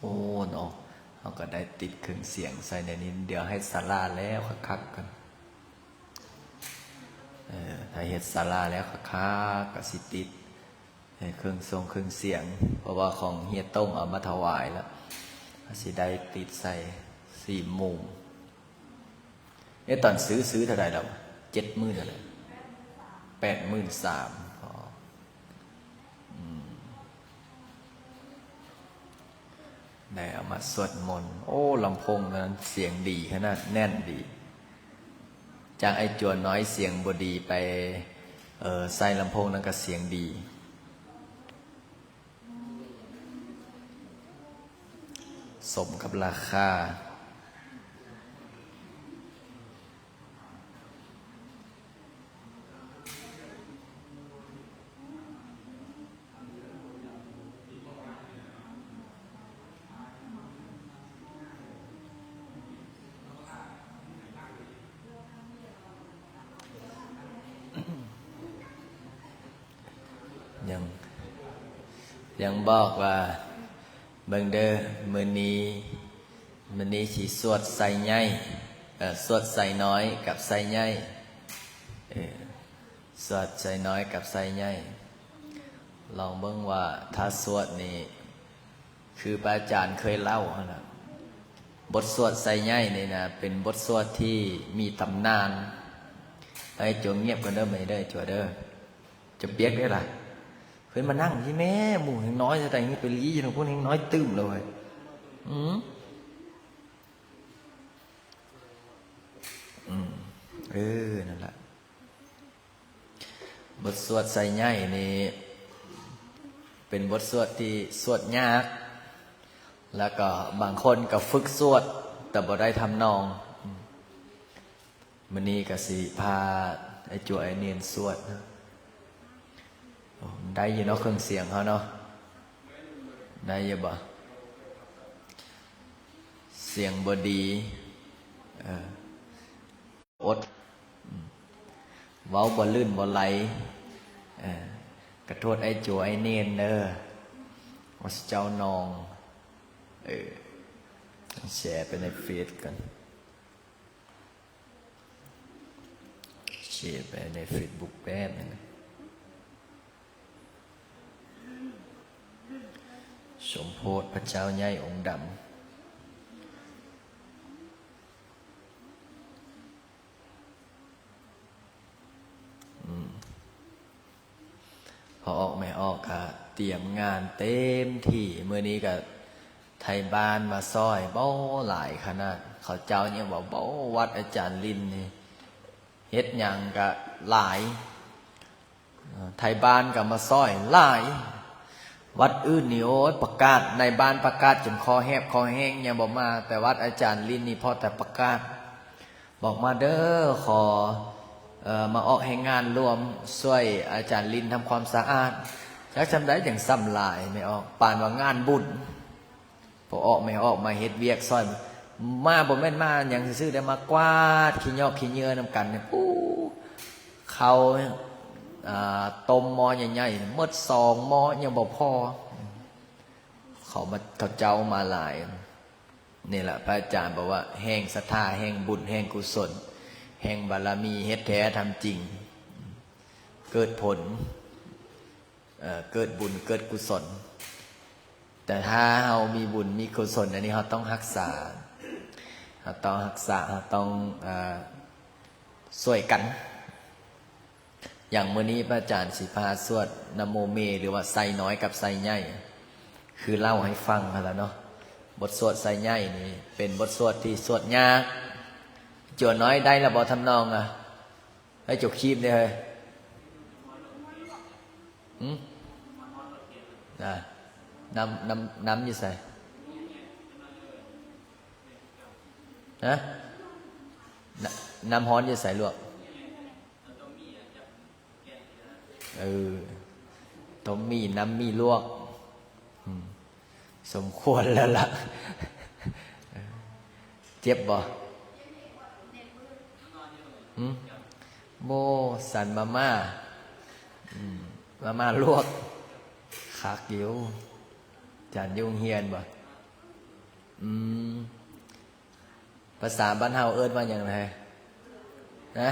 ໂອ້ ເນາະ ເຮົາກໍໄດ້ຕິດເຄື່ອງສຽງໃສ່ແນວນີ້ ດຽວໃຫ້ສາລາແລ້ວຄັກໆກ່ອນ. ເອີ ຖ້າເຮັດສາລາແລ້ວຄັກໆ ກໍຊິຕິດ ເອີ ເຄື່ອງຊົງເຄື່ອງສຽງ ເພາະວ່າຂອງເຮຍໂຕ້ງເອົາມາຖວາຍແລ້ວ ກໍຊິໄດ້ຕິດໃສ່ສີ່ມຸມ. ເອະ ຕອນຊື້ ຊື້ເທົ່າໃດແລ້ວ? ເຈັດໝື່ນເທົ່າໃດ? ແປດໝື່ນສາມ. ອໍ ອືມ ໄດ້ເອົາມາສວດມົນ. ໂອ້ ລຳໂພງນັ້ນສຽງດີຂະໜາດ ແໜ້ນດີ. ຈາກໄອ້ຈົວນ້ອຍສຽງບໍ່ດີ ໄປ ເອີ ໃສ່ລຳໂພງນັ້ນກໍສຽງດີ. ສົມກັບລາຄາ. ຍັງ ຍັງບອກວ່າ ເບິ່ງເດີ ມື້ນີ້ ມື້ນີ້ຊິສວດໄຊໃຫຍ່ ເອີ ສວດໄຊນ້ອຍກັບໄຊໃຫຍ່ ເອີ ສວດໄຊນ້ອຍກັບໄຊໃຫຍ່. ລອງເບິ່ງວ່າຖ້າສວດນີ້ ຄືພະອາຈານເຄີຍເລົ່າຫັ້ນນະ ບົດສວດໄຊໃຫຍ່ນີ້ນະ ເປັນບົດສວດທີ່ມີຕຳນານ. ເອີຍ ຈົວງຽບກ່ອນເດີ ໄປເດີ ຈົວເດີ ຈະປຽກເດ້ລະ. ເຮີ້ຍ ມານັ່ງທີ່ແມ່ ໝູ່ແຮ່ງນ້ອຍແທ້ໆ ໄປລີ້ຢູ່ທາງພຸ້ນ ແຮ່ງນ້ອຍຕື່ມເລີຍ. ອືມ ອືມ ເອີ ນັ້ນລະ. ບົດສວດໄຊໃຫຍ່ນີ້ ເປັນບົດສວດທີ່ສວດຍາກ ແລ້ວກໍບາງຄົນກໍຝຶກສວດ ແຕ່ບໍ່ໄດ້ທຳນອງ. ມື້ນີ້ກໍຊິພາໄອ້ຈົວໄອ້ເນນສວດ. ໂອ້ ໄດ້ຢູ່ເນາະ ເຄື່ອງສຽງເຮົາເນາະ ໄດ້ຢູ່ບໍ່? ສຽງບໍ່ດີ ເອີ ອົດ ເວົ້າບໍ່ລື່ນບໍ່ໄຫຼ. ເອີ ກະໂທດໄອ້ຈົວໄອ້ເນນເດີ ວ່າເຈົ້ານ້ອງ. ເອີ ແຊໄປໃນເຟສກັນ ແຊໄປໃນເຟສບຸກແປັບໜຶ່ງ. ສົມໂພດພະເຈົ້າໃຫຍ່ອົງດຳ. ອືມ ພໍ່ອອກແມ່ອອກກະຕຽມງານເຕັມທີ່. ມື້ນີ້ກະໄທບ້ານມາຊ່ອຍ ບໍ່ ຫຼາຍຂະໜາດ. ເຂົາເຈົ້າຍັງວ່າ ບໍ່ ວັດອາຈານລິນນີ້ ເຮັດຫຍັງກະຫຼາຍ. ໄທບ້ານກໍມາຊ່ອຍຫຼາຍ. ວັດອື່ນນີ້ ໂອ້ຍ ປະກາດ ນາຍບ້ານປະກາດຈົນຄໍແຫບຄໍແຫ້ງ ຍັງບໍ່ມາ. ແຕ່ວັດອາຈານລິນນີ້ ພໍແຕ່ປະກາດ ບອກມາເດີ ຂໍ ເອີ ມາອອກແຮງງານລວມຊ່ວຍອາຈານລິນທຳຄວາມສະອາດ. ຈັກສ່ຳໃດຈັ່ງສ່ຳຫຼາຍ ແມ່ອອກ ປານວ່າງານບຸນ. ພໍ່ອອກແມ່ອອກມາເຮັດວຽກຊ່ອຍ ມາບໍ່ແມ່ນມາຫຍັງຊື່ໆ ໄດ້ມາກວາດຂີ້ຫຍອກຂີ້ເຫຍື້ອນຳກັນນີ້. ປູ້ ເຂົ້າ ອ່າ ຕົ້ມໝໍ້ໃຫຍ່ໆ ໝົດສອງໝໍ້ຍັງບໍ່ພໍ. ເຂົາມາ ເຂົາເຈົ້າມາຫຼາຍ. ນີ້ລະ ພະອາຈານບອກວ່າ ແຮງສັດທາ ແຮງບຸນ ແຮງກຸສົນ ແຮງບາລະມີ ເຮັດແທ້ທຳຈິງ ເກີດຜົນ ເອີ ເກີດບຸນເກີດກຸສົນ. ແຕ່ຖ້າເຮົາມີບຸນມີກຸສົນ ອັນນີ້ເຮົາຕ້ອງຮັກສາ ເຮົາຕ້ອງຮັກສາ ເຮົາຕ້ອງ ເອີ ຊ່ວຍກັນ. ຢ່າງມື້ນີ້ພະອາຈານຊິພາສວດນະໂມເມ ຫຼືວ່າໄຊນ້ອຍກັບໄຊໃຫຍ່ ຄືເລົ່າໃຫ້ຟັງຫັ້ນລະເນາະ. ບົດສວດໄຊໃຫຍ່ນີ້ເປັນບົດສວດທີ່ສວດຍາກ. ຈົວນ້ອຍໄດ້ລະບໍ່ທຳນອງອະ? ເຮີ້ຍ ຈົວຄີບເດ້ເຮີ້ຍ. ຫື? ນະ ນ້ຳ ນ້ຳ ນ້ຳຢູ່ໃສ? ຮະ? ນ- ນ້ຳຮ້ອນຢູ່ໃສລວກ? ເອີ ຕົ້ມໝີ່ ນ້ຳໝີ່ລວກ. ອືມ ສົມຄວນແລ້ວລະ. ເຈັບບໍ່? ຫື? ໂມ ສັນມາມ່າ. ອືມ ມາມ່າລວກ ຄັກຢູ່. ຈານຢູ່ໂຮງຮຽນບໍ່? ອືມ ພາສາບ້ານເຮົາເອີ້ນວ່າຫຍັງແທ້? ຮະ?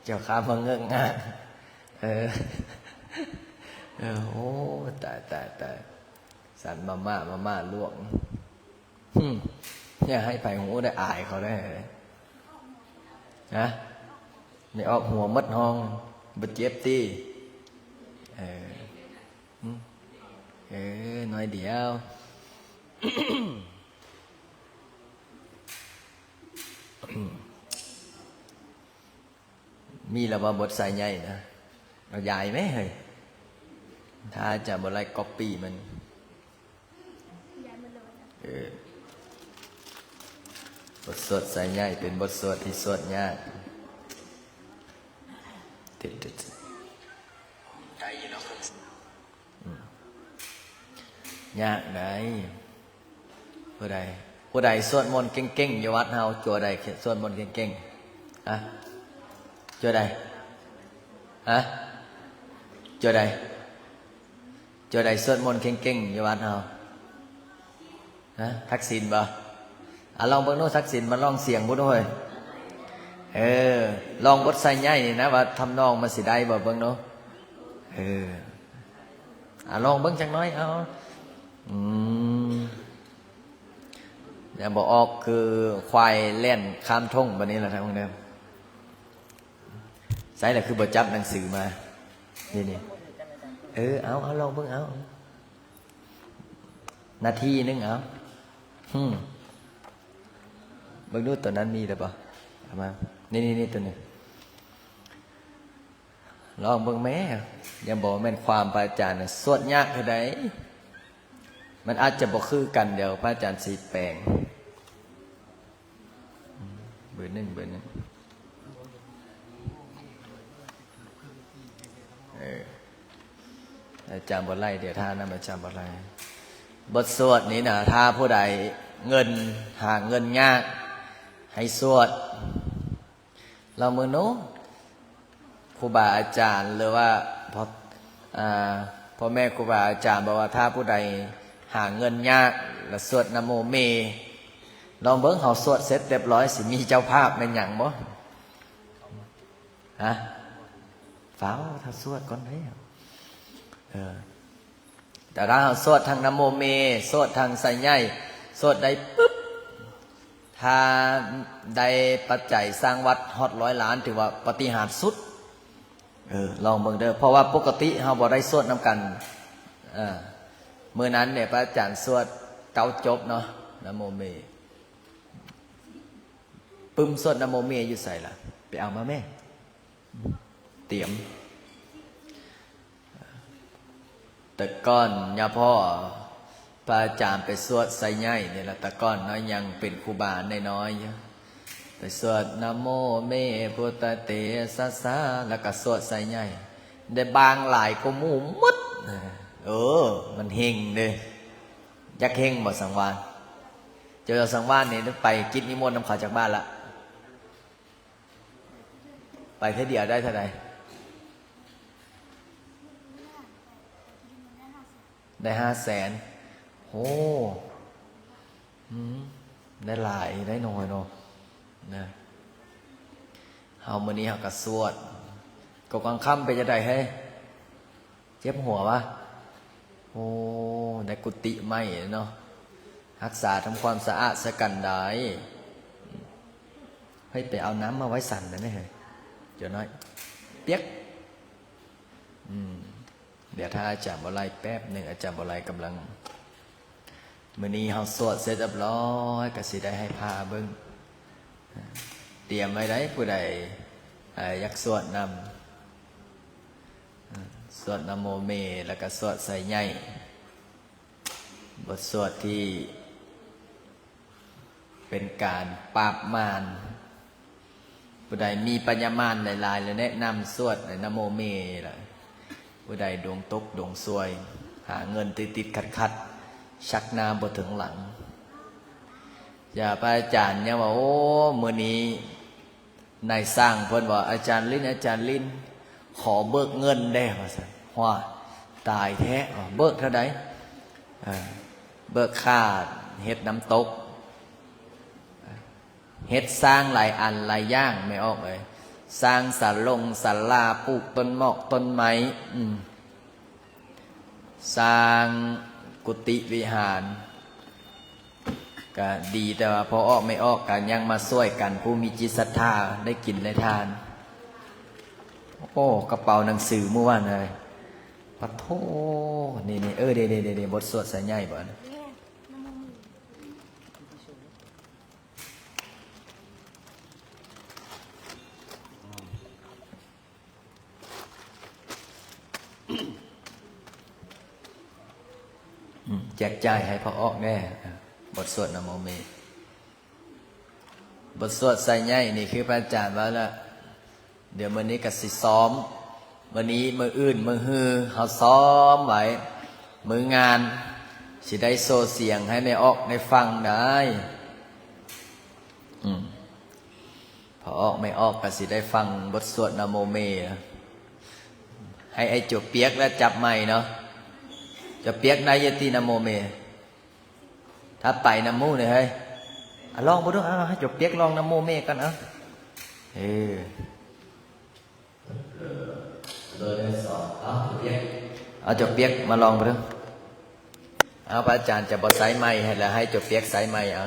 ເຈົ້າຂ້າມາເງີກງາກ. ເອີ ເອີ ໂອ້ ຕາຍ ຕາຍ ຕາຍ ສັນມາມ່າ ມາມ່າລວກ. ຫຶ ຢ່າໃຫ້ໃຜຮູ້ໄດ້ ອາຍເຂົາໄດ້. ຮະ? ໄດ້ອອກຫົວໝົດຫ້ອງ ບໍ່ເຈັບຕິ? ເອີ ຫຶ ເອີ ໜ້ອຍດຽວ. ມີແລ້ວບໍ່ ບົດໄຊໃຫຍ່ນະ? ເອົາຢາຍແມເຮີ້ຍ ຖ້າຈະບໍ່ໄດ້ກັອບປີ້ມັນ. ເອີ ບົດສວດໄຊໃຫຍ່ເປັນບົດສວດທີ່ສວດຍາກ. ຍາກໃດ໋. ຜູ້ໃດ ຜູ້ໃດສວດມົນເກັ່ງໆ ຢູ່ວັດເຮົາ? ຕົວໃດສວດມົນເກັ່ງໆ? ຮະ? ຕົວໃດ? ຮະ? ຕົວໃດ? ຕົວໃດສວດມົນເກັ່ງໆ ຢູ່ວັດເຮົາ? ຮະ? ທັກສິນບໍ່? ອາ ລອງເບິ່ງດູ ທັກສິນ ມາລອງສຽງເບິ່ງດູເຮີ້ຍ. ເອີ ລອງບົດໄຊໃຫຍ່ນີ້ນະ ວ່າທຳນອງມັນຊິໄດ້ບໍ່ ເບິ່ງດູ. ເອີ ອາ ລອງເບິ່ງຈັກໜ້ອຍ ເອົາ. ອືມ ຍັງບໍ່ອອກ ຄືຄວາຍແລ່ນຂ້າມທົ່ງບາດນີ້ລະ ທາງເດີມ. ໃສລະ ຄືບໍ່ຈັບໜັງສືມາ? ນີ້ ນີ້ ເອີ ເອົາ ເອົາ ລອງເບິ່ງ ເອົາ ນາທີໜຶ່ງ ເອົາ. ຫຶ ເບິ່ງດູ ໂຕນັ້ນມີແລ້ວບໍ່? ເອົາມາ ນີ້ ນີ້ ນີ້ ໂຕນີ້. ລອງເບິ່ງແມ້. ຍັງບໍ່ແມ່ນຄວາມພະອາຈານນະ ສວດຍາກເທົ່າໃດ. ມັນອາດຈະບໍ່ຄືກັນ ດຽວພະອາຈານຊິແປງ. ເບີໜຶ່ງ ເບີໜຶ່ງ. ເອີ ອາຈານບໍ່ໄລ່ ດຽວຖ້ານຳອາຈານບໍ່ໄລ່. ບົດສວດນີ້ນະ ຖ້າຜູ້ໃດເງິນ ຫາເງິນຍາກ ໃຫ້ສວດ. ລອງເບິ່ງດູ ຄູບາອາຈານ ຫຼືວ່າ ພໍ່ ອາ ພໍ່ແມ່ຄູບາອາຈານບອກວ່າ ຖ້າຜູ້ໃດຫາເງິນຍາກ ລະສວດນະໂມເມ. ລອງເບິ່ງ ເຮົາສວດເສັດຮຽບຮ້ອຍ ຊິມີເຈົ້າພາບແມ່ນຫຍັງບໍ່? ຮະ? ຟ້າວ ຖ້າສວດກ່ອນເດ້. ເອີ ແຕ່ຖ້າເຮົາສວດທັງນະໂມເມ ສວດທັງໄຊໃຫຍ່ ສວດໄດ້ປຶບ ຖ້າໄດ້ປັດໄຈສ້າງວັດຮອດຮ້ອຍລ້ານ ຖືວ່າປາຕິຫານສຸດ. ເອີ ລອງເບິ່ງເດີ ເພາະວ່າປົກກະຕິເຮົາບໍ່ໄດ້ສວດນຳກັນ. ເອີ ມື້ນັ້ນນີ້ພະອາຈານສວດເກົ້າຈົບເນາະ ນະໂມເມ. ປຶ້ມ ສວດນະໂມເມຢູ່ໃສລະ? ໄປເອົາມາແມ້. ຕຽມ ແຕ່ກ່ອນຍາພໍ່ພະອາຈານໄປສວດໄຊໃຫຍ່ນີ້ລະ ແຕ່ກ່ອນເນາະ ຍັງເປັນຄູບານ້ອຍໆຢູ່ ໄປສວດນະໂມເມພຸດທະເຕຊະສາ ແລ້ວກໍສວດໄຊໃຫຍ່ ໄດ້ບາງຫຼາຍກວ່າໝູ່ໝົດ. ເອີ ມັນເຮັງເດ້. ຢາກເຮັງບໍ່ ສັງວານ? ເຈົ້າສັງວານນີ້ໄປກິດນິມົນນຳເຂົາຈັກບາດລະ? ໄປເທື່ອດຽວໄດ້ເທົ່າໃດ? ໄດ້ຫ້າແສນ. ໂອ້ ອືມ ໄດ້ຫຼາຍ ໄດ້ໜ້ອຍເນາະ ນະ. ເຮົາມື້ນີ້ເຮົາກໍສວດ ກໍກາງຄ່ຳເປັນຈັ່ງໃດເຮີ້ຍ? ເຈັບຫົວວະ? ໂອ້ ໄດ້ກຸຕິໃໝ່ເນາະ ຮັກສາທຳຄວາມສະອາດໃສ່ກັນໄດ້. ເຮີ້ຍ ໄປເອົານ້ຳມາໄວ້ສັນໄດ້ໄໝເຮີ້ຍ? ເຈົ້ານ້ອຍ ປຽກ. ອືມ ດຽວຖ້າອາຈານບໍ່ໄລ່ແປັບໜຶ່ງ ອາຈານບໍ່ໄລ່ກຳລັງ ມື້ນີ້ເຮົາສວດເສັດຮຽບຮ້ອຍ ກໍຊິໄດ້ໃຫ້ພາເບິ່ງ. ຕຽມໄວ້ໄດ໋ ຜູ້ໃດ ເອີ ຢາກສວດນຳ ສວດນະໂມເມ ແລ້ວກໍສວດໄຊໃຫຍ່ ບົດສວດທີ່ເປັນການປາບມານ. ຜູ້ໃດມີພະຍາມານຫຼາຍໆ ແລະ ແນະນຳສວດນະໂມເມລະ. ຜູ້ໃດດວງຕົກດວງຊວຍ ຫາເງິນຕິດໆຂັດໆ ຊັກໜ້າບໍ່ເຖິງຫຼັງ. ຢ່າ ພະອາຈານຍັງວ່າ ໂອ້ ມື້ນີ້ ນາຍຊ່າງເພິ່ນວ່າ ອາຈານລິນ ອາຈານລິນ ຂໍເບີກເງິນແດ່ ວ່າຊັ້ນ. ຫວາ ຕາຍແທ້ ເບີກເທົ່າໃດ? ເອີ ເບີກຂ້າເຮັດນ້ຳຕົກ ເຮັດສ້າງຫຼາຍອັນຫຼາຍຢ່າງ ແມ່ອອກເອີຍ, ສ້າງສາລົງສາລາ, ປູກຕົ້ນໝອກຕົ້ນໄມ້, ອືມ ສ້າງກຸຕິວິຫານ ກະດີ ແຕ່ວ່າພໍ່ອອກແມ່ອອກກະຍັງມາຊ່ວຍກັນ ຜູ້ມີຈິດສັດທາໄດ້ກິນໄດ້ທານ. ໂອ້ ກະເປົາໜັງສືມື້ວານເອີຍ ປະໂທ ນີ້ໆ ເອີ ເດໆໆ ບົດສວດໄຊໃຫຍ່ບໍ? ອືມ ແຈກຈ່າຍໃຫ້ພໍ່ອອກແດ່ ບົດສວດນະໂມເມ. ບົດສວດໄຊໃຫຍ່ນີ້ຄືພະອາຈານເວົ້າລະ ດຽວມື້ນີ້ກະຊິຊ້ອມ, ມື້ນີ້ ມື້ອື່ນ ມື້ຮື ເຮົາຊ້ອມໄວ້, ມື້ງານຊິໄດ້ໂຊສຽງໃຫ້ແມ່ອອກໄດ້ຟັງໄດ້. ອືມ ພໍ່ອອກແມ່ອອກກະຊິໄດ້ຟັງບົດສວດນະໂມເມ. ໃຫ້ໄອ້ຈົວປຽກລະຈັບໄມເນາະ. ຈົວປຽກໄດ້ຢູ່ຕິນະໂມເມ? ຖ້າໄປນຳໝູ່ນີ້ເຮີ້ຍ ອາ ລອງເບິ່ງດູ. ເອົາ ໃຫ້ຈົວປຽກລອງນະໂມເມກ່ອນ ເອົາ. ເອີ ເອົາ ຈົວປຽກ ເອົາ ຈົວປຽກມາລອງເບິ່ງ. ເອົາ ພະອາຈານຈະບໍ່ໃຊ້ໄມໃຫ້ລະ ໃຫ້ຈົວປຽກໃຊ້ໄມເອົາ.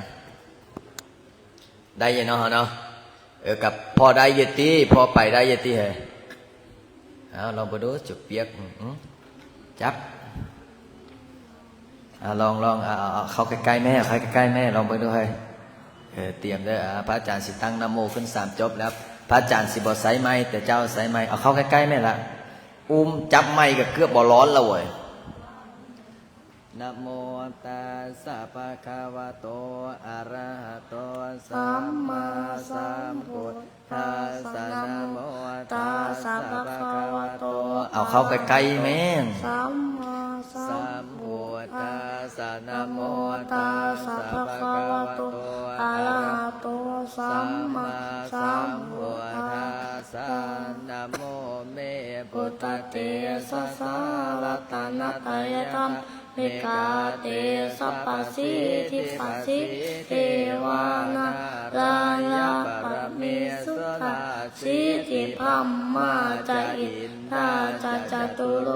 ໄດ້ຢູ່ເນາະ ເຮົາເນາະ? ເອີ ກະພໍໄດ້ຢູ່ຕິ ພໍໄປໄດ້ຢູ່ຕິເຮີ້ຍ. ເອົາ ລອງເບິ່ງດູ ຈຸບປຽກ ອື ຈັບ. ເອົາ ລອງ ລອງ ເອົາ ເອົາ ເອົາເຂົ້າໃກ້ໆແມ່ ເຂົ້າໃກ້ໆແມ່ ລອງເບິ່ງດູເຮີ້ຍ. ເອີ ຕຽມເດີ ອາ ພະອາຈານຊິຕັ້ງນະໂມຂຶ້ນສາມຈົບແລ້ວ ພະອາຈານຊິບໍ່ໃຊ້ໄມ ແຕ່ເຈົ້າໃຊ້ໄມ. ເອົາເຂົ້າໃກ້ໆແມ່ລະ ອຸ້ມຈັບໄມກະເກືອບບໍ່ລອດລະເວີຍ. ນະໂມຕັດສະ ພະຄະວະໂຕ ອະຣະຫະໂຕ ສຳມາສຳພຸດທັດສະ ນະໂມຕັດສະ ພະຄະວະໂຕ ເອົາເຂົ້າໃກ້ໆແມ່ ສຳມາສຳພຸດທັດສະ ນະໂມຕັດສະ ພະຄະວະໂຕ ອະຣະຫະໂຕ ສຳມາສຳພຸດທັດສະ ນະໂມເມ ພຸດທະເຕຊະສາ ລັດຕະນະຕະຍະທຳ ເມກາເຕຊະປະສິດທິປະສິດເທວານາຣາຍະປະລະເມສຸຣາສິດທິ ບຣະມມາຈະ ອິນທາຈະ ຈະຕຸໂລ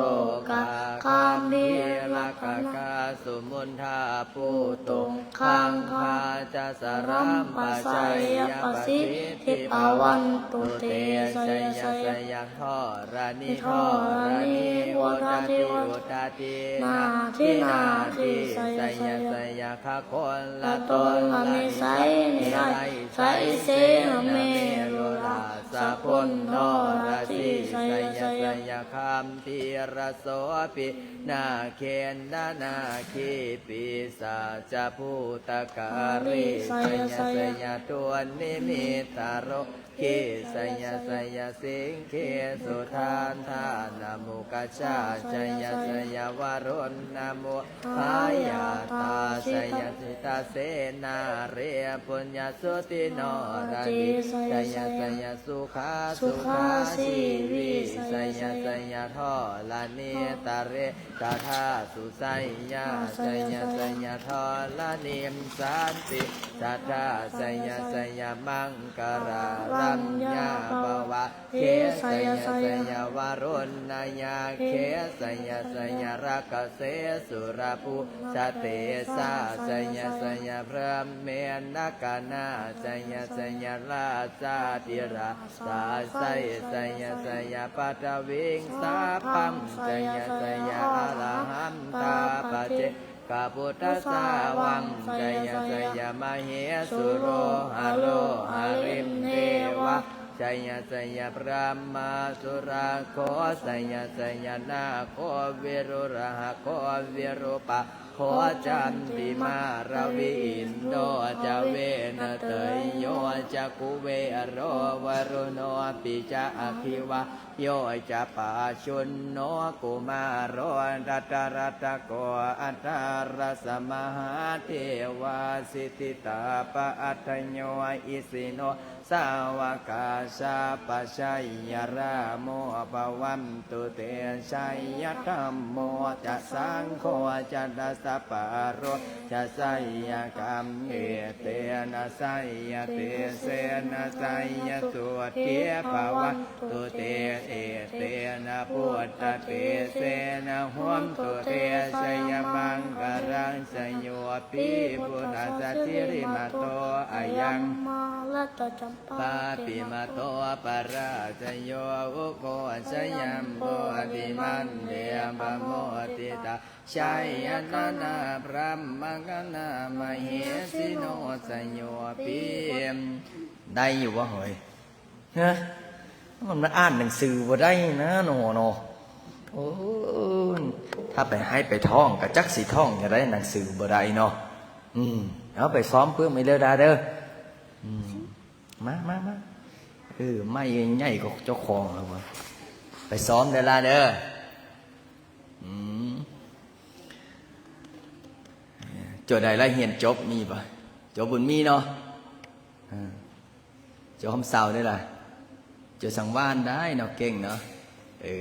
ກາຄຳພີ ລັກຂະກາສຸມຸນທາພູຕຸງຄັງຄາຈະ ສະລັມປະໄຊຍະປະສິດທິພາວັນຕຸເຕ ໄຊຍະໄຊຍະ ທໍຣະນີທໍຣະນີ ອຸດຕະຕິອຸດຕະຕິ ນາທິນາທິ ໄຊຍະໄຊຍະ ຄະຄົນລະຕົນລະນິໄສ ນິໄລໄຊເສນະເມລຸລາສະພົນທໍຣະສີ ໄຊຍະໄຊຍະ ຄຳພີຣະໂສປິນາເຄນນະນາຄີ ປີສາຈະພູຕະກາຣີ ໄຊຍະໄຊຍະ ທຸນນິມິດຕະໂລ ຄີ ໄຊຍະໄຊຍະ ສິງຄີສຸທັນທານະມຸກກະຊາ ໄຊຍະໄຊຍະ ວະລຸນນະມຸພາຍາຕາ ໄຊຍະສິຕາເສນາເຣ ປຸນຍະສຸຕິໂນລະດີ ໄຊຍະໄຊຍະ ສຸຂາສຸຂາຊີວີ ໄຊຍະໄຊຍະ ທໍລະນີຕະເຣ ສະທາສຸໄຊຍາ ໄຊຍະໄຊຍະ ທໍລະນີສັນຕິສະທາ ໄຊຍະໄຊຍະ ມັງກະລາລັນຍາບະວາເຄ ໄຊຍະໄຊຍະ ວະລຸນນະຍາເຄ ໄຊຍະໄຊຍະ ຣັກກະເສສຸລະພູຊະເຕສາ ໄຊຍະໄຊຍະ ພຣະເມນນະກະນາ ໄຊຍະໄຊຍະ ລາຊາທິລາ ສາໄຊ ໄຊຍະໄຊຍະ ປັດທະວິງສາພັງ ໄຊຍະໄຊຍະ ອະລະຫັນຕາປະເຈກະພຸດທະສາວັງ ໄຊຍະໄຊຍະ ມະເຫສຸໂຣຫະໂລຫະລິງເທວາ ໄຊຍະໄຊຍະ ພຣະມາສຸຣະໂຄ ໄຊຍະໄຊຍະ ນາໂຄວິລຸລະຫະໂຄວິຣູປະ ໂຄຈັນຕິມາລະວີ ອິນໂດຈະເວນະເຕີຍໂຍຈະ ກຸເວໂຣວະລຸນໂນປິຈະ ອະຄີວະໂຍຈະ ປາຊຸນໂນກຸມາໂຣ ດັດຕະລັດຕະໂກ ອັດຕະລັດສະ ມະຫາເທວາສິດທິຕາປະອັດທະໂຍ ອິສິໂນ ສາວະກາສັບພະໄຊຍະລາໂມ ພະວັນຕຸເຕ ໄຊຍະທຳໂມຈະ ສັງໂຄຈະ ທັດສ ສະປະໂຣຈະໄຊຍະກຳ ເອເຕນະໄຊຍະເຕເສນະໄຊຍະສຸດທິພະວັນ ຕຸເຕ ເອເຕນະພຸດທະເຕເສນະ ໂຫນຕຸເຕ ໄຊຍະມັງຄະລັງ ໄຊໂຍ ປີ ພຸດທະສະສິລິມະໂຕ ອາຍັງ ມາລະຕະຈຳປາ ປາປິມະໂຕ ປະລາຊະໂຍ ອຸໂຄຊະຍັງ ໂພທິມັນເດ ປະໂມທິຕາ ໄຊຍະຕະນາ ພຣາມມະຄະນາ ມະເຫສິໂນ ໄຊໂຍ ປີ ໄດ້ຢູ່ບໍ່ເຮີ້ຍ? ຮະ ມັນ ມັນອ່ານໜັງສືບໍ່ໄດ້ນະເນາະ ເນາະ. ໂອ້ ຖ້າໄປໃຫ້ໄປທ່ອງ ກະຈັກຊິທ່ອງຈັ່ງໃດ ໜັງສືບໍ່ໄດ້ເນາະ. ອືມ ເອົາໄປຊ້ອມປຶ້ມອີກເດີດາເດີ. ອືມ ມາ ມາ ມາ. ເອີ ໄມ້ໃຫຍ່ກວ່າເຈົ້າຂອງແລ້ວ. ໄປຊ້ອມເດີລະເດີ. ອືມ ເຈົ້າໃດລະຮຽນຈົບ ມີບໍ່? ເຈົ້າບຸນມີເນາະ. ເອີ ເຈົ້າຄຳເຊົາເດ້ລະ ເຈົ້າສັງວານໄດ້ເນາະ ເກັ່ງເນາະ. ເອີ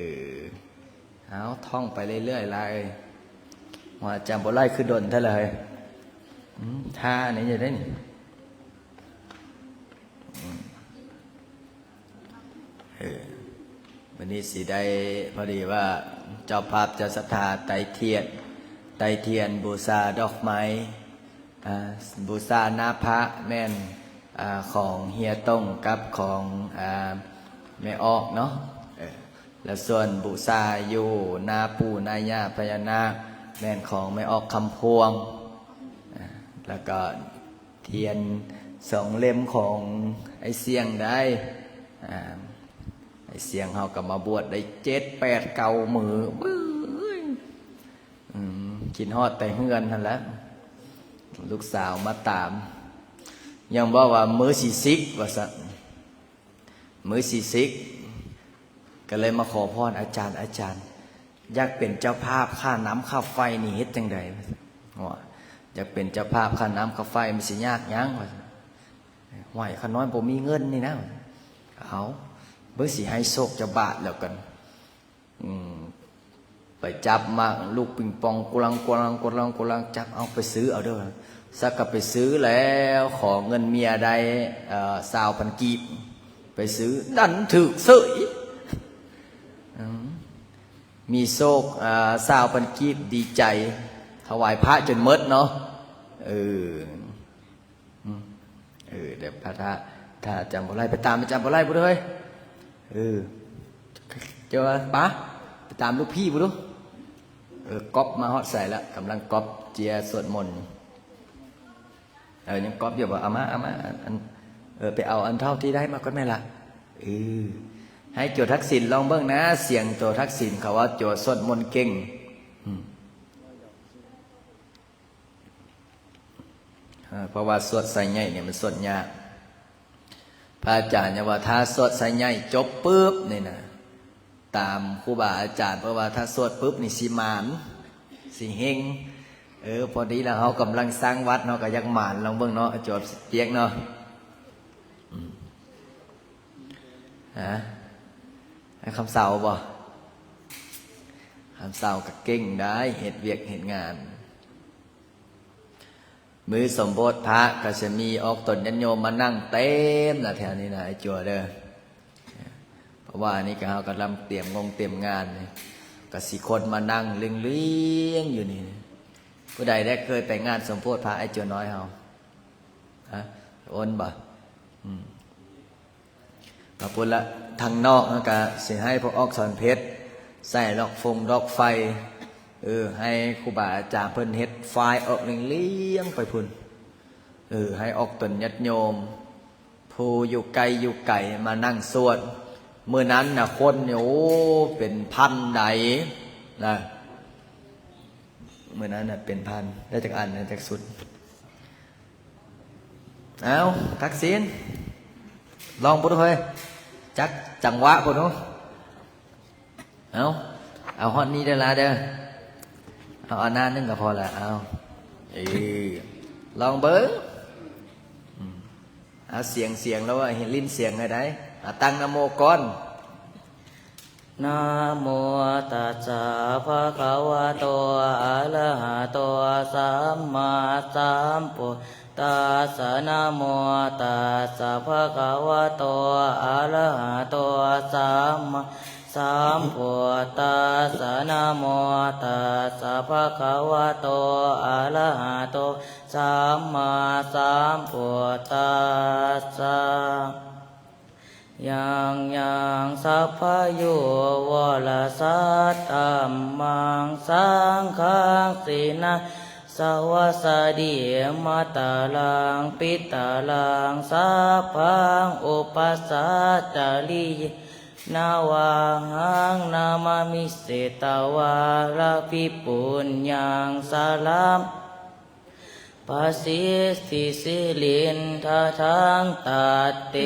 ເອົາ ທ່ອງໄປເລື້ອຍໆລະເອີຍ. ວ່າຈຳບໍ່ໄດ້ຄືດົນແທ້ລະເຮີ້ຍ. ອືມ ທ່ານີ້ຈະໄດ້ນີ້. ອືມ ເອີ ມື້ນີ້ຊິໄດ້ ພໍດີວ່າເຈົ້າພາບເຈົ້າສັດທາໄຕ້ທຽນ ໄຕ້ທຽນບູຊາດອກໄມ້ ອາ ບູຊາໜ້າພະແມ່ນ ອາ ຂອງເຮຍຕົງກັບຂອງ ອາ ແມ່ອອກເນາະ. ເອີ ແລ້ວສ່ວນບູຊາຢູ່ໜ້າປູ່ໜ້າຍ່າພະຍານາກ ແມ່ນຂອງແມ່ອອກຄຳພວງ. ອາ ແລ້ວກໍທຽນສອງເຫຼັ້ມຂອງອ້າຍຊຽງໄດ້. ອາ ອ້າຍຊຽງເຮົາກໍມາບວດໄດ້ເຈັດ ແປດ ເກົ້າມື້. ບຶ້ຍ ອືມ ຄິດຮອດແຕ່ເຮືອນຫັ້ນແຫຼະ. ລູກສາວມາຕາມ ຍັງບອກວ່າມື້ຊິສິກວ່າຊັ້ນ. ມື້ຊິສິກ ກໍເລີຍມາຂໍພອນ ອາຈານ ອາຈານ ຢາກເປັນເຈົ້າພາບຄ່ານ້ຳຄ່າໄຟນີ້ເຮັດຈັ່ງໃດ? ວ່າ ຢາກເປັນເຈົ້າພາບຄ່ານ້ຳຄ່າໄຟ ມັນຊິຍາກຫຍັງ? ວ່າ ຫ້ວຍ ຂ້ານ້ອຍບໍ່ມີເງິນນີ້ນະ. ເອົາ ເບິ່ງຊິໃຫ້ໂຊກຈັກບາດແລ້ວກັນ. ອືມ ໄປຈັບມາລູກປິງປອງ ກຸລັງ ກຸລັງ ກຸລັງ ກຸລັງ ຈັບເອົາໄປຊື້ເອົາເດີ. ສັກກໍໄປຊື້ແລ້ວ ຂໍເງິນເມຍໄດ້ ເອີ ຊາວພັນກີບ ໄປຊື້ ດັນຖືກເສີຍ. ອືມ ມີໂຊກ ອາ ຊາວພັນກີບ ດີໃຈ ຖວາຍພະຈົນໝົດເນາະ. ເອີ ອືມ ເອີ ດຽວພະ ຖ້າ ຖ້າຈຳບໍ່ໄດ້ ໄປຕາມອາຈານບໍ່ໄດ້ພຸ້ນເຮີ້ຍ. ເອີ ເຈົ້າວ່າ ປະ ໄປຕາມລູກພີ່ພຸ້ນດູ. ເອີ ກ໋ອບມາຮອດໃສລະ? ກຳລັງກ໋ອບເຈ້ຍສວດມົນ. ເອີ ຍັງກ໋ອບຢູ່ບໍ່? ເອົາມາ ເອົາມາ ອັນ ເອີ ໄປເອົາອັນເທົ່າທີ່ໄດ້ມາກ່ອນແມ່ລະ. ເອີ ໃຫ້ໂຈທັກສິນລອງເບິ່ງນະ ສຽງໂຈທັກສິນ ເຂົາວ່າໂຈສວດມົນເກັ່ງ. ອືມ ເອີ ເພາະວ່າສວດໄຊໃຫຍ່ນີ້ມັນສວດຍາກ. ພະອາຈານຍັງວ່າ ຖ້າສວດໄຊໃຫຍ່ຈົບປຶບນີ້ນະ ຕາມຄູບາອາຈານ ເພາະວ່າຖ້າສວດປຶບນີ້ຊິໝານ ຊິເຮັງ. ເອີ ພໍດີລະເຮົາກຳລັງສ້າງວັດ ເຮົາກໍຢາກໝານ ລອງເບິ່ງເນາະ ອາຈານປຽກເນາະ. ອືມ ຮະ ໃຫ້ຄຳເຊົາບໍ່? ຄຳເຊົາກໍເກັ່ງໄດ໋ ເຮັດວຽກເຮັດງານ. ມື້ສົມໂພດພະກໍຈະມີອອກຕົນຍາດໂຍມມານັ່ງເຕັມນະແຖວນີ້ນະ ໄອ້ຈົວເດີ. ເພາະວ່າອັນນີ້ກໍເຮົາກຳລັງຕຽມງົງຕຽມງານນີ້ ກໍຊິຄົນມານັ່ງລຽງໆຢູ່ນີ້. ຜູ້ໃດໄດ້ເຄີຍໄປງານສົມໂພດພະໄອ້ຈົວນ້ອຍເຮົາ? ຮະ ໂອນບໍ່? ອືມ. ມາພຸ້ນລະ ທາງນອກເຮົາກະຊິໃຫ້ພວກອອກສອນເພັດ ໃສ່ດອກຟົງດອກໄຟ ເອີ ໃຫ້ຄູບາອາຈານເພິ່ນເຮັດຝ້າຍອອກລຽງໆໄປພຸ້ນ. ເອີ ໃຫ້ອອກຕົນຍາດໂຍມ ຜູ້ຢູ່ໃກ້ຢູ່ໄກມານັ່ງສວດ. ມື້ນັ້ນນະ ຄົນນີ້ ໂອ້ ເປັນພັນໃດນະ. ມື້ນັ້ນນະເປັນພັນ. ໄດ້ຈັກອັນ ໄດ້ຈັກຊຸດ? ເອົາ ທັກສິນ ລອງເບິ່ງດູເຮີ້ຍ ຈັກຈັງຫວະພຸ້ນເນາະ. ເອົາ ເອົາຮອດນີ້ເດີລະເດີ. ເອົາ ເອົາໜ້າໜຶ່ງກໍພໍລະ. ເອົາ ເອີ ລອງເບິ່ງ. ອືມ ເອົາ ສຽງ ສຽງແລ້ວວ່າ ເຫັນຫຼິ້ນສຽງໃຫ້ໄດ້. ເອົາ ຕັ້ງນະໂມກ່ອນ. ນະໂມຕັດສະ ພະຄະວະໂຕ ອະລະຫະໂຕ ສຳມາສຳພຸດທັດສະ ນະໂມຕັດສະ ພະຄະວະໂຕ ອະລະຫະໂຕ ສຳມາສຳພຸດທັດສະ ນະໂມຕັດສະ ພະຄະວະໂຕ ອະລະຫະໂຕ ສຳມາສຳພຸດທັດສະ ຍັງ ຍັງ ສັບພະໂຍ ວະລະສັດ ທຳມັງ ສັງຄັງ ສິນນະ ສະວາສະດີ ມາຕະລັງ ປິຕະລັງ ສັບພັງ ອຸປະສັດຈະລິເຍນະ ວາຫັງ ນາມາມິ ເສຕະວາລະພິປຸນຍັງ ສະລຳ ພະສິດທິສິລິນທະທັງ ຕັດເຕ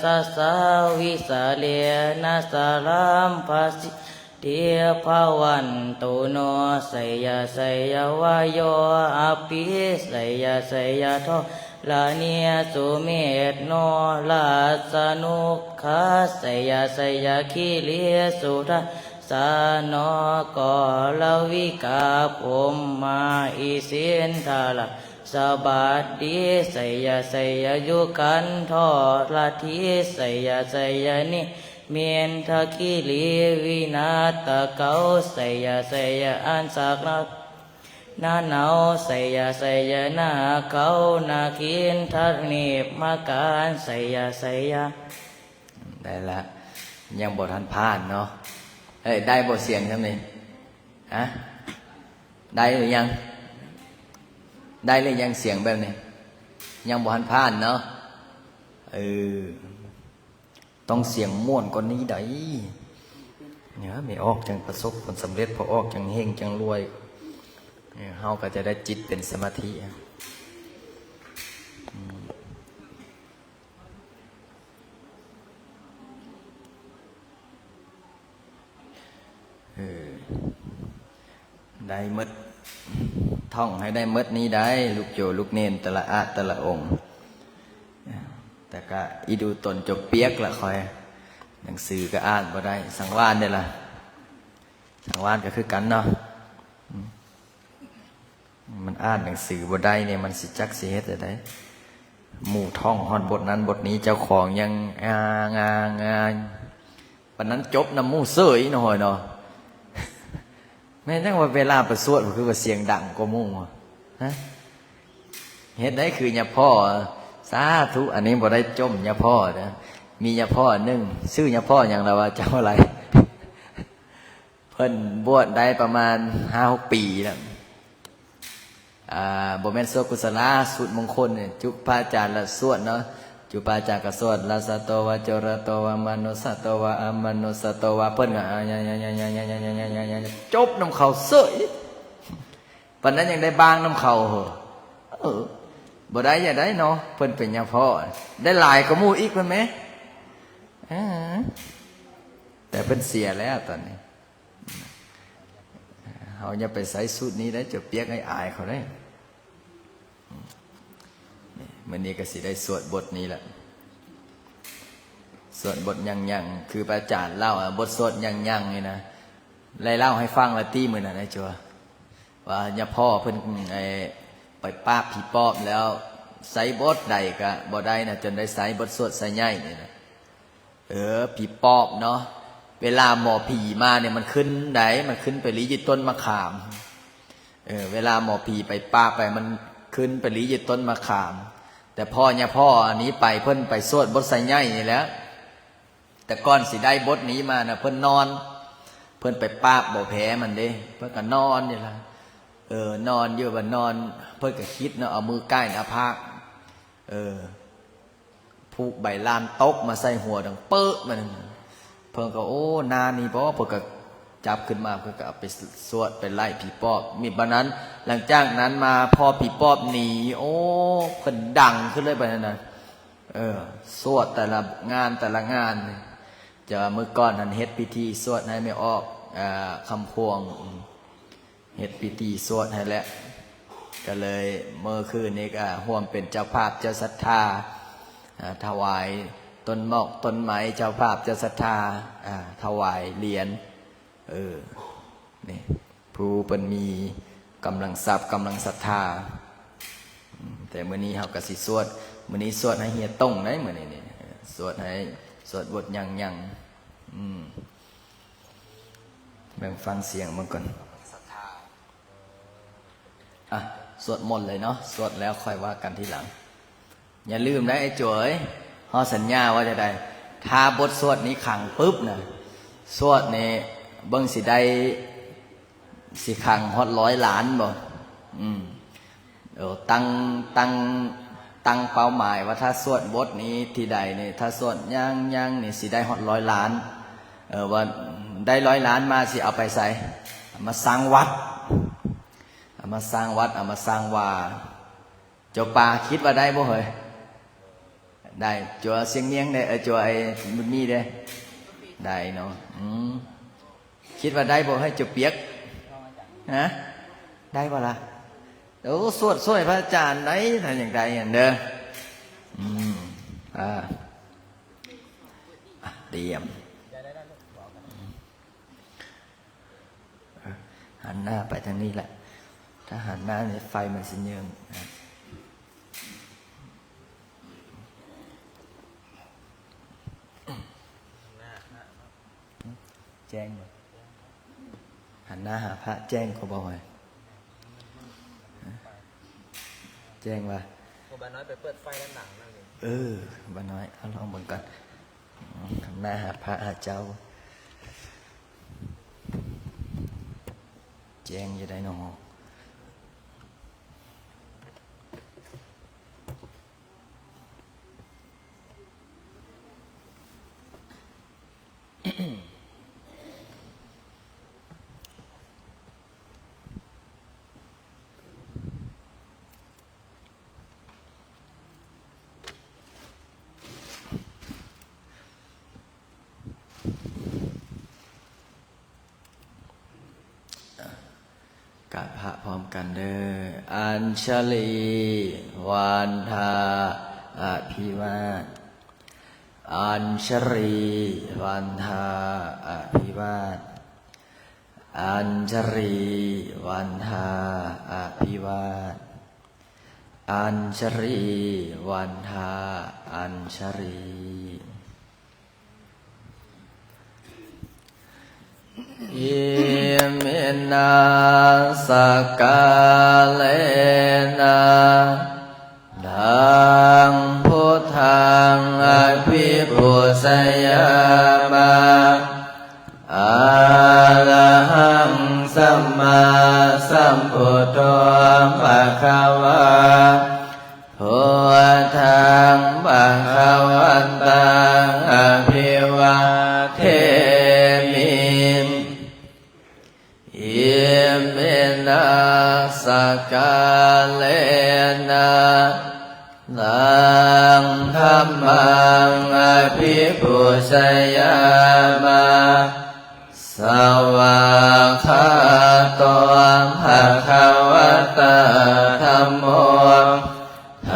ຊະສາ ວິສະເລນະ ສະລຳພະສິດທິພະວັນຕຸໂນ ໄຊຍະໄຊຍະວາໂຍ ອະປິໄຊຍະໄຊຍະທໍລະນີ ສຸເມດໂນ ລາຊະນຸກຄາ ໄຊຍະໄຊຍະຄີຣິສຸທັດ ສະເນາະ ກໍລະວິກາ ພົມມາ ອິສິນທະລາຊະບັດດີ ໄຊຍະໄຊຍະຍຸຄັນທໍລະທີ ໄຊຍະໄຊຍະນິມິນທະຄີຣິວິນາດຕະເກົາ ໄຊຍະໄຊຍະອັນສັກນະນາເນົາ ໄຊຍະໄຊຍະນາເກົານາຄິນທະນິບມາການ ໄຊຍະໄຊຍະ ໄດ້ລະ ຍັງບໍ່ທັນຜ່ານເນາະ. ເອີຍ ໄດ້ບໍ່ສຽງຊ່ຳນີ້? ຮະ? ໄດ້ຫຼືຍັງ? ໄດ້ຫຼືຍັງສຽງແບບນີ້? ຍັງບໍ່ທັນຜ່ານເນາະ. ເອີ ຕ້ອງສຽງມ່ວນກວ່ານີ້ໃດ໋ ແມ່ອອກຈັ່ງປະສົບຜົນສຳເລັດ ພໍ່ອອກຈັ່ງເຮັງຈັ່ງລວຍ ເຮົາກໍຈະໄດ້ຈິດເປັນສະມາທິ. ເອີ ໄດ້ໝົດ ທ່ອງໃຫ້ໄດ້ໝົດນີ້ໄດ້ ລູກໂຈລູກເນນແຕ່ລະອາດແຕ່ລະອົງ. ແຕ່ກະອີດູຕົນຈົນປຽກລະຂ້ອຍ ໜັງສືກໍອ່ານບໍ່ໄດ້ ສັງວານເດ້ລະ ສັງວານກໍຄືກັນເນາະ. ມັນອ່ານໜັງສືບໍ່ໄດ້ນີ້ ມັນຊິຈັກຊິເຮັດແນວໃດ? ໝູ່ທ່ອງຮອດບົດນັ້ນບົດນີ້ ເຈົ້າຂອງຍັງອາງໆ ປານນັ້ນຈົບນຳໝູ່ເສີຍເນາະ ເນາະ. ແມ່ນຫຍັງວ່າເວລາໄປສວດ ຄືວ່າສຽງດັງກວ່າໝູ່ ຮະ? ເຮັດໄດ້ຄືຍາພໍ່ ສາທຸ ອັນນີ້ບໍ່ໄດ້ຈົ່ມຍາພໍ່ເດີ ມີຍາພໍ່ໜຶ່ງ ຊື່ຍາພໍ່ຫຍັງລະວ່າ ຈຳບໍ່ໄດ້. ເພິ່ນບວດໄດ້ປະມານຫ້າຫົກປີແລ້ວ ອ່າ ບໍ່ແມ່ນສວດກຸສະລາ ສູດມົງຄົນນີ້ ຈຸພະອາຈານລະສວດເນາະ ຈຸພະອາຈານກໍສວດ ລາຊະໂຕວາ ໂຈລະໂຕວາ ມະນຸດສະໂຕວາ ອະມະນຸດສະໂຕວາ ເພິ່ນກໍຈົບນຳເຂົາເສີຍ ປານນັ້ນຍັງໄດ້ບ້າງນຳເຂົາ. ເອີ ບໍ່ໄດ້ຢ່າໄດ້ເນາະ ເພິ່ນເປັນຍາພໍ່ ໄດ້ຫຼາຍກວ່າໝູ່ອີກເພິ່ນແມ. ເອີ ແຕ່ເພິ່ນເສຍແລ້ວຕອນນີ້. ເຮົາຢ່າໄປໃຊ້ສູດນີ້ໄດ້ ເຈົ້າປຽກໃຫ້ອາຍເຂົາເດ້. ມື້ນີ້ກໍຊິໄດ້ສວດບົດນີ້ແຫຼະ ສວດບົດຍັງຍັງ ຄືພະອາຈານເລົ່າ ບົດສວດຍັງຍັງນີ້ນະ ໄດ້ເລົ່າໃຫ້ຟັງລະຕິມື້ນັ້ນ ໄອ້ຈົວ ວ່າຍາພໍ່ເພິ່ນ ໄອ້ ໄປປາບຜີປອບແລ້ວ ໃຊ້ບົດໃດກໍບໍ່ໄດ້ນະ ຈົນໄດ້ໃຊ້ບົດສວດໄຊໃຫຍ່ນີ້ນະ. ເອີ ຜີປອບເນາະ ເວລາໝໍຜີມານີ້ ມັນຂຶ້ນໃດ໋ ມັນຂຶ້ນໄປລີ້ຢູ່ຕົ້ນມະຂາມ. ເອີ ເວລາໝໍຜີໄປປາບໄປ ມັນຂຶ້ນໄປລີ້ຢູ່ຕົ້ນມະຂາມ. ແຕ່ພໍ່ຍາພໍ່ອັນນີ້ໄປ ເພິ່ນໄປສວດບົດໄຊໃຫຍ່ນີ້ແຫຼະ. ແຕ່ກ່ອນຊິໄດ້ບົດນີ້ມານະ ເພິ່ນນອນ ເພິ່ນໄປປາບບໍ່ແພ້ມັນເດ້ ເພິ່ນກໍນອນນີ້ລະ. ເອີ ນອນຢູ່ ບາດນອນ ເພິ່ນກໍຄິດເນາະ ເອົາມືກ້າຍໜ້າຜາກ ເອີ ຜູກໃບລານຕົກມາໃສ່ຫົວ ດັງເປິ ບາດນັ້ນ ເພິ່ນກໍ ໂອ້ ໜ້ານີ້ບໍ ເພິ່ນກໍຈັບຂຶ້ນມາ ເພິ່ນກໍເອົາໄປສວດ ໄປໄລ່ຜີປອບ. ມີບາດນັ້ນ ຫຼັງຈາກນັ້ນມາ ພໍຜີປອບໜີ ໂອ້ ເພິ່ນດັງຂຶ້ນເລີຍບາດນັ້ນນະ. ເອີ ສວດແຕ່ລະງານ ແຕ່ລະງານ ຈະວ່າມື້ກ່ອນຫັ້ນເຮັດພິທີສວດໃຫ້ແມ່ອອກ ອາ ຄຳພວງ ເຮັດພິທີສວດໃຫ້ແຫຼະ ກໍເລີຍມື້ຄືນນີ້ກໍຮ່ວມເປັນເຈົ້າພາບເຈົ້າສັດທາ ອາ ຖວາຍ ຕົ້ນໝອກຕົ້ນໄມ້ ເຈົ້າພາບເຈົ້າສັດທາ ອ່າ ຖວາຍຫຼຽນ ເອີ ນີ້ ຜູ້ເພິ່ນມີກຳລັງຊັບກຳລັງສັດທາ ອືມ ແຕ່ມື້ນີ້ເຮົາກໍຊິສວດ ມື້ນີ້ສວດໃຫ້ເຮຍຕົງໄດ໋ ມື້ນີ້ນີ້ ສວດໃຫ້ ສວດບົດຍັງຍັງ ອືມ ເບິ່ງຟັງສຽງເບິ່ງກ່ອນ ອ່ະ ສວດມົນເລີຍເນາະ ສວດແລ້ວຄ່ອຍວ່າກັນທີຫຼັງ. ຢ່າລືມນະໄອ້ໂຈເອີຍ ເຮົາສັນຍາວ່າຈະໄດ້ ຖ້າບົດສວດນີ້ຂັງປຶບນະ ສວດນີ້ເບິ່ງຊິໄດ້ ຊິຂັງຮອດຮ້ອຍລ້ານບໍ່? ອືມ ເອີ ຕັ້ງ ຕັ້ງ ຕັ້ງເປົ້າໝາຍວ່າ ຖ້າສວດບົດນີ້ທີໃດນີ້ ຖ້າສວດຍັງໆນີ້ ຊິໄດ້ຮອດຮ້ອຍລ້ານ ເອີ ວ່າໄດ້ຮ້ອຍລ້ານມາ ຊິເອົາໄປໃສ? ເອົາມາສ້າງວັດ ເອົາມາສ້າງວັດ ເອົາມາສ້າງວາ. ເຈົ້າປ່າຄິດວ່າໄດ້ບໍ່ເຮີ້ຍ? ໄດ້. ຈົວຊຽງມຽງເດ້ ເອີ ຈົວໄອ້ບຸນມີເດ້ ໄດ້ເນາະ ອືມ ຄິດວ່າໄດ້ບໍ່ເຮີ້ຍ? ຈົວປຽກ ຮະ ໄດ້ບໍ່ລະ? ໂອ້ ສວດຊ່ວຍພະອາຈານໄດ້ ຖ້າຢາກໄດ້ຫັ້ນເດີ ອືມ ອ່າ ອ່ະ ຕຽມ. ເອີ ຫັນໜ້າໄປທາງນີ້ແຫຼະ ຖ້າຫັນໜ້າໃນໄຟມັນຊິເຍິງ ແຈ້ງບໍ່? ຫັນໜ້າຫາພະແຈ້ງກວ່າບໍ່? ແຈ້ງວ່າ ໂອ້ ບ່າວນ້ອຍໄປເປີດໄຟດ້ານຫຼັງນັ້ນເລີຍ ເອີ ບ່າວນ້ອຍ ເອົາລອງເບິ່ງກ່ອນ ຫັນໜ້າຫາພະຫາເຈົ້າ ແຈ້ງຢູ່ໃດ໋ເນາະ. ກາບພະພ້ອມກັນເດີ ອັນຊະລີວັນທາອະພິວາດ ອັນຊະລີວັນທາອະພິວາດ ອັນຊະລີວັນທາອະພິວາດ ອັນຊະລີວັນທາ ອັນຊະລີ. ອິມິນະສັກກາເລນະ ຕັງ ພຸດທັງ ອະພິປູຊະຍາມະ ອະລະຫັງ ສຳມາສຳພຸດໂທ ພະຄະວາ ພຸດທັງ ພະຄະວັນຕັງ ອະພິວາເທມິ ອິມິນະສັກກາເລນະ ຕັງ ທຳມັງ ອະພິປູຊະຍາມະ ສະວາກຂາໂຕ ພະຄະວະຕາ ທຳໂມ ທ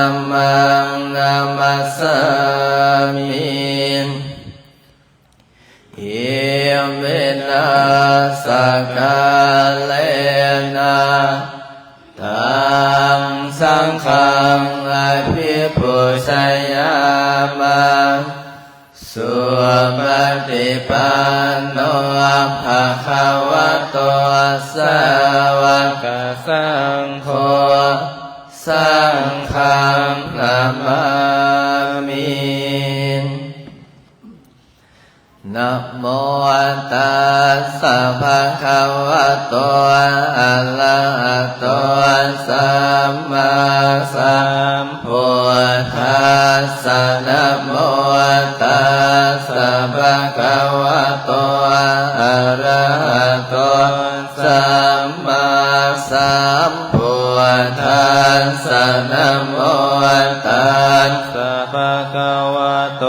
ຳມັງ ນະມັດສາມິ ອິມິນະສັກກາເລນະ ຕັງ ສັງຄັງ ອະພິປູຊະຍາມະ ສຸປະຕິປັນໂນ ພະຄະວະໂຕ ສາວະກະສັງໂຄ ສັງຄັງ ນະມາມິ ນະໂມ ຕັດສະ ພະຄະວະໂຕ ອະລະຫະໂຕ ສຳມາສຳພຸດທັດສະ ນະໂມ ຕັດສະ ພະຄະວະໂຕ ອະລະຫະໂຕ ສຳມາສຳພຸດທັດສະ ນະໂມ ຕັດສະ ພະຄະວະໂຕ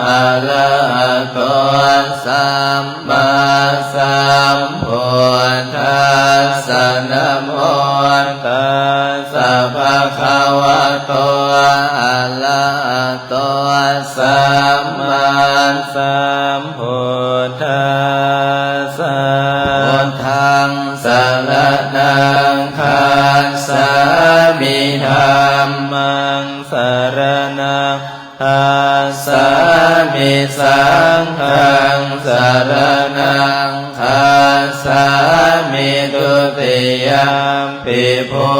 ອະລະຫະໂຕ ສຳມາສຳພຸດທັດສະ ນະໂມ ຕັດສະ ພະຄະວະໂຕ ອະລະຫະໂຕ ສຳມາສຳພຸດທັດສະ ພຸດທັງສະລະນັງຄັດສາມິ ທັມມັງສະລະນັງຄັດສາມິ ສັງຄັງສະລະນັງຄັດສາມິ ທຸຕິຍຳປິ ພຸ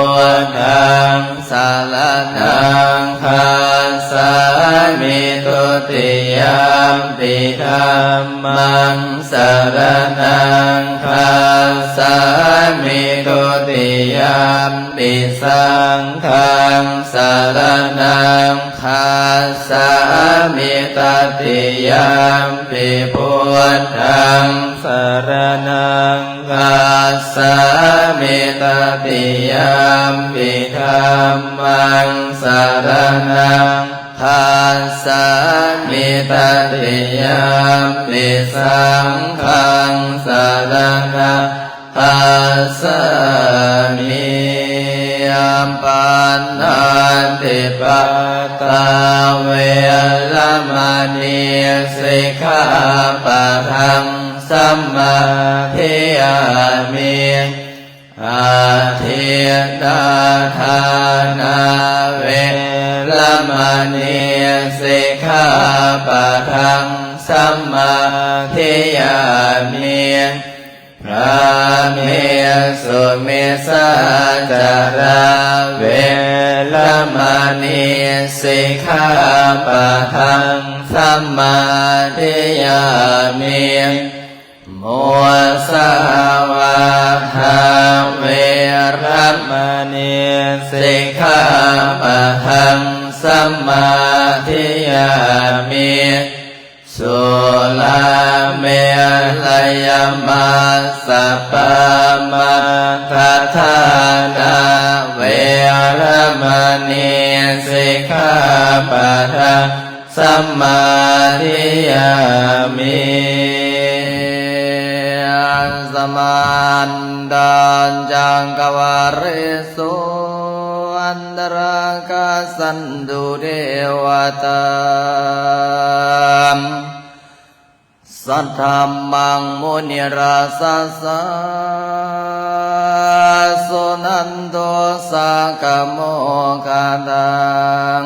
ດທັງ ສະລະນັງຄັດສາມິ ທຸຕິຍຳປິ ທຳມັງສະລະນັງຄັດສາມິ ທຸຕິຍຳປິ ສັງຄັງສະລະນັງຄັດສາມິ ຕະຕິຍຳປິ ພຸດທັງ ສະລະນັງຄັດສາມິ ຕະຕິຍຳປິ ທຳມັງສະລະນັງຄັດສາມິ ຕະຕິຍຳປິ ສັງຄັງສະລະນັງຄັດສາມິ ປານາຕິປາຕາ ເວລະມະນີ ສິກຂາປະທັງ ສະມາທິຍາມິ ອາທິນນາທານາ ເວລະມະນີ ສິກຂາປະທັງ ສະມາທິຍາມິ ກາເມສຸມິດສາຈາລາ ເວລະມະນີ ສິກຂາປະທັງ ສະມາທິຍາມິ ມຸສາວາທາ ເວລະມະນີ ສິກຂາປະທັງ ສະມາທິຍາມິ ສຸລາເມລະຍະມັດສະປາມາທະຖານາ ເວລະມະນີ ສິກຂາປະທັງ ສະມາທິຍາມິ ສະມານຕາຈັກກະວາເລສຸ ອັນຕະຣາກະສັນຕຸເທວະຕາ ສະທັມມັງມຸນິລາຊະສາ ສຸນັນຕຸສາກະໂມຄະທັງ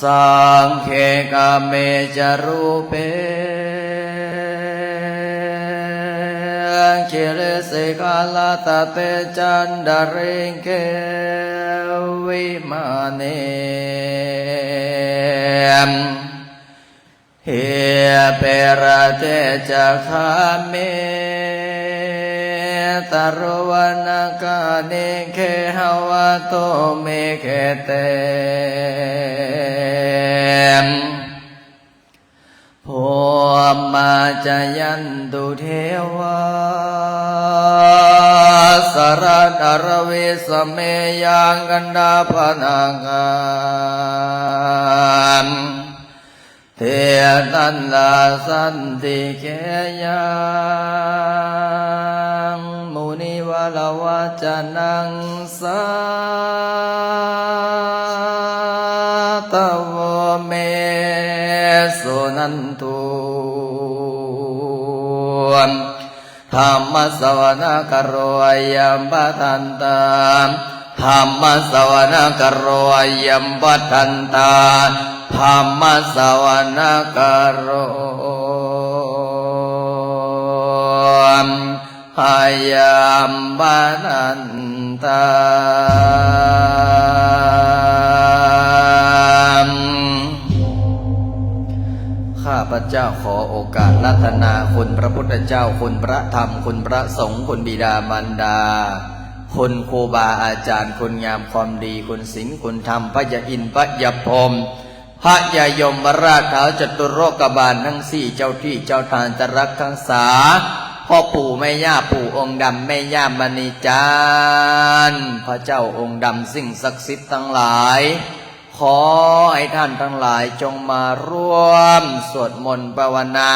ສັກເຂກະເມຈະຣູເປ ກິລິສິຂະລະຕະເຕຈັນດະລິງເກ ວິມາເນ ເທເປລະເຕຈະຄາເມ ຕະໂລວະນະການິເຄຫະວະໂຕ ເມເຂເຕ ພູມມາຈະຍັນຕຸເທວາ ສະລະນະລະວິສະເມ ຍັງກັນດາພະນະກາ ເທຕັນລາສັນຕິເກຍັງ ມຸນິວະລະວັດຈະນັງ ສາທະໂວເມ ສຸນັນຕຸ ທຳມະສະວະນະກາໂລ ອາຍັມພະທັນຕາ ທຳມະສະວະນະກາໂລ ອາຍັມພະທັນຕາ ທຳມະສະວະນະກາໂລ ອາຍັມພະທັນຕາ. ຂ້າພະເຈົ້າຂໍໂອກາດລັດຖະນາຄຸນພະພຸດທະເຈົ້າ, ຄຸນພະທຳ, ຄຸນພະສົງ, ຄຸນບິດາມານດາ, ຄຸນຄູບາອາຈານ, ຄຸນງາມຄວາມດີ, ຄຸນສິນ, ຄຸນທຳ, ພະຍາອິນ, ພະຍາພົມ, ພະຍາຍົມມະລາດ, ທ້າວຈະຕຸໂລກະບານທັງສີ່, ເຈົ້າທີ່ເຈົ້າທານຈະລັກຮັກສາ, ພໍ່ປູ່ແມ່ຍ່າ, ປູ່ອົງດຳ, ແມ່ຍ່າມະນີຈັນ, ພະເຈົ້າອົງດຳ, ສິ່ງສັກສິດທັງຫຼາຍ, ຂໍໃຫ້ທ່ານທັງຫຼາຍຈົ່ງມາຮ່ວມສວດມົນພາວະນາ.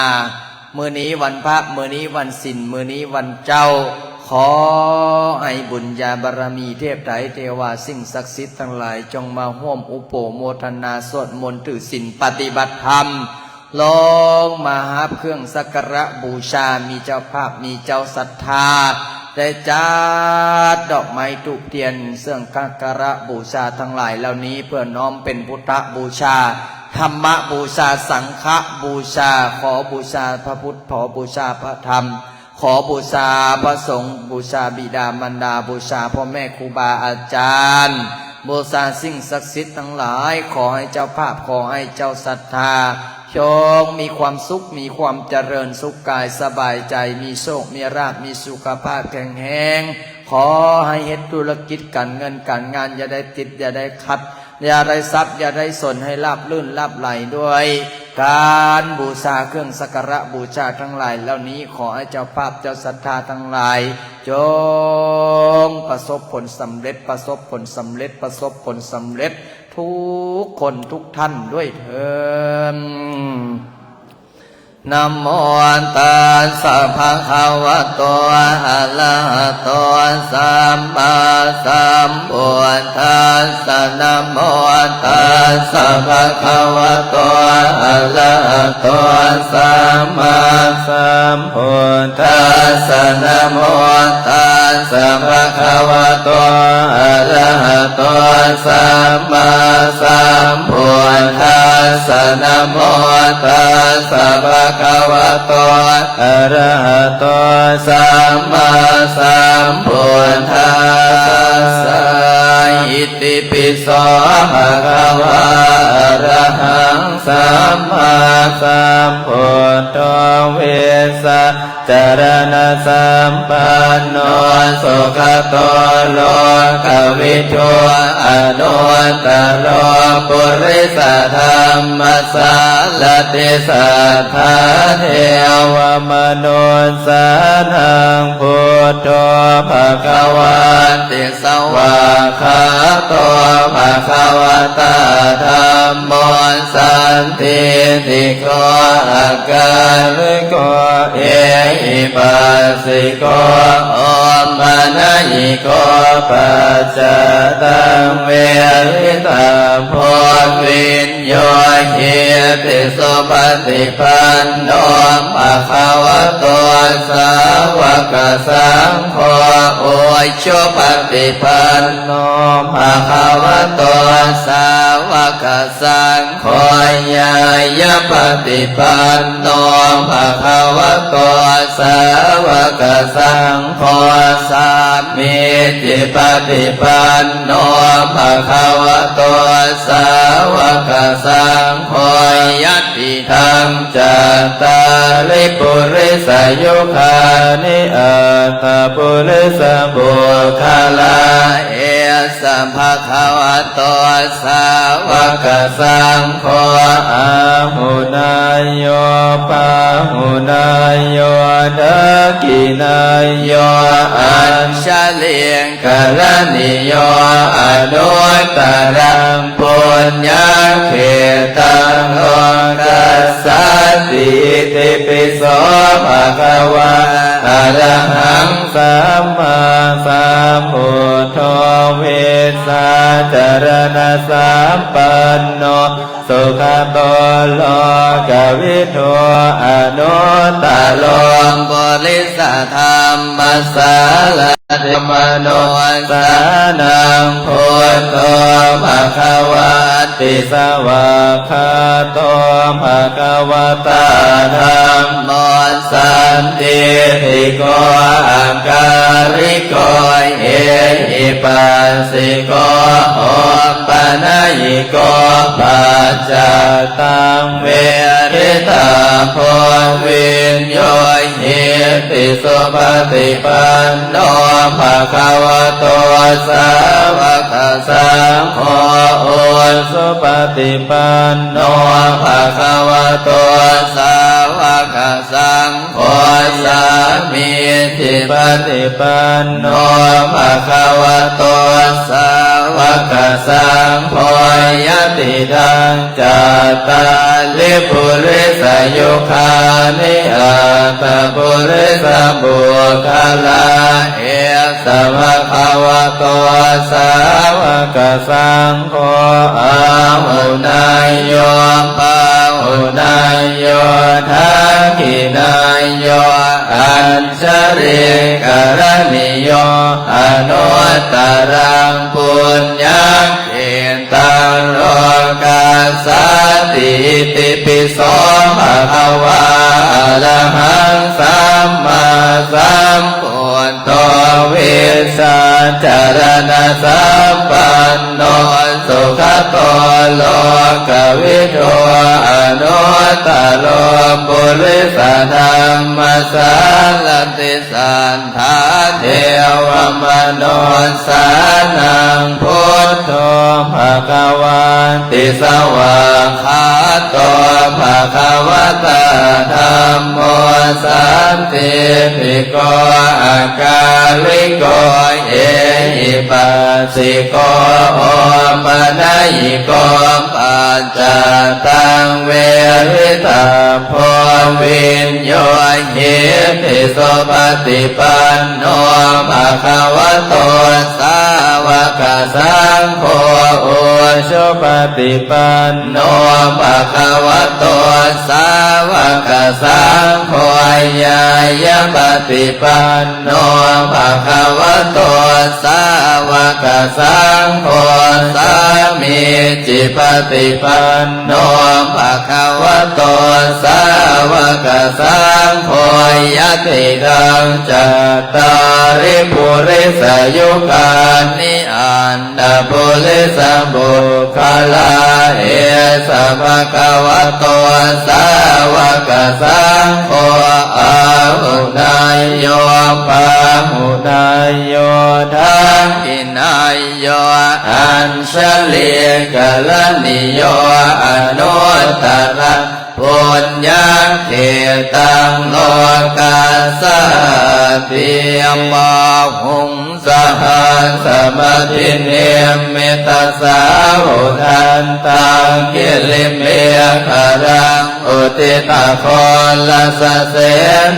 ມື້ນີ້ວັນພະ, ມື້ນີ້ວັນສິນ, ມື້ນີ້ວັນເຈົ້າ, ຂໍໃຫ້ບຸນຍາບາລະມີເທບໄຕເທວາ ສິ່ງສັກສິດທັງຫຼາຍ ຈົ່ງມາຮ່ວມອຸໂປໂມທະນາສວດມົນ ຖືສິນປະຕິບັດທຳ ລອງມາຮັບເຄື່ອງສັກກາລະບູຊາ ມີເຈົ້າພາບ ມີເຈົ້າສັດທາ ໄດ້ຈັດດອກໄມ້ທູບທຽນ ເຄື່ອງສັກກາລະບູຊາທັງຫຼາຍເຫຼົ່ານີ້ ເພື່ອນ້ອມເປັນພຸດທະບູຊາ ທຳມະບູຊາ ສັງຄະບູຊາ ຂໍບູຊາພະພຸດ ຂໍບູຊາພະທຳ ຂໍບູຊາພະສົງ ບູຊາບິດາມານດາ ບູຊາພໍ່ແມ່ຄູບາອາຈານ ບູຊາສິ່ງສັກສິດທັງຫຼາຍ ຂໍໃຫ້ເຈົ້າພາບ ຂໍໃຫ້ເຈົ້າສັດທາ ຈົ່ງມີຄວາມສຸກ ມີຄວາມຈະເລີນສຸກກາຍສະບາຍໃຈ ມີໂຊກ ມີລາບ ມີສຸຂະພາບແຂງແຮງ ຂໍໃຫ້ເຮັດທຸລະກິດການເງິນການງານ ຢ່າໄດ້ຕິດ ຢ່າໄດ້ຂັດ ຢ່າໄດ້ສັບ ຢ່າໄດ້ສົນ ໃຫ້ລາບລື່ນລາບໄຫຼດ້ວຍການບູຊາເຄື່ອງສັກກາລະບູຊາທັງຫຼາຍເຫຼົ່ານີ້ ຂໍໃຫ້ເຈົ້າພາບເຈົ້າສັດທາທັງຫຼາຍ ຈົ່ງປະສົບຜົນສຳເລັດ ປະສົບຜົນສຳເລັດ ປະສົບຜົນສຳເລັດທຸກຄົນທຸກທ່ານດ້ວຍເທີ້ນ. ນະໂມຕັດສະ ພະຄະວະໂຕ ອະລະຫະໂຕ ສຳມາສຳພຸດທັດສະ ນະໂມຕັດສະ ພະຄະວະໂຕ ອະລະຫະໂຕ ສຳມາສຳພຸດທັດສະ ນະໂມຕັດສະ ພະຄະວະໂຕ ອະລະຫະໂຕ ສຳມາສຳພຸດທັດສະ ນະໂມຕັດສະ ພະຄະວະໂຕ ອະລະຫະໂຕ ສຳມາສຳພຸດທັດສະ ອິຕິປິໂສ ພະຄະວາ ອະລະຫັງ ສຳມາສຳພຸດໂທ ວິຊາຈາລະນະສຳປັນໂນ ສຸຂະໂຕ ໂລກະວິທູ ອະນຸດຕະໂລ ປຸລິສະທຳມະສາລະຕິ ສັດຖາເທວະມະນຸດສານັງ ພຸດໂທ ພະຄະວາ ຕິສະວາຄາໂຕ ພະຄະວະຕາ ທຳໂມ ສັນທິຕິໂກ ອາກາລິໂກ ເອຫິປັດສິໂກ ໂອປະນະຍິໂກ ປັດຈະຕັງ ເວລິຕາໂພ ວິນໂຍ ຫິຕິ ສຸປະຕິປັນໂນ ພະຄະວະໂຕ ສາວະກະສັງໂຄ ອຸຈຸປະຕິປັນໂນ ພະຄະວະໂຕ ສາວະກະສັງໂຄ ຍາຍະປະຕິປັນໂນ ພະຄະວະໂຕ ສາວະກະສັງໂຄ ສາມີຈິປະຕິປັນໂນ ພະຄະວະໂຕ ສາວະກະສັງໂຄ ຍະ ຕິທັງຈັດຕາລິ ປຸລິສະຍຸຄານິ ອັດຖະປຸລິສະບຸກຄະລາ ເອສະ ພະຄະວະໂຕ ສາວະກະສັງໂຄ ອາຫຸນາໂຍ ປາຫຸນາໂຍ ດາກກິນາໂຍ ອັນຊະລິງ ກະລະນິໂຍ ອະນຸດຕະລັງ ປຸນຍະເຂຕັງ ໂລກັດສາຕິ ອິຕິປິໂສ ພະຄະວາ ອະລະຫັງ ສຳມາສຳພຸດໂທ ວິຊາຈາລະນະສຳປັນໂນ ສຸຂະໂຕ ໂລກະວິທູ ອະນຸດຕະໂລ ປຸລິສະທຳມະສາລະຕິ ມະນຸດສານັງ ພຸດໂທ ພະຄະວາ ຕິສະວາຄາໂຕ ພະຄະວະຕາ ທຳໂມ ສັນທິຕິໂກ ອາກາລິໂກ ເອຫິປັດສິໂກ ໂອປະນະຍິໂກ ປັດຈະຕັງ ເວລິຕາໂພ ວິນໂຍ ຫິຕິ ສຸປະຕິປັນໂນ ພະຄະວະໂຕ ສາວະກະສັງໂຄ ອຸຈຸປະຕິປັນໂນ ພະຄະວະໂຕ ສາວະກະສັງໂຄ ສາມີຈິປະຕິປັນໂນ ພະຄະວະໂຕ ສາວະກ ສະສັງໂຄ ຍະຕິດຳ ຈັດຕາລິ ປຸລິສະຍຸຄານິ ອັດຖະປຸລິສະບຸກຄະລາ ເອສະ ພະຄະວະໂຕ ສາວະກະສັງໂຄ ອາຫຸເນຍໂຍ ປາຫຸເນຍໂຍ ທັກຂິເນຍໂຍ ອັນ ຊະລີກະລະນິໂຍ ອະນຸດຕະລັງ ປຸນຍັງເຂດຕັງ ໂລກັດສາຕິ ອິຕິປິໂສ ພະຄະວາ ອະລະຫັງ ສຳມາສຳພຸດໂທ ວິຊາຈາລະນະສຳປັນໂນ ສຸຄະໂຕ ໂລກະວິທູ ອະນຸດຕະໂລ ປຸລິສະທຳມະສາລະຕິ ສັດຖາເທວະມະນຸດສານັງ ພຸດໂທ ພະຄະວາຕິ ສະຫວາກຂາໂຕ ພະຄະວະຕາ ທຳໂມ ສັນຕິປິໂກ ອະກາລິໂກ ເອຫິປັດສິໂກ ໂອປະນະຍິໂກ ປັດ ຈັດຕັງ ເວລິຕະໂພ ວິນໂຍ ຫິຕິ ສຸປະຕິປັນໂນ ພະຄະວະໂຕ ສາວະກະສັງໂຄ ອຸຊຸປະຕິປັນໂນ ພະຄະວະໂຕ ສາວະກະສັງໂຄ ຍາຍະປະຕິປັນໂນ ພະຄະວະໂຕ ສາວະກະສັງໂຄ ສາມີຈິປະຕິປັນໂນ ພະຄະວະໂຕ ສາວະກະສັງໂຄ ຍະຕິດຳ ຈັດຕາລິ ປຸລິສະຍຸຄານິ ອັດຖະປຸລິສະບຸກຄະລາ ເອສະ ພະຄະວະໂຕ ສາວະກະສັງໂຄ ອາຫຸເນຍໂຍ ປາຫຸເນຍໂຍ ທັກຂິເນຍໂຍ ອັນຊະລີກະລະນິໂຍ ອະນຸດຕະລະ ປຸນຍັງເຂດຕັງ ໂລກັດສາຕິ ບາຫຸງ ສະຫັດສະມະພິນິມມິຕະສາວະດານຕັງ ກິລິເມຂະລັງ ອຸທິຕະໂຄລະສະເສ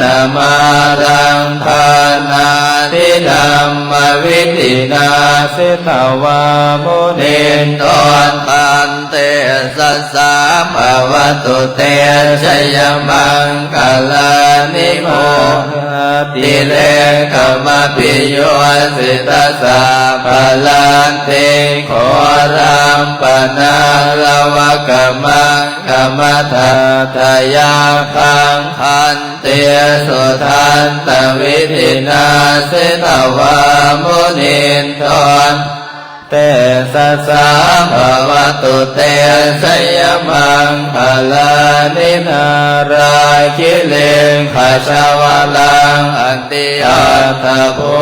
ນະມາລັງ ທານາທິທຳມະວິທິນາ ສິຕະວາມຸນິນໂທ ຕັນ ເຕຊະສາ ພະວະຕຸເຕ ຊະຍະມັງຄະລານິ ໂມຄະ ຕິເລກະມະພິໂຍສິຕະສາພະລັດຕິງ ໂຄລັມປະນາລະວະກະມັງຄະມະທັດຕະຍາຄັງ ຂັນຕິສຸທັນຕະວິທິນາ ສິຕະວາມຸນິນໂທ ເຕຊະສາ ພະວະຕຸເຕ ຊະຍະມັງຄະລານິ ນາລາຄິລິງຄະຊະວະລັງ ອະຕິອັດຖະພູ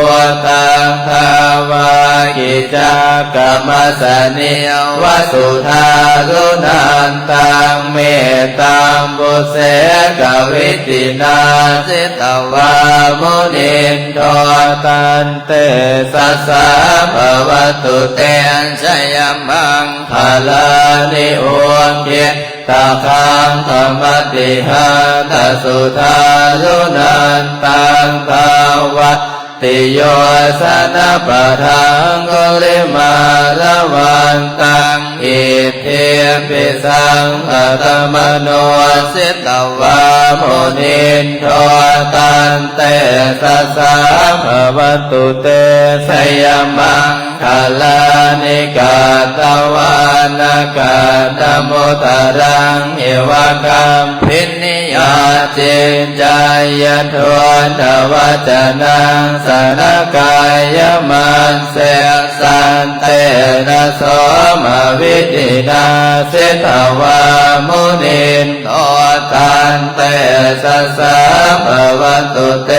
ຕັງ ທາວາກິຈັກກະມະສະນີວະສຸທາລຸນັນຕັງ ເມຕຕາມບຸເສກະວິທິນາ ສິຕະວາມຸນິນໂທ ຕັນ ເຕຊະສາ ພະວະຕຸເຕ ຊະຍະມັງຄະລານິ ອຸກກິດຕະຄັງຄະມະຕິຫັນຕະສຸທາລຸນັນຕັງ ທາວາ ຕິໂຍຊະນະປະທັງກຸລິມາລະວັນຕັງ ອິດທິປິສັງຄະຕະມະໂນ ສິຕະວາມຸນິນໂທ ຕັນເຕຊະສາ ພະວະຕຸເຕ ຊະຍະມັງຄະລານິ ກັດຕະວານະກັດຕະມຸຕະລັງ ອິວະກັມພິນິ ຍາຈິນຈາຍະໂທ ທະວະຈະນັງ ສະນະກາຍະມັດເສ ສັນເຕນະໂສມະວິທິນາ ສິຕະວາມຸນິນໂທ ຕັນເຕຊະສາ ພະວະຕຸເຕ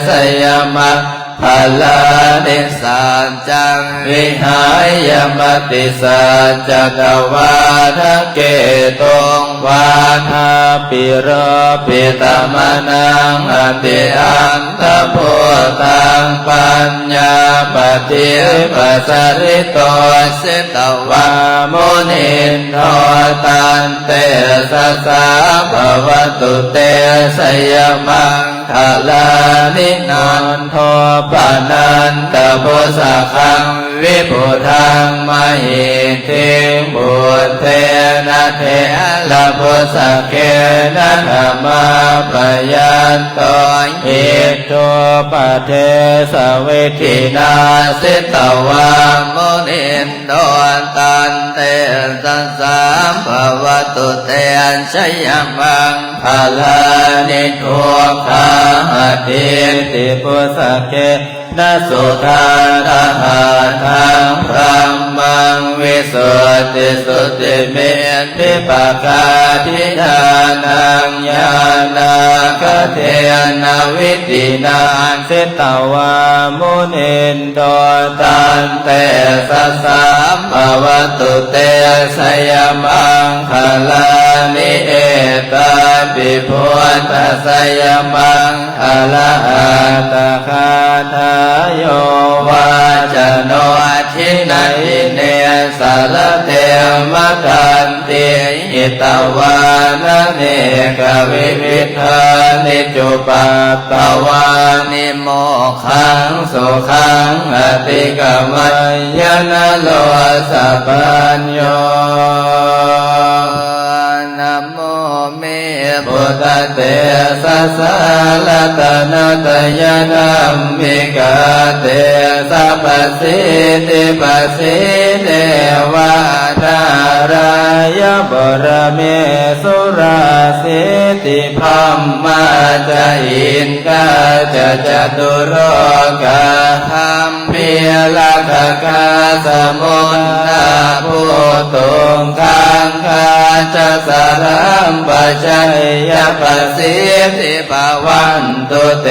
ຊະຍະມັງ ພະລານິ ສັດຈັງ ວິຫາຍ ມະຕິ ສັດຈັດຕະວາທະເກຕຸງ ວາທາປິໂລປິຕະມະນັງ ອະຕິອັນທະພູຕັງ ປັນຍາປະທິປະສະລິໂຕ ສິຕະວາມຸນິນໂທ ຕັນເຕຊະສາ ພະວະຕຸເຕ ຊະຍະມັງຄະລານິ ນັນໂທປະນັນຕະພຸດສະຄັງ ວິພຸດທັງມະຫິດຖິງ ພຸດເທນະເຖລະພຸດສະເກນະ ທະມາປະຍັນໂຕ ອິດຖຸປະເທສະວິທີນາ ສິຕະວາມຸນິນໂຕ ຕັນເຕຊະສາ ພະວະຕຸເຕ ຊະຍະມັງຄະລານິ ທຸກຂາອະທິດຖິ ພຸດສະເກນະສຸທັດຖະຫັດຖະງ ບະຣັມມັງວິສຸດທິສຸດທິມິດທິປະກາພິທານັງ ຍານາກະເທນະວິທິນາ ສິຕະວາມຸນິນໂຕ ຕັນເຕຊະສາ ພະວະຕຸເຕ ຊະຍະມັງຄະລານິ ເອຕາປິ ພຸດທະ ຊະຍະມັງຄະລາອັດຖະກາຖາ ໂຍວາຈະໂນ ທິນະອິເນ ສາລະເຕ ມະທັນຕິ ຫິຕະວານະ ເນກະວິວິທານິ ຈຸປັດຕະວານິ ໂມກ ຂັງ ສຸຂັງ ອະຕິກະມັຍຍະ ນະໂລສະປັນໂຍ ນະໂມເມ ພຸດທະເຕຊະສາ ລັດຕະນະຕະຍະ ທຳມິກາເຕຊະ ປະສິດທິປະສີເດວາ ນາຣາຍະ ບໍຣະເມ ສຸລາສິດທິ ພຳມາຈະ ອິນດາຈະ ຈະຕຸໂລກາ ທຳ ປີລະຄະຄາ ສະມຸນນາພູຕຸງ ຄັງຄາຈະ ສະລຳປະໄຊຍະ ປະສິດທິພະວັນຕຸເຕ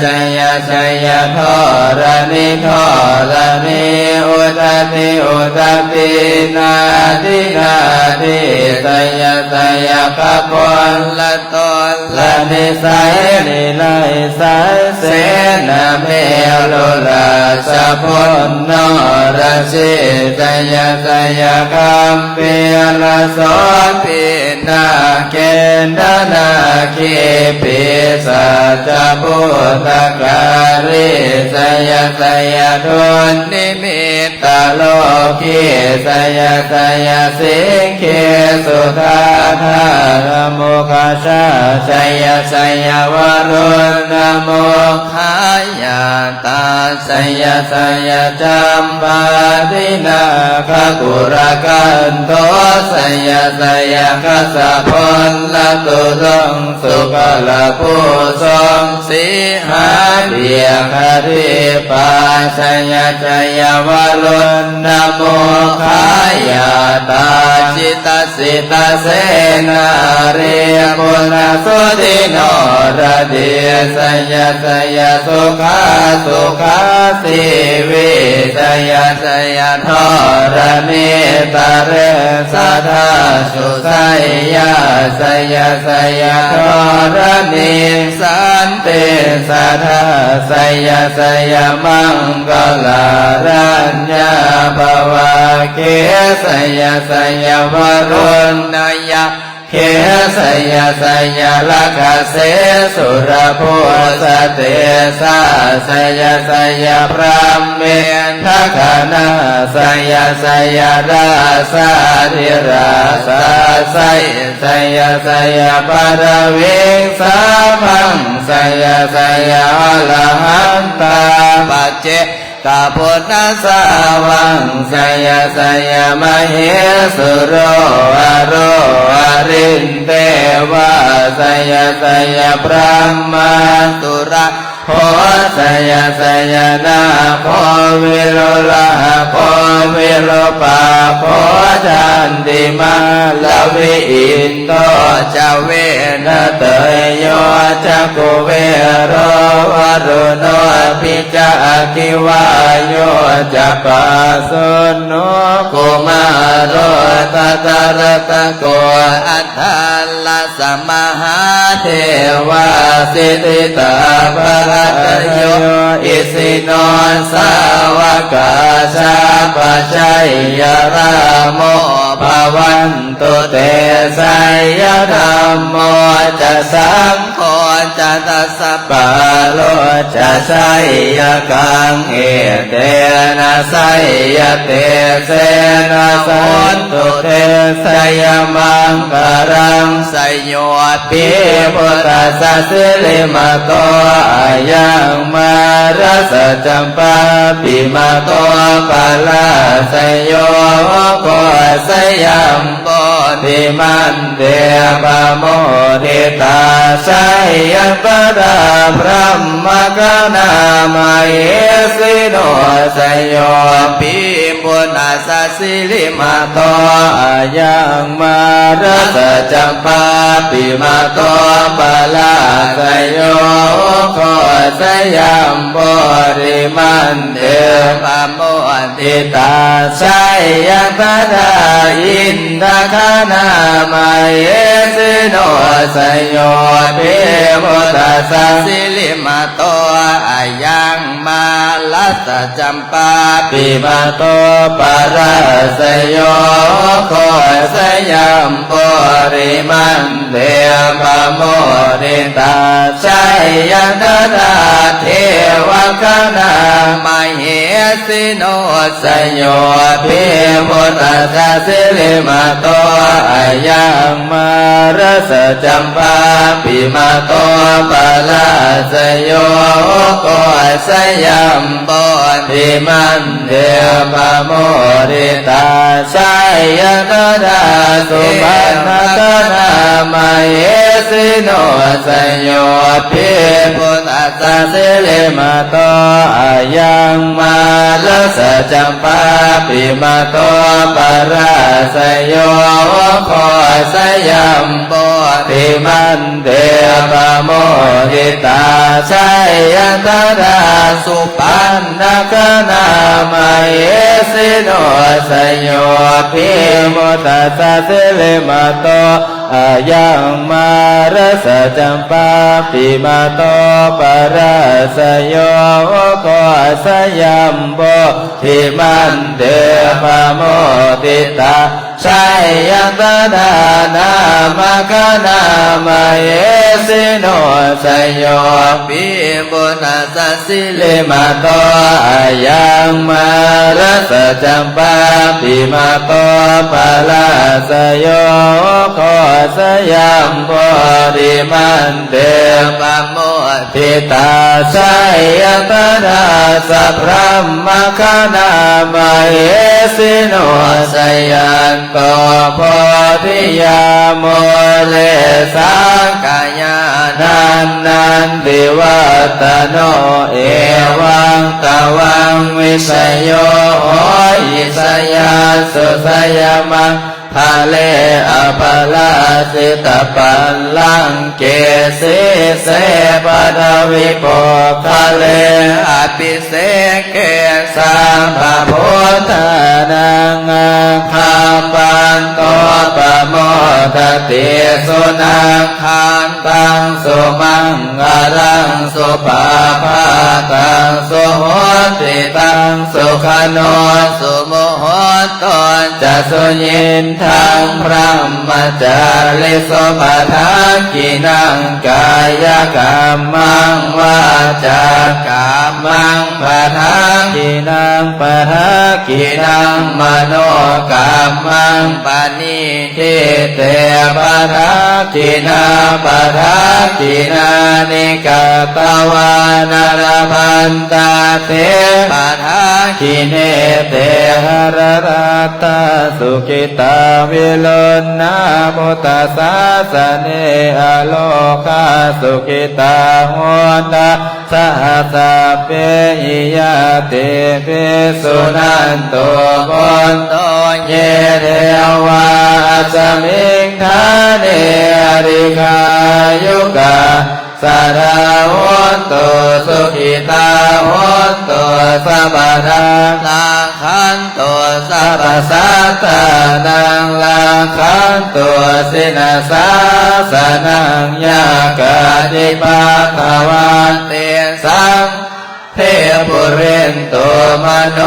ຊະຍະຊະຍະ ທໍລະນິທໍລະນີ ອຸຕະຕິອຸຕະຕີ ນາທິນາທີ ຊະຍະຊະຍະ ພະຄົນລະ ໂຕລະນິໄສ ນິໄລໄສ ເສນະເມລຸລາຊະພົນ ນໍລະສີ ຊະຍະຊະຍະ ຄຳປີລະໂສພີນາເກນທະນາຄີ ປີສັດຈະພູຕະກາລີ ຊະຍະຊະຍະ ດຸນນິມິດ ຕະໂລຄີ ຊະຍະຊະຍະ ສິງຄີສຸທາທາ ນະໂມຄະຊາ ຊະຍະຊະຍະ ວະລຸນນະໂມຄາຍາຕາ ຊະຍະຊະຍະ ຈຳປາທິນາຄະກຸລະກັນໂທ ຊະຍະຊະຍະ ຄະສະພົນລະຕຸລົງ ສຸກະລະພູຊົງ ສີຫາເບຍຄະດີປາ ຊະຍະຊະຍະ ວະລຸນນະໂມຄາຍາຕາ ຈິດຕະສິດຕະເສນາຣີ ປຸນນະສຸທິໂນລະດີ ຊະຍະຊະຍະ ສຸຂາສຸຂາຊີວິ ຊະຍະຊະຍະ ທໍລະນີຕະເຣ ສະທາສຸໄຊຍາ ຊະຍະຊະຍະ ທໍລະນີ ສັນຕິສະຖາ ຊະຍະຊະຍະ ມັງກະລາລັນຍາພະວາເກ ຊະຍະຊະຍະ ວະລຸນນະຍາເຄ ຊະຍະຊະຍະ ລະຄະເສ ສຸລະພູສະເຕຊາ ຊະຍະຊະຍະ ພຣາມເມນ ທັກຂະນາ ຊະຍະຊະຍະ ລາຊາທິລາຊາໄຊ ຊະຍະຊະຍະ ປະລະວິງສາພັງ ຊະຍະຊະຍະ ອະລະຫັນຕາ ປັດເຈກະພຸດທະສາວັງ ຊະຍະຊະຍະ ມະເຫສຸໂລ ອະໂລ ອະລິນເທວາ ຊະຍະຊະຍະ ພຣາມມາສຸລະ ໂພ ຊະຍະຊະຍະ ນາໂຄ ວິລຸລະໂຄ ວິ ໂລປາໂຄ ຈັນຕິມາລະວິອິນໂດ ຈະເວນະເຕໂຍ ຈັກຂຸເວໂຣ ວະລຸນໂນ ພິຈະ ອະກິວາໂຍ ຈະປາສຸນໂນ ກຸມາໂຣ ທັດຕະຣັດຕະໂກ ອັດ ທັດລະສະມະຫາເທວາ ສິດທິຕາພະລະຕະໂຍ ອິສິໂນ ສາວະກາ ສັບພະໄຊຍະລາໂມ ພະວັນຕຸເຕ ໄຊຍະທຳໂມ ຈະ ສັງໂຄ ຈະ ທັດສະປາໂລ ຈະ ໄຊຍະກັງ ເອເຕນະ ໄຊຍະເຕເສນະ ໂຫນຕຸເຕ ໄຊຍະມັງຄະລັງ ໄຊໂຍ ປິພຸດທັດສະ ສິລິມະໂຕ ອາຍັງ ມາຣະສະຈຳປາ ປິມະໂຕ ປະລາຊະໂຍ ໂຄ ຊະຍັມ ໂພ ທິມັນ ເຕ ປະໂມທິຕາ ໄຊຍະຕະດາ ພຣະມະຄະນາ ມະເຫສິໂນ ໄຊໂຍ ປິພຸດທັດສະ ສິລິມະໂຕ ອາຍັງ ມາຣະສະຈຳປາ ປິມະໂຕ ປະລາຊະໂຍ ໂຄ ຊະຍັມ ໂພ ທິມັນ ເຕ ປະໂມ ທິຕາ ໄຊຍະຕະດາ ອິນທະຄະນາ ມະເຫສິໂນ ໄຊໂຍ ປິພຸດທັດສະ ສິລິມະໂຕ ອາຍັງ ມາຣະສະຈຳປາ ປິມະໂຕ ປະລາຊະໂຍ ໂຄ ຊະຍັມ ໂພ ທິມັນ ເຕ ປະໂມທິຕາ ໄຊຍະຕະດາ ເທວະຄະນາ ມະເຫສິໂນ ໄຊໂຍ ປິພຸດທັດສະ ສິລິມະໂຕ ອາຍັງ ມາຣະສະຈຳປາ ປິມະໂຕ ປະລາຊະໂຍ ໂຄ ຊະຍັມ ໂພ ທິມັນ ເຕ ປະໂມທິຕາ ໄຊຍະຕະດາ ສຸປັນນະຄະນາ ມະເຫສິໂນ ໄຊໂຍ ປິພຸດທັດສະ ສິລິມະໂຕ ອາຍັງ ມາຣະສະຈຳປາ ປິມະໂຕ ປະລາຊະໂຍ ໂຄ ຊະຍັມ ໂພ ທິມັນ ເຕ ປະໂມທິຕາ ໄຊຍະຕະດາ ສຸປັນນະຄະນາ ມະເຫສິໂນ ໄຊໂຍ ປິພຸດທັດສະ ສິລິມະໂຕ ອາຍັງ ມາຣະສະຈຳປາ ປິມະໂຕ ປະລາຊະໂຍ ໂຄ ຊະຍັມ ໂພ ທິມັນ ເຕ ປະໂມທິຕາ ໄຊຍະຕະດາ ນາມະຄະນາ ມະເຫສິໂນ ໄຊໂຍ ປິບຸນະສະ ສິລິມະໂຕ ອາຍັງ ມາຣະສະຈຳປາ ປິມະໂຕ ປະລາຊະໂຍ ໂຄ ຊະຍັມ ໂພ ທິມັນ ເຕ ປະໂມ ທິຕາ ໄຊຍະຕະດາ ສະພຣະມະຄະນາ ມະເຫສິໂນ ຊະຍັນໂຕ ໂພທິຍາ ມູເລ ສັກກະຍານັນນັນທິວັດຕະໂນ ເອວັງຕະວັງ ວິຊະໂຍ ໂຫຫິ ຊະຍາສຸ ຊະຍະມັງ ຄະເລ ອະປະລາຊິຕະບັນລັງເກ ສີເສ ປະທະວິໂປກຄະເລ ອະພິເສເກ ສັບພະພຸດທານັງ ອາຄັບປັນໂຕ ປະໂມດະຕິ ສຸນັກຂັນຕັງ ສຸມັງຄະລັງ ສຸປະພາຕັງ ສຸໂຫຕິຕັງ ສຸຂະໂນ ສຸມຸໂຫ ໂຕ ຈະ ສຸຍິນທັງ ບຣະມະຈາລິສຸ ປະທັກກິນັງ ກາຍະກຳມັງ ວາຈາກຳມັງ ປະທັກກິນັງ ປະທັກກິນັງ ມະໂນກຳມັງ ປະນິທິເຕ ປະທັກກິນາ ປະທັກກິນານິ ກະຕະວານະ ລະພັນຕາເຕ ປະທັກກິເນ ເຕ ຫະຣະລາ ສັດທາສຸຂິຕາ ວິລຸນນາພຸດທະສາສະເນ ອະໂລຄາສຸຂິຕາ ໂຫດາສະຫະສັບເປຫິຍາຕິປິ ສຸນັນຕຸ ພຸດໂທ ເຢ ເທວາ ອັດສະມິງຖານີ ອະດິຄາຍຸກາ ສະດາ ໂຫນຕຸ ສຸຂິຕາ ໂຫນຕຸ ສັບພະດາ ລັກຂັນຕຸ ສັບພະສັດຖານັງ ລັກຂັນຕຸ ສິນນະສາສະນັງ ຍາການິປາທະວັນຕິ ສັງ ເທ ປຸເຣນຕຸ ມະໂນ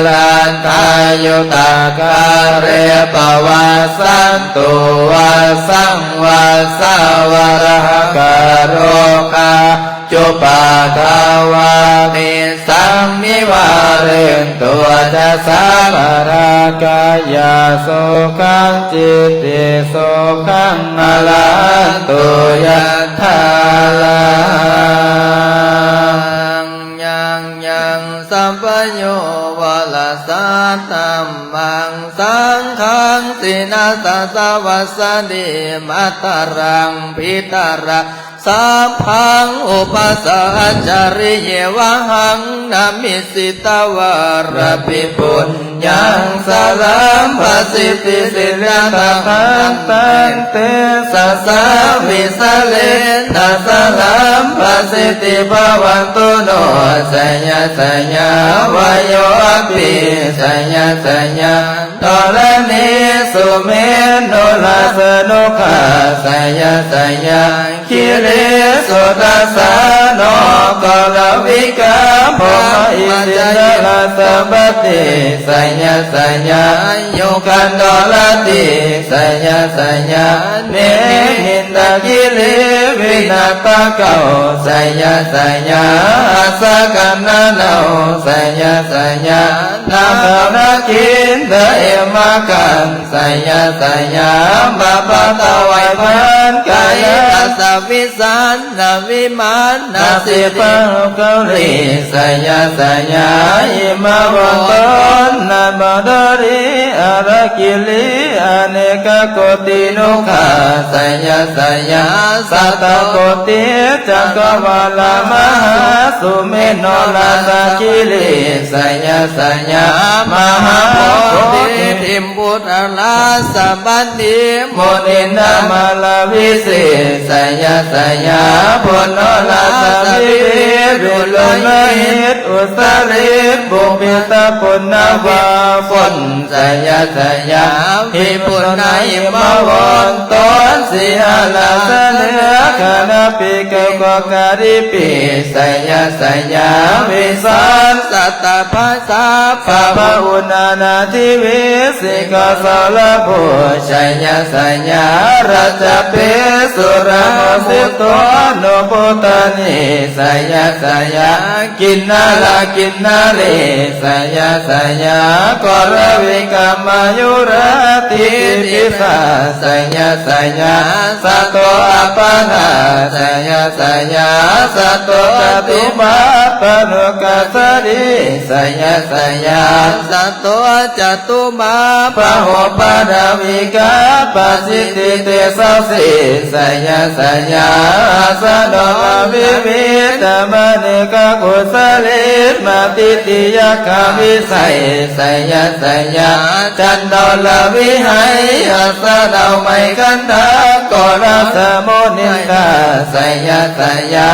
ລັດຖາ ຍຸດທາ ກາເຣ ປະວັດສັນຕຸ ວັດສັງ ວັດສາ ວະຣະຫະກາໂຣ ຄາ ຈຸປາທາວາ ຕິສາ ນິວາເຣນຕຸ ຊະຊາ ພະຣາກາຍາ ສຸຂັງ ຈິດຕິ ສຸຂັງ ອະລະຫັນຕຸ ຍັດຖາລັງ ຍັງ ຍັງ ສັບພະໂຍ ວະລະສາ ທຳມັງ ສັງຄັງ ສິນນະສາສະ ວັດສະດີ ມາຕະລັງ ພິຕະຣະ ສັບພັງ ອຸປະສາ ອັດສະລິເຍວະຫັງ ນະມິດສິຕະວາຣະປິປຸນຍັງ ສະລຳພະສິດທິສິດທະທັງ ຕັນເຕ ສະສະ ວິສະເລນະ ສະລຳພະສິດທິ ພະວັນຕຸໂນ ສະຍະສະຍາ ວາໂຍ ອະປິ ສະຍະສະຍາ ທໍລະນີ ສຸເມນໂນລາສະນຸຂາ ສະຍະສະຍາ ຄີລີສຸດທັດສາ ໂນ ກໍລະວິກາ ພົມມະອິນທິນນະລາຊາທິບະດີ ສະຍະສະຍາ ໂຍຄັນໂດລະຕິ ສະຍະສະຍາ ເນມິນທະກິລີ ວິນະຕະເກົາ ສະຍະສະຍາ ສະກັນນະເນົາ ສະຍະສະຍາ ນາຄະນະກິນທະເອມະກັນ ສະຍະສະຍາ ມາປະຖວາຍພານ ກາຍະ ສະວິສັນນະວິມານນະສິບປະຫຸກກະລີ ສະຍະສະຍາ ອິມມະວົນໂຕນະມະດາລີ ອາລະກິລີ ອະເນກະໂກຕິນຸກຂາ ສະຍະສະຍາ ສັດຕະໂກຕິຈັກກະວາລະມະຫາສຸເມນໂນລາຊະກິລີ ສະຍະສະຍາ ມະຫາໂພທິ ທິມ ບຸດຕະລາຊະບັນດີ ມຸນິນາມາລະວິເສດ ສະຍະສະຍາ ໂພນໂນລາຊະວິວິດ ວິໂລລະຫິດ ອຸສະລິດ ບຸບພິຕະປຸນນະວາ ຝົນ ສະຍະສະຍາ ພິປຸນນະຫິມມະວົນ ໂຕນສີຫະລາຊະເໜືອ ຄະນະປິກະກະກະດິປິ ສະຍະສະຍາ ວິສັນ ສັດຕະພາ ສາພະວະອຸນນານາທິວິສິກະສາລະໂພ ຊະຍະຊະຍາ ລາຊະເປສຸຣະໂນສິໂຕໂນພຸດທານີ ຊະຍະຊະຍາ ກິນນາລະກິນນາລີ ຊະຍະຊະຍາ ກໍລະວິກາມາຍຸຣາທິຕິສາ ຊະຍະຊະຍາ ສະໂຕອັບປະທາ ຊະຍະຊະຍາ ສະໂຕຈະຕຸມາປະນຸກະສະລີ ຊະຍະຊະຍາ ສະໂຕຈະຕຸມາປະໂຫປະດາວິກາປະສິດທິເຕຊະສີ ຊະຍະຊະຍາ ອາສະໂນອະວິວິດຕະມະນີກະກຸສະລີມາຕິຕິຍະຄະວິໄສ ຊະຍະຊະຍາ ຈັນໂດລະວິໄຫ ອາສະນະໄມຄັນທາ ກໍລະສະມຸນິນທາ ຊະຍະຊະຍາ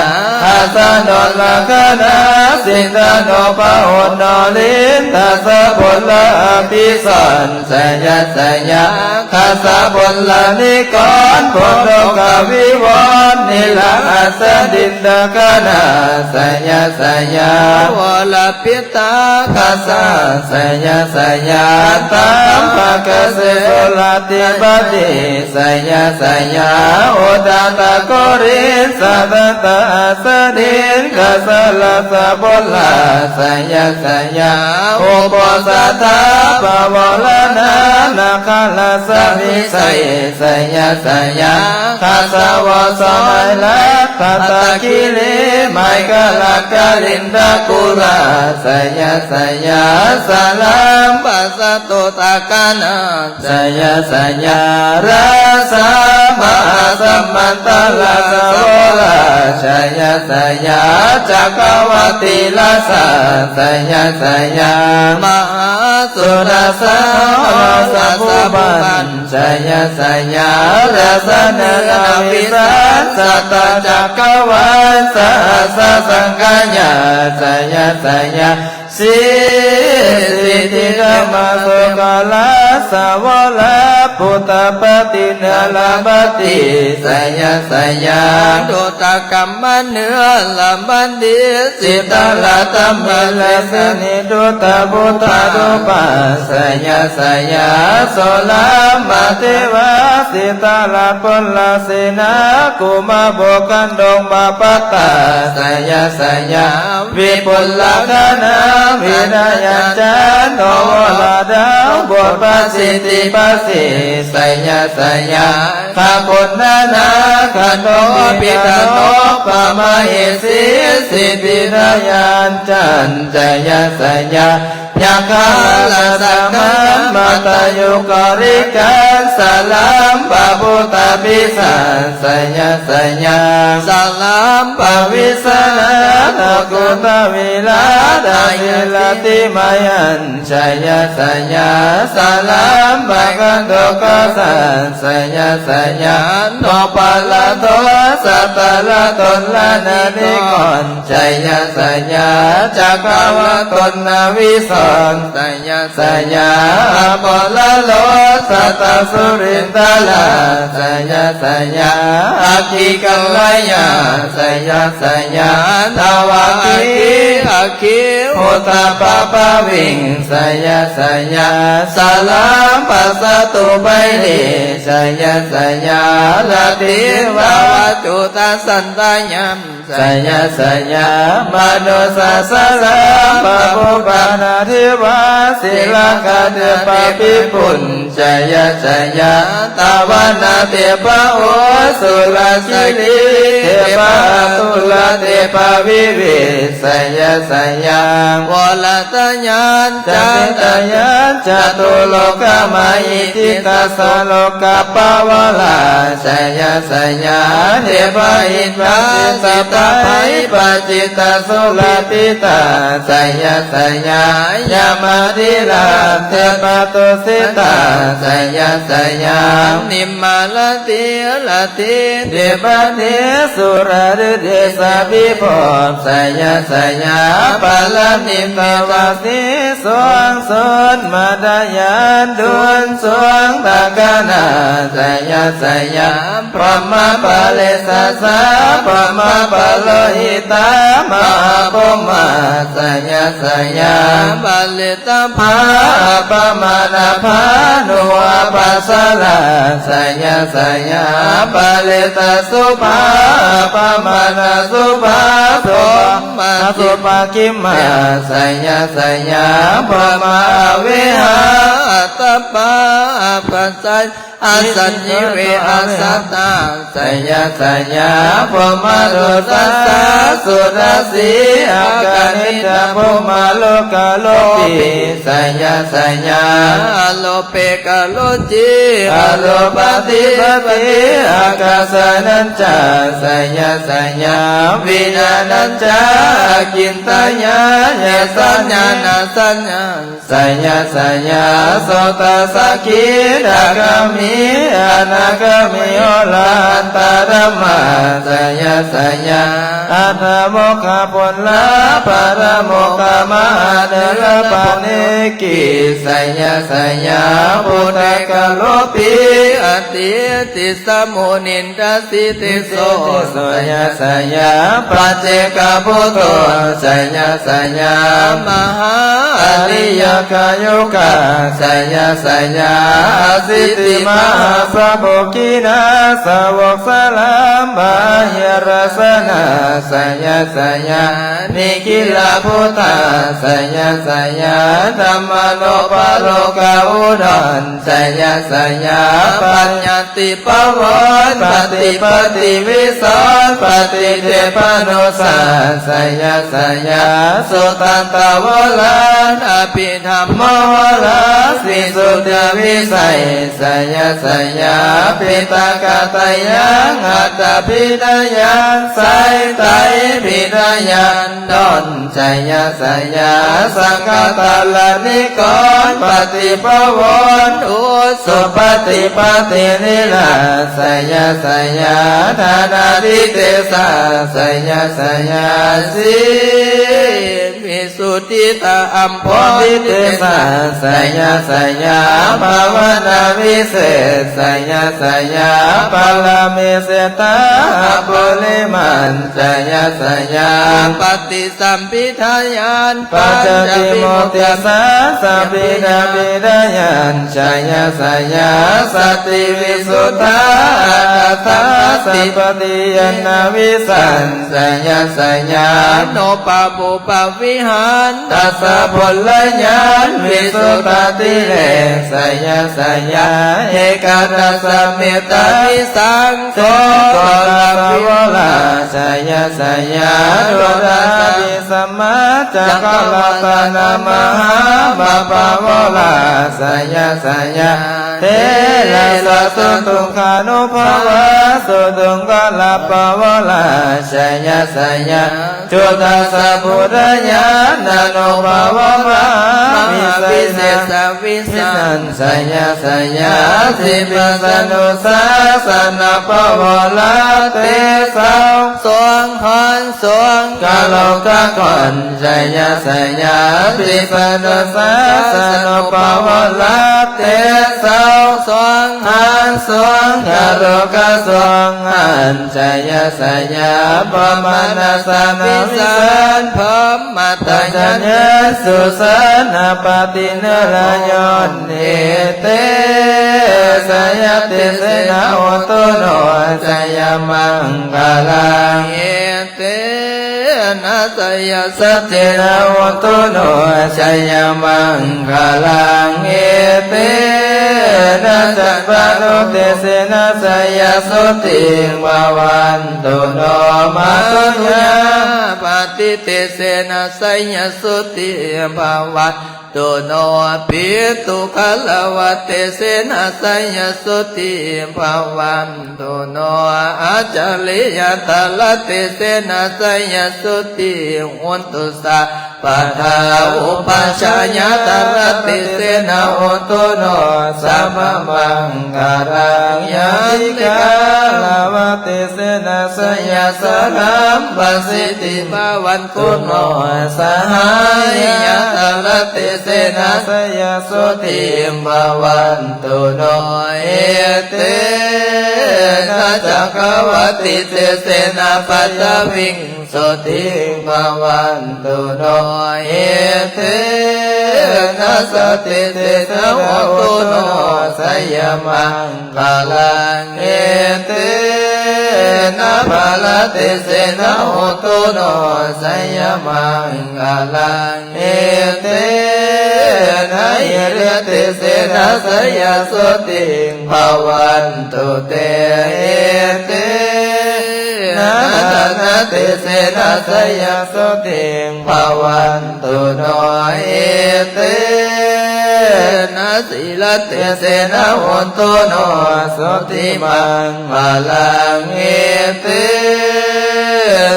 ອາສະໂນລະຄະນາ ສິນທະໂນປະໂຫນໂນລິນທະສະພົນລະອະພິສອນ ຊະຍະຊະຍາ ຄະສະບົນລະນິກອນ ໂພໂນກະວິວອນ ນິລະອາສະດິນຕະຄະນາ ຊະຍະຊະຍາ ວະລະປິຕາຄະສາ ຊະຍະຊະຍາ ຕາມພະກະເສໂສລາທິບະດີ ຊະຍະຊະຍາ ໂອດາຕະໂກລິນສະຕະຕະອາສະດິນ ຄະສະລາຊະບົນລາ ຊະຍະຊະຍາ ໂອໂພສະຖາປະວະລະນາ ນະຄະລາຊະວິໄສ ໄຊຍະໄຊຍະ ຄາສະວະສະໄໝລັດ ພັດຕະຄີລີ ໄມກະລະກະລິນທະກຸລາ ໄຊຍະໄຊຍະ ສະລາມ ປະສະໂຕຕະກະນາ ໄຊຍະໄຊຍະ ລາຊາ ມະຫາສະມັນຕະລາຊະວະລາ ໄຊຍະໄຊຍະ ຈັກກະວັດຕິລາຊາ ໄຊຍະໄຊຍະ ມະຫາສຸລາຊາ ມະຫາສະບຸບບັນ ໄຊຍະໄຊຍະ ລາຊະເໜືອນະວິສານ ສັດຕະຈັກກະວານ ສະຫັດສະສັງຄະຍາ ໄຊຍະໄຊຍະ ສິດທິທຳມະໂສກະລາຊະວະລາ ພຸດທະປະຕິນາລະປະຕິ ໄຊຍະໄຊຍະ ດຸດຕະກຳມະເໜືອລະບັນດີ ສິດຕະລະຕະມະລະສິນິ ດຸດຕະບຸດທະຮູບາ ໄຊຍະໄຊຍະ ໂສລາມະເທວາ ສິດຕະລະພົນລະເສນາ ກຸມາໂບກັນດົງບາປະຕາ ໄຊຍະໄຊຍະ ວິປຸນລະຄະນາ ວິນະຍັນຈາ ໂນວະລະດາ ບົດປະສິດທິປະສິດ ໄຊຍະໄຊຍະ ຄະຄຸນນານາ ຄະໂນ ປິທະໂນ ພະມະເຫສີ ສິດພິນະຍັນຈັນ ໄຊຍະໄຊຍະ ຍັກຄະລາຊະມັນ ມະຕະຍຸກະລິກັນ ສະລາມ ພະພຸດທະພິສານ ໄຊຍະໄຊຍະ ສະລາມ ພະວິສານາ ໂນກຸດຕະວິລາ ດາສິລະຕິມະຍັນ ໄຊຍະໄຊຍະ ສະລາມ ພະກັນໂຕກະສັນ ໄຊຍະໄຊຍະ ໂນປະລະໂທ ສັດຕະລະຕົນລະນະນິກອນ ໄຊຍະໄຊຍະ ຈັກກະວາຕົນນະວິສອນ ໄຊຍະໄຊຍະ ອາປະລະໂລ ສັດຕະສຸລິນຕະລາ ໄຊຍະໄຊຍະ ອັກຄີກັນລະຍາ ໄຊຍະໄຊຍະ ນາວາອັກຄີ ອັກຄີ ພຸດທະປະພາວິງ ໄຊຍະໄຊຍະ ສະລາມ ປະສະຕູໄພລີ ໄຊຍະໄຊຍະ ລາຕິວາວັດຖຸຕະສັນຕະຍັງ ໄຊຍະໄຊຍະ ມະນຸດສະສະລາມ ພະພຸບພະນາເທວາ ສີລະຄະເທພະພິພຸນ ໄຊຍະໄຊຍະ ຕາວະນະເທພະໂອ ສຸລະສິລິ ເທພະອະສຸລະເທພະວິເວກ ໄຊຍະໄຊຍະ ວະລະຕະຍານ ຈະເຕຕະຍານ ຈະຕຸໂລກະມະຫິທິຕະສະໂລກະປະວາລາ ໄຊຍະໄຊຍະ ເທພະອິນທາສິດຕະໄພປະຈິດຕະສຸລະປິຕາ ໄຊຍະໄຊຍະ ຍະມາທິລາເທພະຕຸສິຕາ ໄຊຍະໄຊຍະ ນິມມາລະຕິລະຕິ ເດບະເທສຸລະລິເດຊະວິພອບ ໄຊຍະໄຊຍະ ປະລະມິດຕະວາສີ ສວງຊົນມາດາຍານ ດຸນສວງຕາກະນາ ໄຊຍະໄຊຍະ ພຣະມະປະເລສາສາ ພຣະມະປະໂລຫິຕາ ມະຫາພົມມາ ໄຊຍະໄຊຍະ ປະເລ ຕະພາ ອາພະມານາພານຸອາພາສາລາ ໄຊຍະໄຊຍະ ປະເລຕະສຸພາ ອາພະມານາສຸພາ ໂສມມະສຸພາກິມມາ ໄຊຍະໄຊຍະ ພະມາອາເວຫາ ອັດຕະປາ ອາພະໄຊ ອາສັນນິເວຫາສັດຕາ ໄຊຍະໄຊຍະ ພົມມະໂດສັດສາ ສຸດາສີ ອາການິດາ ພົມມະໂລກາໂລປີ ໄຊຍະໄຊຍະ ອາໂລເປກາໂລຈີ ອາໂລປະຕິປະຕິ ອາກາສານັນຈາ ໄຊຍະໄຊຍະ ວິນານັນຈາ ອາກິນຕະຍາ ຍະສັນຍານາສັນຍາ ໄຊຍະໄຊຍະ ໂສຕາສະກິດາຄາມີ ອະນາຄາມີ ໂອລະຫັນຕາທຳມາ ໄຊຍະໄຊຍະ ອະຖະໂມກຂະຜົນລະ ພະທະໂມກຂະມະຫາເນລະປານິກິ ໄຊຍະໄຊຍະ ພຸດທະກາໂລປີ ອະຕິຕິສະມຸນິນ ຕະສິຕິໂສ ໄຊຍະໄຊຍະ ປັດເຈກະພຸດໂທ ໄຊຍະໄຊຍະ ມະຫາອະລິຍະກາໂຍກາ ໄຊຍະໄຊຍະ ອາເສ ສິດທິມະຫາສະໂພກິນາ ສາວົກສາລາມະເຮລະສະນາ ໄຊຍະໄຊຍະ ນິກິລະພຸດທາ ໄຊຍະໄຊຍະ ທຳມະໂນປະໂລກະອຸດອນ ໄຊຍະໄຊຍະ ປັນຍາ ຕິປະວອນ ປະຕິປັດຕິວິສອນ ປະຕິເທບານຸສາ ໄຊຍະໄຊຍະ ສຸທັນຕະວະລານ ອະພິທຳມະວະລາ ວິສຸດທິວິໄສ ໄຊຍະໄຊຍະ ປິຕະກະຕະຍັງ ອັດຕະພິທະຍັງ ໄຊໄຕພິທະຍັງ ດອນ ໄຊຍະໄຊຍະ ສັງຄະຕາລະນິກອນ ປະຕິປະວອນ ອຸສຸປະຕິປັດຕິນິລາ ໄຊຍະໄຊຍະ ທານາທິເຕສາ ໄຊຍະໄຊຍະ ສີວິສຸດທິຕາອຳພອນ ທິເຕສາ ໄຊຍະໄຊຍະ ພາວະນາວິເສດ ໄຊຍະໄຊຍະ ປາລະມີເສດຖາ ອະປຸລິມານ ໄຊຍະໄຊຍະ ປະຕິ ສຳພິທະຍານ ປັນຈະວິມຸດຕິສາ ສະພິທະພິທະຍານ ໄຊຍະໄຊຍະ ສະຕິວິສຸດທາ ອາກາສະ ສະຕິປັດຕິຍານະວິສັນ ໄຊຍະໄຊຍະ ໂນປະບູປະວິຫານ ທັດສະພົນລະຍານ ວິສຸດທາທິເລກ ໄຊຍະໄຊຍະ ເອກາທັດສະເມຕຕາວິສັງ ໂສ ໂສຕະສະວະລາ ໄຊຍະໄຊຍະ ໂດດານະພິສມມາ ຈັກກະວັດຕະນະມະຫາບາບາວະລາ ໄຊຍະໄຊຍະ ເຖລະສະຕຸງຄານຸພາວາ ສຸຕຸງຄະລາບາວະລາ ໄຊຍະໄຊຍະ ຈຸດທັດສະພຸດທະຍານານຸພາວະມະຫາວິເສດສະວິ ສັນ ໄຊຍະໄຊຍະ ສິບປະສະນຸສາສະນະປະວະລາເຕສັງ ສວງຮອນສວງກະໂລກະຄອນ ໄຊຍະໄຊຍະ ສິບປະສະນຸສາສະນຸປະວະລາເຕສັງ ສວງຮອນສວງກະໂລກະສວງຫັນ ໄຊຍະໄຊຍະ ພະມະນາສະນະວິສັນ ພະ ມະຕະຍັນຍະສຸສານະປະຕິນະລະຍອນ ເອເຕ ໄຊຍະເຕເສນະໂຫຕຸໂນ ໄຊຍະມັງຄະລັງ ເອເຕນະໄຊຍະສັນຕິນະໂຫຕຸໂນ ໄຊຍະມັງຄະລັງ ເອເຕນະຈັກກະວັດຕິເສນະໄຊຍະສຸດທິງພະວັນຕຸໂນ ມາຕຸຍາ ປະຕິເຕເສນະໄຊຍະສຸດທິງພະວັນຕຸໂນ ປິດຕຸຄາລະວະເຕເສນະໄຊຍະສຸດທິງພະວັນຕຸໂນ ອັດຈະລິຍະຕາລະເຕເສນະໄຊຍະສຸດທິງໂຫນຕຸ ສາ ປະທາອຸປະຊາຍະຕະລະຕິເສນະໂຫຕຸໂນ ສະບະມັງຄະລັງ ຍາຕິກາລະວະຕິເສນະໄຊຍະສະລຳປະສິດທິພະວັນຕຸໂນ ສະຫາຍຍະຕະລະຕິເສນະໄຊຍະສຸດທິງພະວັນຕຸໂນ ເອເຕນະຈັກກະວັດຕິເຕເສນະປັດທະວິງ ສຸດທິງພະວັນຕຸໂນ ເອເຕນະສະຕິເຕນະໂຫຕຸໂນ ໄຊຍະມັງຄະລັງ ເອເຕນະພະລະຕິເສນະໂຫຕຸໂນ ໄຊຍະມັງຄະລັງ ເອເຕນະຫິລິຕິເສນະໄຊຍະສຸດທິງພະວັນຕຸເຕ ເອເຕນະທານະຕິເສນະໄຊຍະສຸດທິງພະວັນຕຸໂນ ເອເຕນະສີລະຕິເສນະໂຫນຕຸໂນ ສຸດທິມັງຄະລັງ ເອເຕ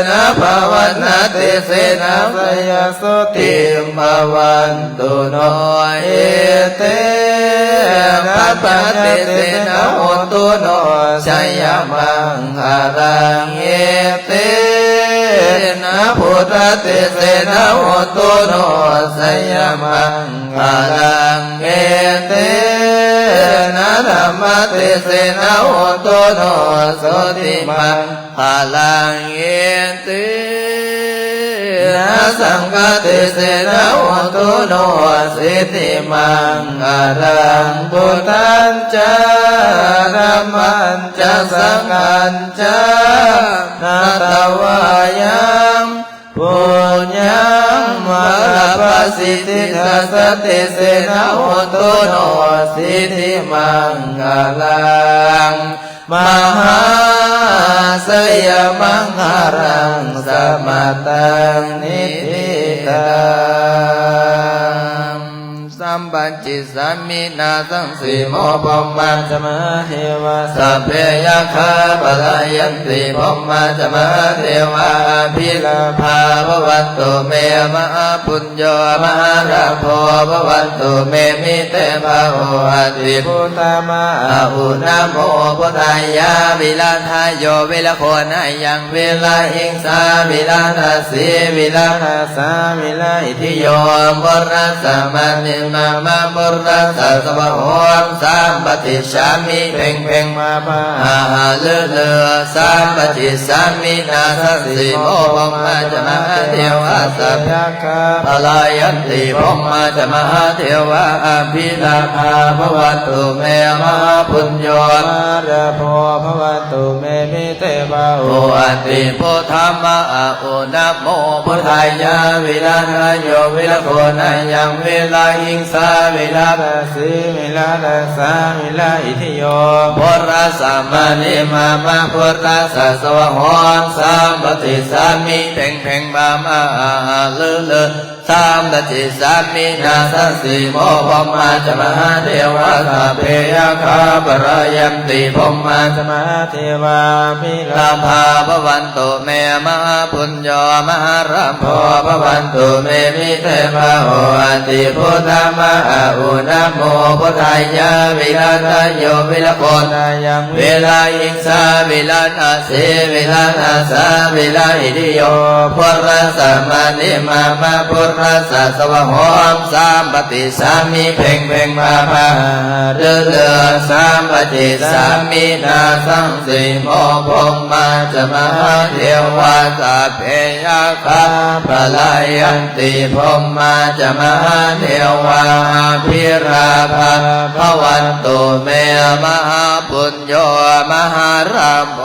ນະພາວະນະຕິເສນະໄຊຍະສຸດທິງພະວັນ ຕຸໂນ ເອເຕນະປັນຍາຕິເສນະໂຫນຕຸໂນ ໄຊຍະມັງຄະລັງ ເອເຕນະພຸດທະຕິເສນະໂຫນຕຸໂນ ໄຊຍະມັງຄະລັງ ເອເຕນະທຳມະຕິເສນະໂຫນຕຸໂນ ໂສຕິມັງຄະລັງ ເອເຕນະ ສັງຄະເທເສນະໂຫຕຸໂນ ສິດທິມັງຄະລັງ ພຸດທັນຈະ ທຳມັນຈະ ສັງຄັນຈະ ນາດຕະວາຍັງ ປຸນຍັງ ມາລະປະສິດທິທັດສະ ເຕເສນະໂຫຕຸໂນ ສິດທິມັງຄະລັງ ມະຫາໄຊຍະມັງຄະລັງ ສະມະຕັງ ນິທິຕັງ ສຳປະຈິດສາມິ ນາສັງ ສີໂມ ພົມມາຈະ ມະຫາເທວາ ສັບເພ ຍັກຂາ ພະລາຍັນຕິ ພົມມາຈະ ມະຫາເທວາ ອະພິລາພາ ພະວັນຕຸ ເມ ມະຫາປຸນໂຍ ມະຫາລາໂພ ພະວັນຕຸ ເມ ມິເຕ ພາໂຫ ອະຕິ ພຸດທະ ມະຫາອຸນະໂມ ພຸດທາຍາ ວິລາທາໂຍ ວິລາໂຄນາຍັງ ວິລາຫິງສາ ວິລາທາສີ ວິລາທາສາ ວິລາອິດທິໂຍ ພຸດທະສະ ມະນິມາມະ ພຸດທະສະ ສະວະໂຫງ ສຳປະຕິດສາມິ ເພັງເພັງ ພາພາ ຫາຫາລືລື ສຳປະຕິດສາມິ ນາສັງ ສີໂມ ພົມມາຈະ ມະຫາເທວາ ສັບເພ ຍັກຂາ ພະລາຍັນຕິ ພົມມາຈະ ມະຫາເທວາ ອະພິລາພາ ພະວັນຕຸ ເມ ມະຫາປຸນໂຍ ມະຫາລາໂພ ພະວັນຕຸ ເມ ມິເຕ ພາໂຫ ອະຕິ ພຸດທະ ມະຫາອຸນະໂມ ພຸດທາຍາ ວິລາທາໂຍ ວິລາໂຄນາຍັງ ວິລາຫິງສາ ວິລາທາສີ ວິລາທາສາ ວິລາອິດທິໂຍ ພຸດທະສະ ມະນິມາມະ ພຸດທະສະ ສະວະໂຫງ ສຳປະຕິດສາມິ ເພັງເພັງ ພາພາ ຫາຫາລືລື ສຳປະຕິດສາມິ ນາສັງ ສີໂມ ພົມມາຈະ ມະຫາເທວາ ສັບເພ ຍັກຂາ ພະລາຍັນຕິ ພົມມາຈະ ມະຫາເທວາ ອະພິລາພາ ພະວັນຕຸ ເມ ມະຫາປຸນໂຍ ມະຫາລາໂພ ພະວັນຕຸ ເມ ມິເຕ ພາໂຫ ອະຕິ ພຸດທະ ມະຫາອຸນະໂມ ພຸດທາຍາ ວິລາທາໂຍ ວິລາໂຄນາຍັງ ວິລາຫິງສາ ວິລາທາສີ ວິລາທາສາ ວິລາອິດທິໂຍ ພຸດທະສະ ມະນິມາມະ ພຸດທະສະ ສະວະໂຫງ ສຳປະຕິດສາມິ ເພັງເພັງ ພາພາ ຫາລືລື ສຳປະຕິດສາມິ ນາສັງ ສີໂມ ພົມມາຈະ ມະຫາເທວາ ສັບເພ ຍັກຂາ ພະລາຍັນຕິ ພົມມາຈະ ມະຫາເທວາ ອະພິລາພາ ພະວັນຕຸ ເມ ມະຫາປຸນໂຍ ມະຫາລາໂພ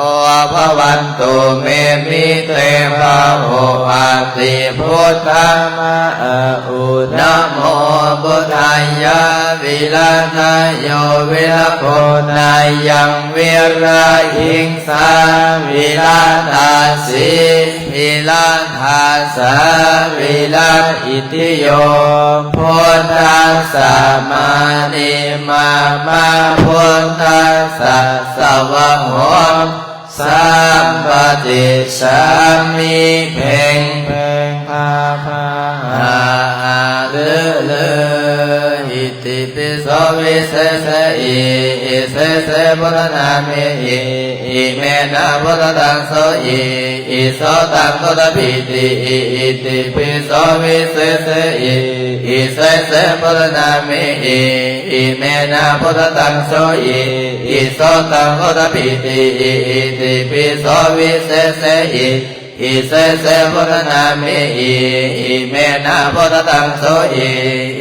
ພະວັນຕຸ ເມ ມິເຕ ພາໂຫ ອະຕິ ພຸດທະ ມະຫາອຸນະໂມ ພຸດທາຍາ ວິລາທາໂຍ ວິລາໂຄນາຍັງ ວິລາຫິງສາ ວິລາທາສີ ວິລາທາສາ ວິລາອິດທິໂຍ ພຸດທະສະ ມະນິມາມະ ພຸດທະສະ ສະວະໂຫງ ສຳປະຕິດສາມິ ເພັງເພັງ ພາພາ ຫາຫາລືລື ອິຕິປິໂສ ວິເສເສ ອິ ອິເສເສ ພຸດທະນາເມ ອິ ອິເມນະ ພຸດທະຕັງ ໂສ ອິ ອິໂສຕັງ ພຸດທະປີຕິ ອິ ອິຕິປິໂສ ວິເສເສ ອິ ອິເສເສ ພຸດທະນາເມ ອິ ອິເມນະ ພຸດທະຕັງ ໂສ ອິ ອິໂສຕັງ ພຸດທະປີຕິ ອິ ອິຕິປິໂສ ວິເສເສ ອິ ອິເສເສ ພຸດທະນາເມ ອິ ອິເມນະ ພຸດທະຕັງ ໂສ ອິ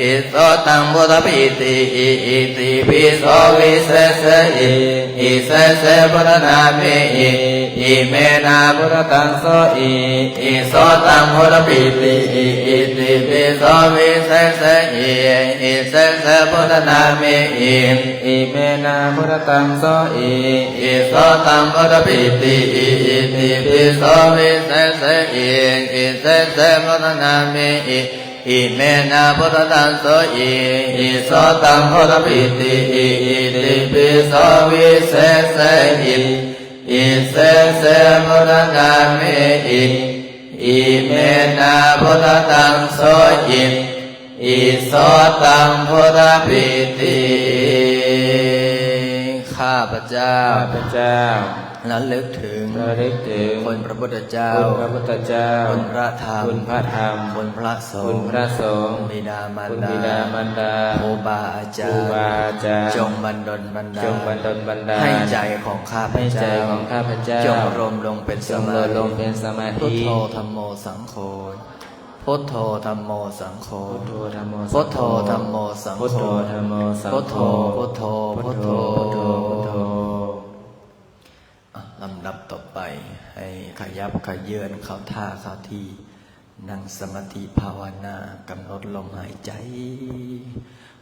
ອິໂສຕັງ ພຸດທະປີຕິ ອິ ອິຕິປິໂສ ວິເສເສ ອິ ອິເສເສ ພຸດທະນາເມ ອິ ອິເມນະ ພຸດທະຕັງ ໂສ ອິ ອິໂສຕັງ ພຸດທະປີຕິ ອິ ອິຕິປິໂສ ວິເສເສ ອິ ອິເສເສ ພຸດທະນາເມ ອິ ອິເມນະ ພຸດທະຕັງ ໂສ ອິ ອິໂສຕັງ ພຸດທະປີຕິ ອິ ອິຕິປິໂສ ວິເສເສ ອິ ອິເສເສ ພຸດທະນາເມ ອິ ອິເມນະ ພຸດທະຕັງ ໂສ ອິ ອິໂສຕັງ ພຸດທະປີຕິ ອິ ອິຕິປິໂສ ວິເສເສ ອິ ອິເສເສ ພຸດທະນາເມ ອິ ອິເມນະ ພຸດທະຕັງ ໂສ ອິ ອິໂສຕັງ ພຸດທະປີຕິ ຂ້າພະເຈົ້າ ຂ້າພະເຈົ້າ ລະລຶກເຖິງ ລະລຶກເຖິງ ຄຸນພະພຸດທະເຈົ້າ ຄຸນພະພຸດທະເຈົ້າ ຄຸນພະທຳ ຄຸນພະທຳ ຄຸນພະສົງ ຄຸນພະສົງ ຄຸນບິດາມານດາ ຄຸນບິດາມານດາ ຄູບາອາຈານ ຄູບາອາຈານ ຈົ່ງບັນດົນບັນດານ ຈົ່ງບັນດົນບັນດານ ໃຫ້ໃຈຂອງຂ້າພະເຈົ້າ ໃຫ້ໃຈຂອງຂ້າພະເຈົ້າ ຈົ່ງລົມລົງເປັນສະມາທິ ຈົ່ງລົມລົງເປັນສະມາທິ ພຸດໂທ ທຳໂມ ສັງໂຄ. ພຸດໂທ ທຳໂມ ສັງໂຄ ພຸດໂທ ທຳໂມ ສັງໂຄ ພຸດໂທ ທຳໂມ ສັງໂຄ ພຸດໂທ ທຳໂມ ສັງໂຄ ພຸດໂທ ພຸດໂທ ພຸດໂທ ພຸດໂທ ພຸດໂທ ອ່ະ ລຳດັບຕໍ່ໄປ ໃຫ້ຂະຫຍັບຂະເຢິນເຂົ້າທ່າເຂົ້າທີ່ ນັ່ງສະມາທິພາວະນາ ກຳນົດລົມຫາຍໃຈ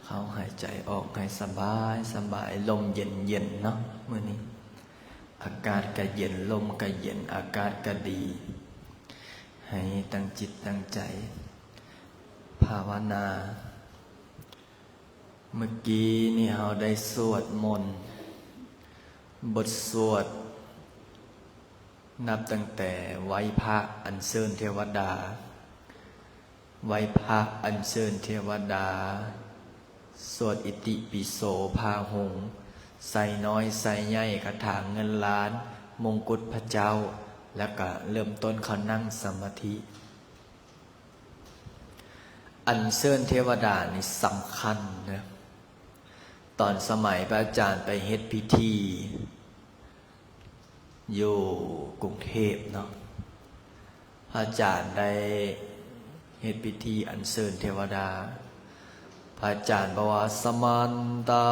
ເຂົ້າ ຫາຍໃຈອອກ ໃຫ້ສະບາຍສະບາຍ ລົມເຢັນໆເນາະ ມື້ນີ້ ອາກາດກະເຢັນ ລົມກະເຢັນ ອາກາດກະດີ ໃຫ້ຕັ້ງຈິດຕັ້ງໃຈພາວະນາ. ເມື່ອກີ້ນີ້ເຮົາໄດ້ສວດມົນ ບົດສວດນັບຕັ້ງແຕ່ໄຫວ້ພະ ອັນເຊີນເທວະດາ ໄຫວ້ພະ ອັນເຊີນເທວະດາ ສວດອິຕິປິໂສ ພາຫົງ ໄຊນ້ອຍ ໄຊໃຫຍ່ ຄາຖາເງິນລ້ານ ມົງກຸດພະເຈົ້າ ແລ້ວກະເລີ່ມຕົ້ນເຂົ້ານັ່ງສະມາທິ. ອັນເຊີນເທວະດານີ້ສຳຄັນເດີ ຕອນສະໄໝພະອາຈານໄປເຮັດພິທີຢູ່ກຸງເທບເນາະ ພະອາຈານໄດ້ເຮັດພິທີອັນເຊີນເທວະດາ ພະອາຈານບອກວ່າ ສະມັນຕາ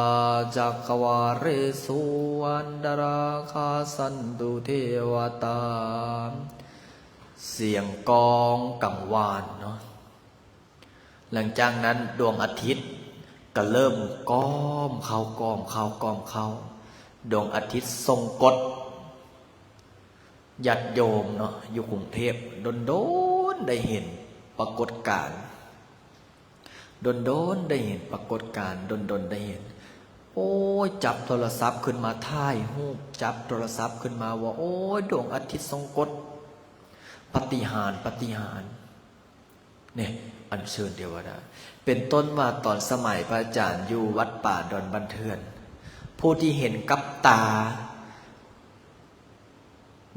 ຈັກກະວາເລສຸ ອັນຕະລາຄາສັນຕຸເທວະຕາ ສຽງກ້ອງກັງວານເນາະ ຫຼັງຈາກນັ້ນດວງອາທິດກະເລີ່ມກ້ອມເຂົ້າ ກ້ອມເຂົ້າ ກ້ອມເຂົ້າ ດວງອາທິດຊົງກົດ ຍາດໂຍມເນາະ ຢູ່ກຸງເທບ ດົນໆໄດ້ເຫັນປາກົດການ ດົນໆໄດ້ເຫັນປາກົດການ ດົນໆໄດ້ເຫັນ ໂອ້ຍ ຈັບໂທລະສັບຂຶ້ນມາຖ່າຍຮູບ ຈັບໂທລະສັບຂຶ້ນມາວ່າ ໂອ້ຍ ດວງອາທິດຊົງກົດ ປາຕິຫານ ປາຕິຫານ ນີ້ ອັນເຊີນເທວະດາ ເປັນຕົ້ນວ່າຕອນສະໄໝພະອາຈານຢູ່ວັດປ່າດອນບ້ານເທື່ອນ ຜູ້ທີ່ເຫັນກັບຕາ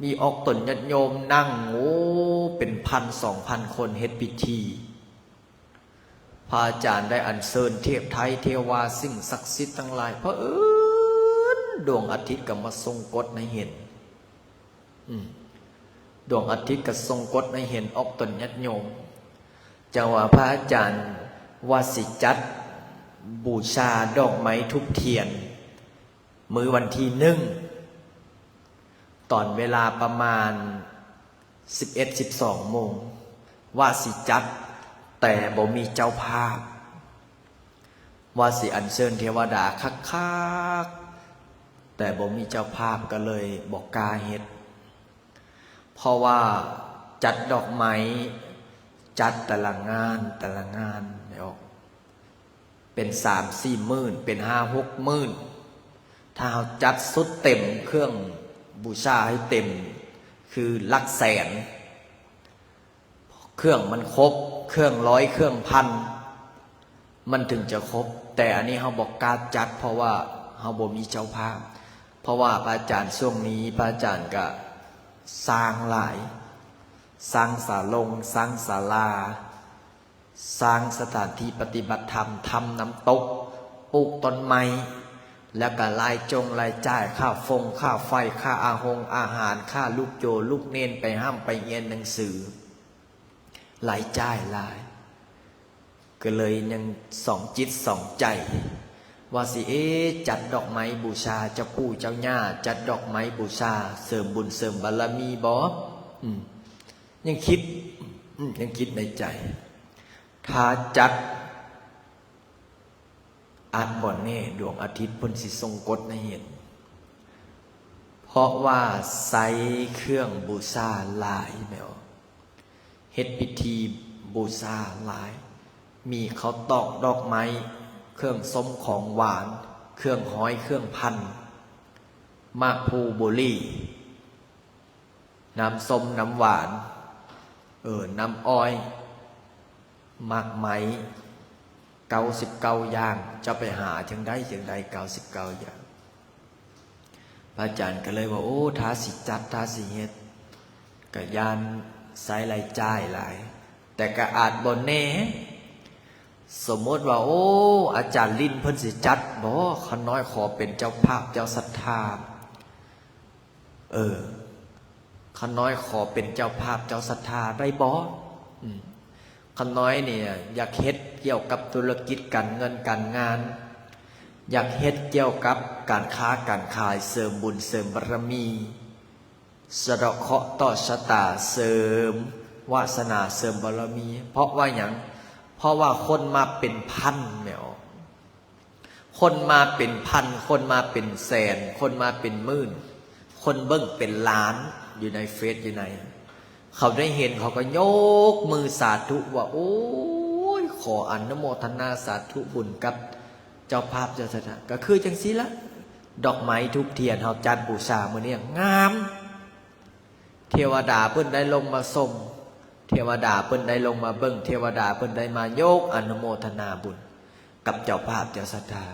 ມີອອກຕົນຍາດໂຍມນັ່ງ ໂອ້ ເປັນພັນສອງພັນຄົນເຮັດພິທີ ພະອາຈານໄດ້ອັນເຊີນເທບໄທເທວາ ສິ່ງສັກສິດທັງຫຼາຍ ພະເອີນດວງອາທິດກໍມາຊົງກົດໃຫ້ເຫັນ ອືມ ດວງອາທິດກໍຊົງກົດໃຫ້ເຫັນອອກຕົນຍາດໂຍມ ຈັ່ງວ່າພະອາຈານວ່າຊິຈັດບູຊາດອກໄມ້ທູບທຽນ ມື້ວັນທີໜຶ່ງ ຕອນເວລາປະມານສິບເອັດ ສິບສອງໂມງ ວ່າຊິຈັດ ແຕ່ບໍ່ມີເຈົ້າພາບ ວ່າຊິອັນເຊີນເທວະດາຄັກໆ ແຕ່ບໍ່ມີເຈົ້າພາບ ກໍເລີຍບໍ່ກ້າເຮັດ ເພາະວ່າຈັດດອກໄມ້ ຈັດແຕ່ລະງານ ແຕ່ລະງານ ແມ່ນອອກ ເປັນສາມສີ່ໝື່ນ ເປັນຫ້າຫົກໝື່ນ ຖ້າເຮົາຈັດຊຸດເຕັມ ເຄື່ອງບູຊາໃຫ້ເຕັມ ຄືຫຼັກແສນ ເຄື່ອງມັນຄົບ ເຄື່ອງຮ້ອຍ ເຄື່ອງພັນ ມັນເຖິງຈະຄົບ ແຕ່ອັນນີ້ເຮົາບໍ່ກ້າຈັດ ເພາະວ່າເຮົາບໍ່ມີເຈົ້າພາບ ເພາະວ່າພະອາຈານຊ່ວງນີ້ ພະອາຈານກະສ້າງຫຼາຍ ສ້າງສາລົງ ສ້າງສາລາ ສ້າງສະຖານທີ່ປະຕິບັດທຳ ຖ້ຳນ້ຳຕົກ ປູກຕົ້ນໄມ້ ແລ້ວກະລາຍຈົງລາຍຈ່າຍ ຄ່າຟົງຄ່າໄຟ ຄ່າອາຫົງອາຫານ ຄ່າລູກໂຈລູກເນນໄປຮ່ຳໄປຮຽນໜັງສື ລາຍຈ່າຍຫຼາຍ ກໍເລີຍຍັງສອງຈິດສອງໃຈ ວ່າຊິ ເອ ຈັດດອກໄມ້ບູຊາເຈົ້າປູ່ເຈົ້າຍ່າ ຈັດດອກໄມ້ບູຊາເສີມບຸນເສີມບາລະມີບໍ່? ອືມ ຍັງຄິດ ອືມ ຍັງຄິດໃນໃຈ ຖ້າຈັດ ອາດບໍ່ແນ່ດວງອາທິດເພິ່ນຊິຊົງກົດໃຫ້ເຫັນ ເພາະວ່າໃຊ້ເຄື່ອງບູຊາຫຼາຍແມ່ນບໍ່? ເຮັດພິທີບູຊາຫຼາຍ ມີເຂົ້າຕອກດອກໄມ້ ເຄື່ອງສົ້ມຂອງຫວານ ເຄື່ອງຮ້ອຍເຄື່ອງພັນ ໝາກພູບຸຫຼີ່ ນ້ຳສົ້ມນ້ຳຫວານ ເອີ ນ້ຳອ້ອຍ ໝາກໄມ້ ເກົ້າສິບເກົ້າຢ່າງ ເຈົ້າໄປຫາຈັ່ງໃດຈັ່ງໃດ ເກົ້າສິບເກົ້າຢ່າງ. ພະອາຈານກໍເລີຍວ່າ ໂອ້ ຖ້າຊິຈັດ ຖ້າຊິເຮັດ ກໍຢ້ານໃຊ້ລາຍຈ່າຍຫຼາຍ ແຕ່ກໍອາດບໍ່ແນ່ ສົມມຸດວ່າ ໂອ້ ອາຈານລິນເພິ່ນຊິຈັດບໍ່? ຂ້ານ້ອຍຂໍເປັນເຈົ້າພາບເຈົ້າສັດທາ. ເອີ ຂ້ານ້ອຍຂໍເປັນເຈົ້າພາບເຈົ້າສັດທາໄດ້ບໍ່? ອືມ ຂ້ານ້ອຍນີ້ຢາກເຮັດກ່ຽວກັບທຸລະກິດການເງິນການງານ, ຢາກເຮັດກ່ຽວກັບການຄ້າການຂາຍ, ເສີມບຸນເສີມບາລະມີ, ສະເດາະເຄາະຕໍ່ຊະຕາ, ເສີມວາສະໜາ, ເສີມບາລະມີ. ເພາະວ່າຫຍັງ? ເພາະວ່າຄົນມາເປັນພັນແມ່ອອກ. ຄົນມາເປັນພັນ, ຄົນມາເປັນແສນ, ຄົນມາເປັນໝື່ນ, ຄົນເບິ່ງເປັນລ້ານຢູ່ໃນເຟສຢູ່ໃນ, ເຂົາໄດ້ເຫັນເຂົາກໍຍົກມືສາທຸວ່າ ໂອ້ຍ ຂໍອະນຸໂມທະນາສາທຸບຸນກັບເຈົ້າພາບເຈົ້າສັດທາ. ກໍຄືຈັ່ງຊີ້ລະ, ດອກໄມ້ທູບທຽນເຮົາຈັດບູຊາມື້ນີ້ງາມ. ເທວະດາເພິ່ນໄດ້ລົງມາຊົມ, ເທວະດາເພິ່ນໄດ້ລົງມາເບິ່ງ, ເທວະດາເພິ່ນໄດ້ມາຍົກອະນຸໂມທະນາບຸນກັບເຈົ້າພາບເຈົ້າສັດທາ.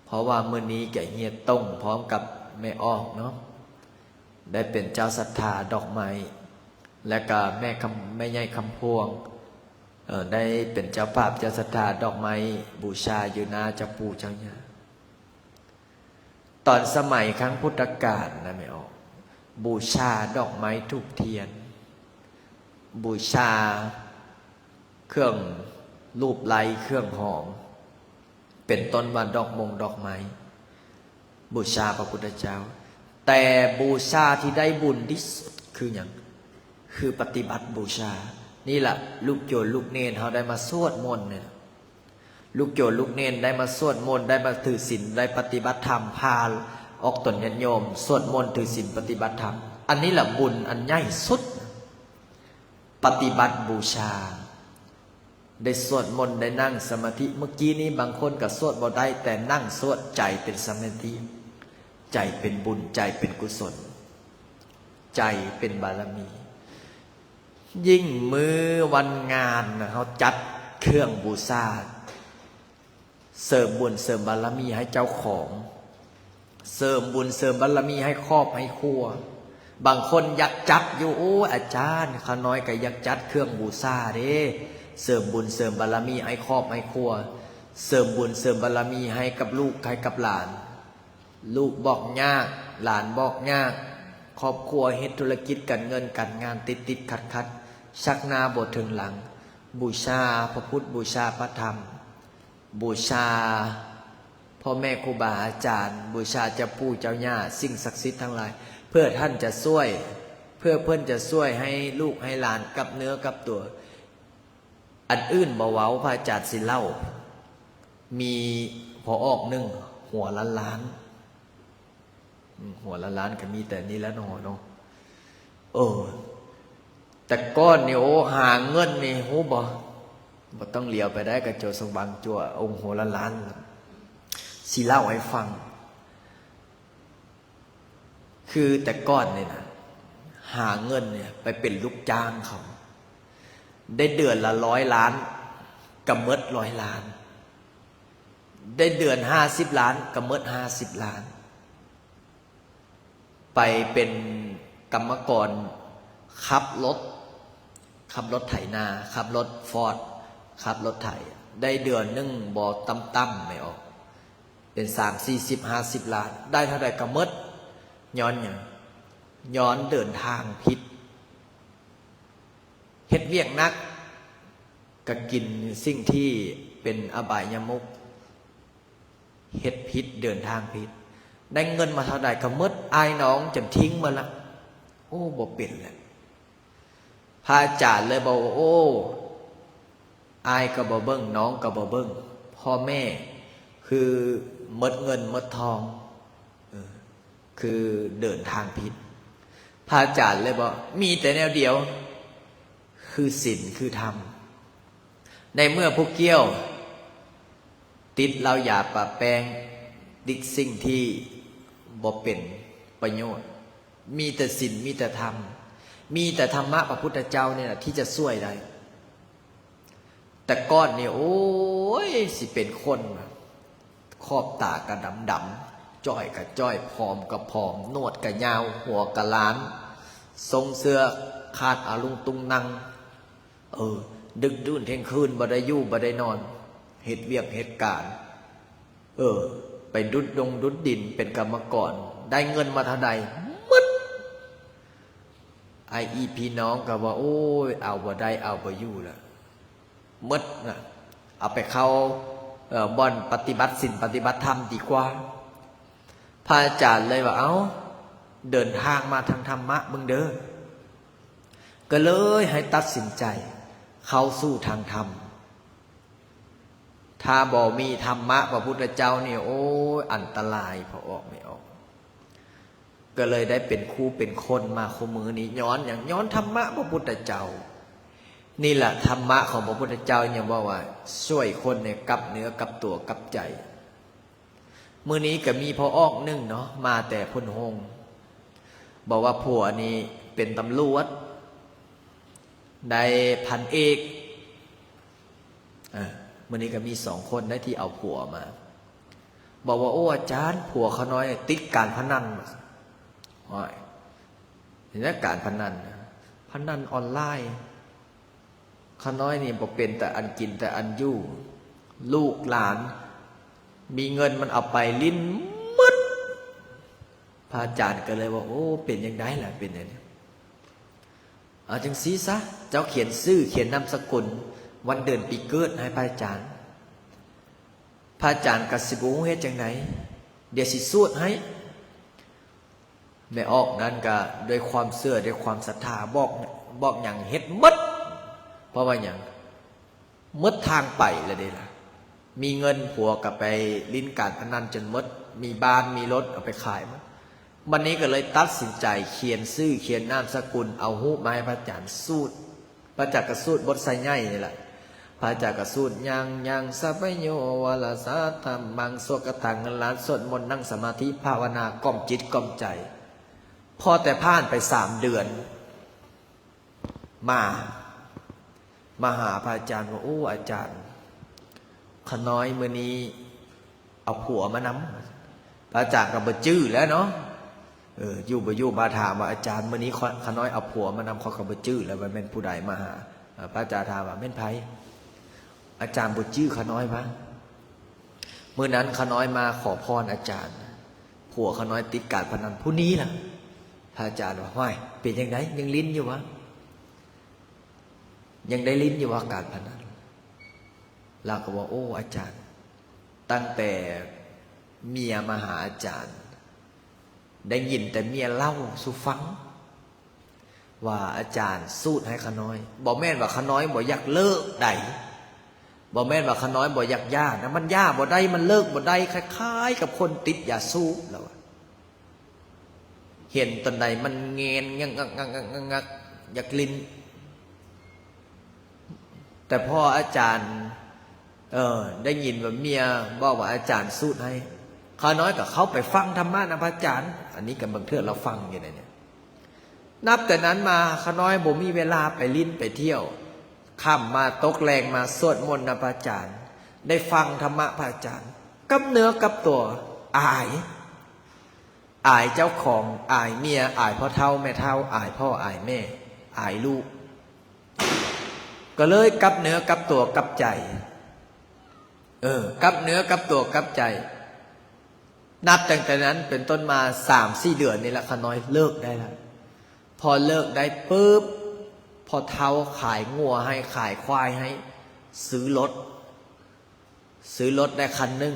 ເພາະວ່າມື້ນີ້ກະເຮຍຕົງພ້ອມກັບແມ່ອອກເນາະ, ໄດ້ເປັນເຈົ້າສັດທາດອກໄມ້, ແລະກະແມ່ຄຳ ແມ່ໃຫຍ່ຄຳພວງ ເອີ ໄດ້ເປັນເຈົ້າພາບເຈົ້າສັດທາດອກໄມ້ບູຊາຢູ່ໜ້າເຈົ້າປູ່ເຈົ້າຍ່າ. ຕອນສະໄໝຄັ້ງພຸດທະການນະແມ່ອອກ, ບູຊາດອກໄມ້ທູບທຽນ, ບູຊາເຄື່ອງລູບໄລ້ເຄື່ອງຫອມ, ເປັນຕົ້ນວ່າດອກມົງດອກໄມ້, ບູຊາພະພຸດທະເຈົ້າ. ແຕ່ບູຊາທີ່ໄດ້ບຸນທີ່ສຸດຄືຫຍັງ? ຄືປະຕິບັດບູຊາ. ນີ້ລະ ລູກໂຍມລູກເນນເຮົາໄດ້ມາສວດມົນນີ້ລະ. ລູກໂຍມລູກເນນໄດ້ມາສວດມົນ, ໄດ້ມາຖືສິນ, ໄດ້ປະຕິບັດທຳ, ພາອອກຕົນຍາດໂຍມສວດມົນ, ຖືສິນ, ປະຕິບັດທຳ. ອັນນີ້ລະບຸນອັນໃຫຍ່ສຸດ, ປະຕິບັດບູຊາ. ໄດ້ສວດມົນ, ໄດ້ນັ່ງສະມາທິ. ເມື່ອກີ້ນີ້ບາງຄົນກໍສວດບໍ່ໄດ້, ແຕ່ນັ່ງສວດ, ໃຈເປັນສະມາທິ, ໃຈເປັນບຸນ, ໃຈເປັນກຸສົນ, ໃຈເປັນບາລະມີ. ຍິ່ງມື້ວັນງານນະ, ເຮົາຈັດເຄື່ອງບູຊາ, ເສີມບຸນເສີມບາລະມີໃຫ້ເຈົ້າຂອງ, ເສີມບຸນເສີມບາລະມີໃຫ້ຄອບໃຫ້ຄົວ. ບາງຄົນຢາກຈັດຢູ່, ໂອ້ຍ ອາຈານ, ຂ້ານ້ອຍກໍຢາກຈັດເຄື່ອງບູຊາເດ້, ເສີມບຸນເສີມບາລະມີໃຫ້ຄອບໃຫ້ຄົວ, ເສີມບຸນເສີມບາລະມີໃຫ້ກັບລູກໃຫ້ກັບຫຼານ. ລູກບອກຍາກ, ຫຼານບອກຍາກ, ຄອບຄົວເຮັດທຸລະກິດການເງິນການງານຕິດໆຂັດໆ, ຊັກໜ້າບໍ່ເຖິງຫຼັງ. ບູຊາພະພຸດ, ບູຊາພະທຳ, ບູຊາພໍ່ແມ່ຄູບາອາຈານ, ບູຊາເຈົ້າປູ່ເຈົ້າຍ່າ, ສິ່ງສັກສິດທັງຫຼາຍ, ເພື່ອທ່ານຈະຊ່ວຍ, ເພື່ອເພິ່ນຈະຊ່ວຍໃຫ້ລູກໃຫ້ຫຼານກັບເນື້ອກັບຕົວ. ອັນອື່ນບໍ່ເວົ້າ, ພະອາຈານສິເລົ່າ, ມີພໍ່ອອກໜຶ່ງ ຫົວລ້ານໆ, ອືມ ຫົວລ້ານໆ ກໍມີແຕ່ນີ້ແຫຼະເນາະ, ເນາະ. ເອີ ແຕ່ກ່ອນນີ້, ໂອ້ ຫາເງິນນີ້ ຮູ້ບໍ່? ບໍ່ຕ້ອງຫຼຽວໄປໃດ, ກະໂຈສະຫວ່າງຈົວ, ອົງຫົວລ້ານໆ ຊິເລົ່າໃຫ້ຟັງ. ຄືແຕ່ກ່ອນນີ້ນະ, ຫາເງິນນີ້ໄປເປັນລູກຈ້າງເຂົາ, ໄດ້ເດືອນລະຮ້ອຍລ້ານ ກະໝົດຮ້ອຍລ້ານ, ໄດ້ເດືອນຫ້າສິບລ້ານ ກະໝົດຫ້າສິບລ້ານ, ໄປເປັນກຳມະກອນຂັບລົດ, ຂັບລົດໄຖນາ, ຂັບລົດຟອດ, ຂັບລົດໄຖ, ໄດ້ເດືອນໜຶ່ງບໍ່ຕ່ຳໆ ແມ່ອອກ ເປັນສາມສິບ ສີ່ສິບ ຫ້າສິບລ້ານ, ໄດ້ເທົ່າໃດກໍໝົດ. ຍ້ອນຫຍັງ? ຍ້ອນເດີນທາງຜິດ. ເຮັດວຽກໜັກກໍກິນສິ່ງທີ່ເປັນອະບາຍຍະມຸກ, ເຮັດຜິດ, ເດີນທາງຜິດ, ໄດ້ເງິນມາເທົ່າໃດກໍໝົດ, ອ້າຍນ້ອງຈົນຖິ້ມໝົດລະ. ໂອ້ ບໍ່ເປັນແລ້ວ. ພະອາຈານເລີຍບອກວ່າ ໂອ້ ອ້າຍກໍບໍ່ເບິ່ງ, ນ້ອງກໍບໍ່ເບິ່ງ, ພໍ່ແມ່ຄືໝົດເງິນໝົດທອງ, ເອີ ຄືເດີນທາງຜິດ. ພະອາຈານເລີຍບອກ ມີແຕ່ແນວດຽວ ຄືສິນ ຄືທຳ. ໃນເມື່ອຜູ້ກ່ຽວຕິດເຫຼົ້າຢາປາແປ້ງ, ຕິດສິ່ງທີ່ບໍ່ເປັນປະໂຫຍດ, ມີແຕ່ສິນ ມີແຕ່ທຳ, ມີແຕ່ທຳມະພະພຸດທະເຈົ້ານີ້ແຫຼະທີ່ຈະຊ່ວຍໄດ້. ແຕ່ກ່ອນນີ້ ໂອ້ຍ ຊິເປັນຄົນ ຂອບຕາກະດຳໆ, ຈ້ອຍກະຈ້ອຍ, ຜອມກະຜອມ, ໜວດກະຍາວ, ຫົວກະລ້ານ, ຊົງເສື້ອຂາດອາລຸງຕຸງນັງ. ເອີ ດຶກດື່ນທ່ຽງຄືນບໍ່ໄດ້ຢູ່ບໍ່ໄດ້ນອນ, ເຮັດວຽກເຮັດການ, ເອີ ໄປດຸດດົງດຸດດິນເປັນກຳມະກອນ, ໄດ້ເງິນມາເທົ່າໃດ ໝົດ. ອ້າຍອີ່ພີ່ນ້ອງກໍວ່າ ໂອ້ຍ ເອົາບໍ່ໄດ້ ເອົາບໍ່ຢູ່ລະ. ໝົດນະ ເອົາໄປເຂົ້າ ເອີ ບ່ອນປະຕິບັດສິນປະຕິບັດທຳດີກວ່າ. ພະອາຈານເລີຍວ່າ ເອົ້າ ເດີນທາງມາທາງທຳມະເບິ່ງເດີ. ກໍເລີຍໃຫ້ຕັດສິນໃຈເຂົ້າສູ່ທາງທຳ. ຖ້າບໍ່ມີທຳມະພະພຸດທະເຈົ້ານີ້ ໂອ້ຍ ອັນຕະລາຍ ພໍ່ອອກແມ່ອອກ. ກໍເລີຍໄດ້ເປັນຄູເປັນຄົນມາຄູ່ມື້ນີ້ ຍ້ອນຫຍັງ? ຍ້ອນທຳມະພະພຸດທະເຈົ້າ. ນີ້ລະ ທຳມະຂອງພະພຸດທະເຈົ້າຍັງບອກວ່າ ຊ່ວຍຄົນໃຫ້ກັບເນື້ອກັບຕົວກັບໃຈ. ມື້ນີ້ກໍມີພໍ່ອອກໜຶ່ງເນາະ ມາແຕ່ໂພນໂຮງ ບອກວ່າຜົວນີ້ເປັນຕຳຫຼວດ ໄດ້ພັນເອກ. ເອີ ມື້ນີ້ກໍມີສອງຄົນໄດ້ທີ່ເອົາຜົວມາ ບອກວ່າ ໂອ້ ອາຈານ ຜົວຂ້ານ້ອຍຕິດການພະນັນ. ໂອ້ຍ ເຮັດຫຍັງການພະນັນ? ພະນັນອອນລາຍ. ຂ້ານ້ອຍນີ້ບໍ່ເປັນແຕ່ອັນກິນແຕ່ອັນຢູ່ ລູກຫຼານມີເງິນມັນເອົາໄປຫຼິ້ນໝົດ. ພະອາຈານກໍເລີຍວ່າ ໂອ້ ເປັນຈັ່ງໃດລະ ເປັນຈັ່ງໃດ? ເອົາຈັ່ງຊີ້ຊະ ເຈົ້າຂຽນຊື່ ຂຽນນາມສະກຸນ ວັນເດືອນປີເກີດໃຫ້ພະອາຈານ. ພະອາຈານກໍຊິບໍ່ຮູ້ເຮັດຈັ່ງໃດ ດຽວຊິສູດໃຫ້. ແມ່ອອກນັ້ນກໍດ້ວຍຄວາມເຊື່ອ ດ້ວຍຄວາມສັດທາ ບອກ ບອກຫຍັງເຮັດໝົດ. ເພາະວ່າຫຍັງ? ໝົດທາງໄປແລ້ວເດ້ລະ. ມີເງິນ ຜົວກໍໄປຫຼິ້ນການພະນັນຈົນໝົດ, ມີບ້ານມີລົດເອົາໄປຂາຍໝົດ. ບັດນີ້ກໍເລີຍຕັດສິນໃຈຂຽນຊື່ ຂຽນນາມສະກຸນ ເອົາຮູບມາໃຫ້ພະອາຈານສູດ. ພະອາຈານກໍສູດບົດໄຊໃຫຍ່ນີ້ແຫຼະ. ພະອາຈານກໍສູດ ຍັງ ຍັງ ສັບປະໂຍ ວາລະສາ ທຳມັງ ສວດກະຖາເງິນລ້ານ ສວດມົນ ນັ່ງສະມາທິ ພາວະນາ ກ້ອມຈິດກ້ອມໃຈ. ພໍແຕ່ຜ່ານໄປສາມເດືອນ ມາ ມາຫາພະອາຈານວ່າ ໂອ້ ອາຈານ ຂ້ານ້ອຍມື້ນີ້ເອົາຜົວມານຳ. ພະອາຈານກໍບໍ່ຈື່ແລ້ວເນາະ. ເອີ ຢູ່ບໍ່ຢູ່ມາຖາມວ່າ ອາຈານ ມື້ນີ້ຂ້ານ້ອຍເອົາຜົວມານຳ ຂ້ອຍກໍບໍ່ຈື່ແລ້ວວ່າແມ່ນຜູ້ໃດມາຫາ. ເອີ ພະອາຈານຖາມວ່າ ແມ່ນໃຜ? ອາຈານບໍ່ຈື່ຂ້ານ້ອຍວະ? ມື້ນັ້ນຂ້ານ້ອຍມາຂໍພອນອາຈານ ຜົວຂ້ານ້ອຍຕິດການພະນັນຜູ້ນີ້ລະ. ພະອາຈານວ່າ ຫ້ວຍ ເປັນຈັ່ງໃດ ຍັງຫຼິ້ນຢູ່ວະ? ຍັງໄດ້ຫຼິ້ນຢູ່ວ່າການພະນັນ? ລາວກໍວ່າ ໂອ້ ອາຈານ ຕັ້ງແຕ່ເມຍມາຫາອາຈານ ໄດ້ຍິນແຕ່ເມຍເລົ່າສູ່ຟັງວ່າອາຈານສູດໃຫ້ຂ້ານ້ອຍ. ບໍ່ແມ່ນວ່າຂ້ານ້ອຍບໍ່ຢາກເລີກໃດ, ບໍ່ແມ່ນວ່າຂ້ານ້ອຍບໍ່ຢາກຢ່ານະ, ມັນຢ່າບໍ່ໄດ້ ມັນເລີກບໍ່ໄດ້, ຄ້າຍໆກັບຄົນຕິດຢາສູບ ລາວວ່າ. ເຫັນຕອນໃດມັນແງນງັກໆໆໆ ຢາກຫຼິ້ນ. ແຕ່ພໍອາຈານ ເອີ ໄດ້ຍິນວ່າເມຍບອກວ່າອາຈານສູດໃຫ້, ຂ້ານ້ອຍກໍເຂົ້າໄປຟັງທຳມະນຳພະອາຈານ. ອັນນີ້ກໍບາງເທື່ອລາວຟັງຢູ່ໃນນີ້. ນັບແຕ່ນັ້ນມາ ຂ້ານ້ອຍບໍ່ມີເວລາໄປຫຼິ້ນໄປທ່ຽວ. ຄ່ຳມາຕົກແລງມາສວດມົນນຳພະອາຈານ, ໄດ້ຟັງທຳມະພະອາຈານ, ກັບເນື້ອກັບຕົວ, ອາຍ. ອາຍເຈົ້າຂອງ, ອາຍເມຍ, ອາຍພໍ່ເຖົ້າແມ່ເຖົ້າ, ອາຍພໍ່ອາຍແມ່, ອາຍລູກ. ກໍເລີຍກັບເນື້ອກັບຕົວກັບໃຈ. ເອີ ກັບເນື້ອກັບຕົວກັບໃຈ. ນັບຕັ້ງແຕ່ນັ້ນເປັນຕົ້ນມາ ສາມສີ່ເດືອນນີ້ລະ ຂ້ານ້ອຍເລີກໄດ້ລະ. ພໍເລີກໄດ້ປຶບ ພໍ່ເຖົ້າຂາຍງົວໃຫ້ ຂາຍຄວາຍໃຫ້ ຊື້ລົດ. ຊື້ລົດໄດ້ຄັນໜຶ່ງ,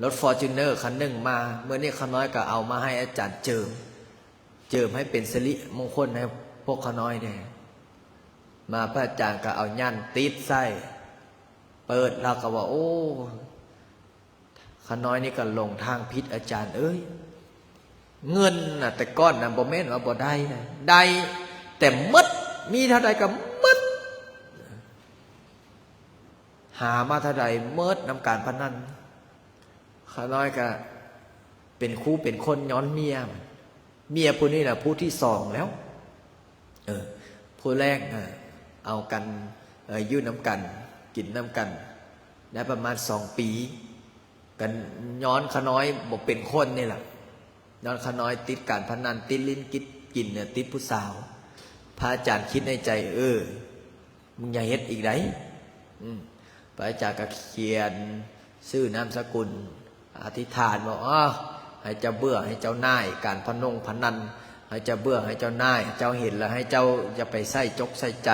ລົດຟໍຈູນເນີຄັນໜຶ່ງມາ. ມື້ນີ້ຂ້ານ້ອຍກໍເອົາມາໃຫ້ອາຈານເຈີມ, ເຈີມໃຫ້ເປັນສິລິມົງຄົນໃຫ້ພວກຂ້ານ້ອຍແດ່. ມາພະອາຈານກໍເອົາຫຍັນຕິດໃສ່, ເປີດແລ້ວກໍວ່າ ໂອ້ ຂ້ານ້ອຍນີ້ກໍຫຼົງທາງຜິດ ອາຈານເອີຍ. ເງິນນະ ແຕ່ກ່ອນນະ ບໍ່ແມ່ນວ່າບໍ່ໄດ້ນະ, ໄດ້ ແຕ່ໝົດ, ມີເທົ່າໃດກໍໝົດ. ຫາມາເທົ່າໃດໝົດນຳການພະນັນ. ຂ້ານ້ອຍກະເປັນຄູເປັນຄົນຍ້ອນເມຍ. ເມຍຜູ້ນີ້ລະຜູ້ທີສອງແລ້ວ. ເອີ ຜູ້ແລກນະ ເອົາກັນ ເອີ ຢູ່ນຳກັນ ກິນນຳກັນ ໄດ້ປະມານສອງປີ. ກໍຍ້ອນຂ້ານ້ອຍບໍ່ເປັນຄົນນີ້ລະ, ຍ້ອນຂ້ານ້ອຍຕິດການພະນັນ, ຕິດຫຼິ້ນ ຕິດກິນ, ຕິດຜູ້ສາວ. ພະອາຈານຄິດໃນໃຈ, ເອີ ມຶງຢ່າເຮັດອີກໃດ. ອືມ ພະອາຈານກໍຂຽນຊື່ນາມສະກຸນ, ອະທິຖານວ່າ ເອົາ ໃຫ້ເຈົ້າເບື່ອ ໃຫ້ເຈົ້າໜ່າຍການພະນົງພະນັນ, ໃຫ້ເຈົ້າເບື່ອ ໃຫ້ເຈົ້າໜ່າຍ, ເຈົ້າເຫັນແລ້ວໃຫ້ເຈົ້າຢ່າໄປໃສ່ຈົກໃສ່ໃຈ.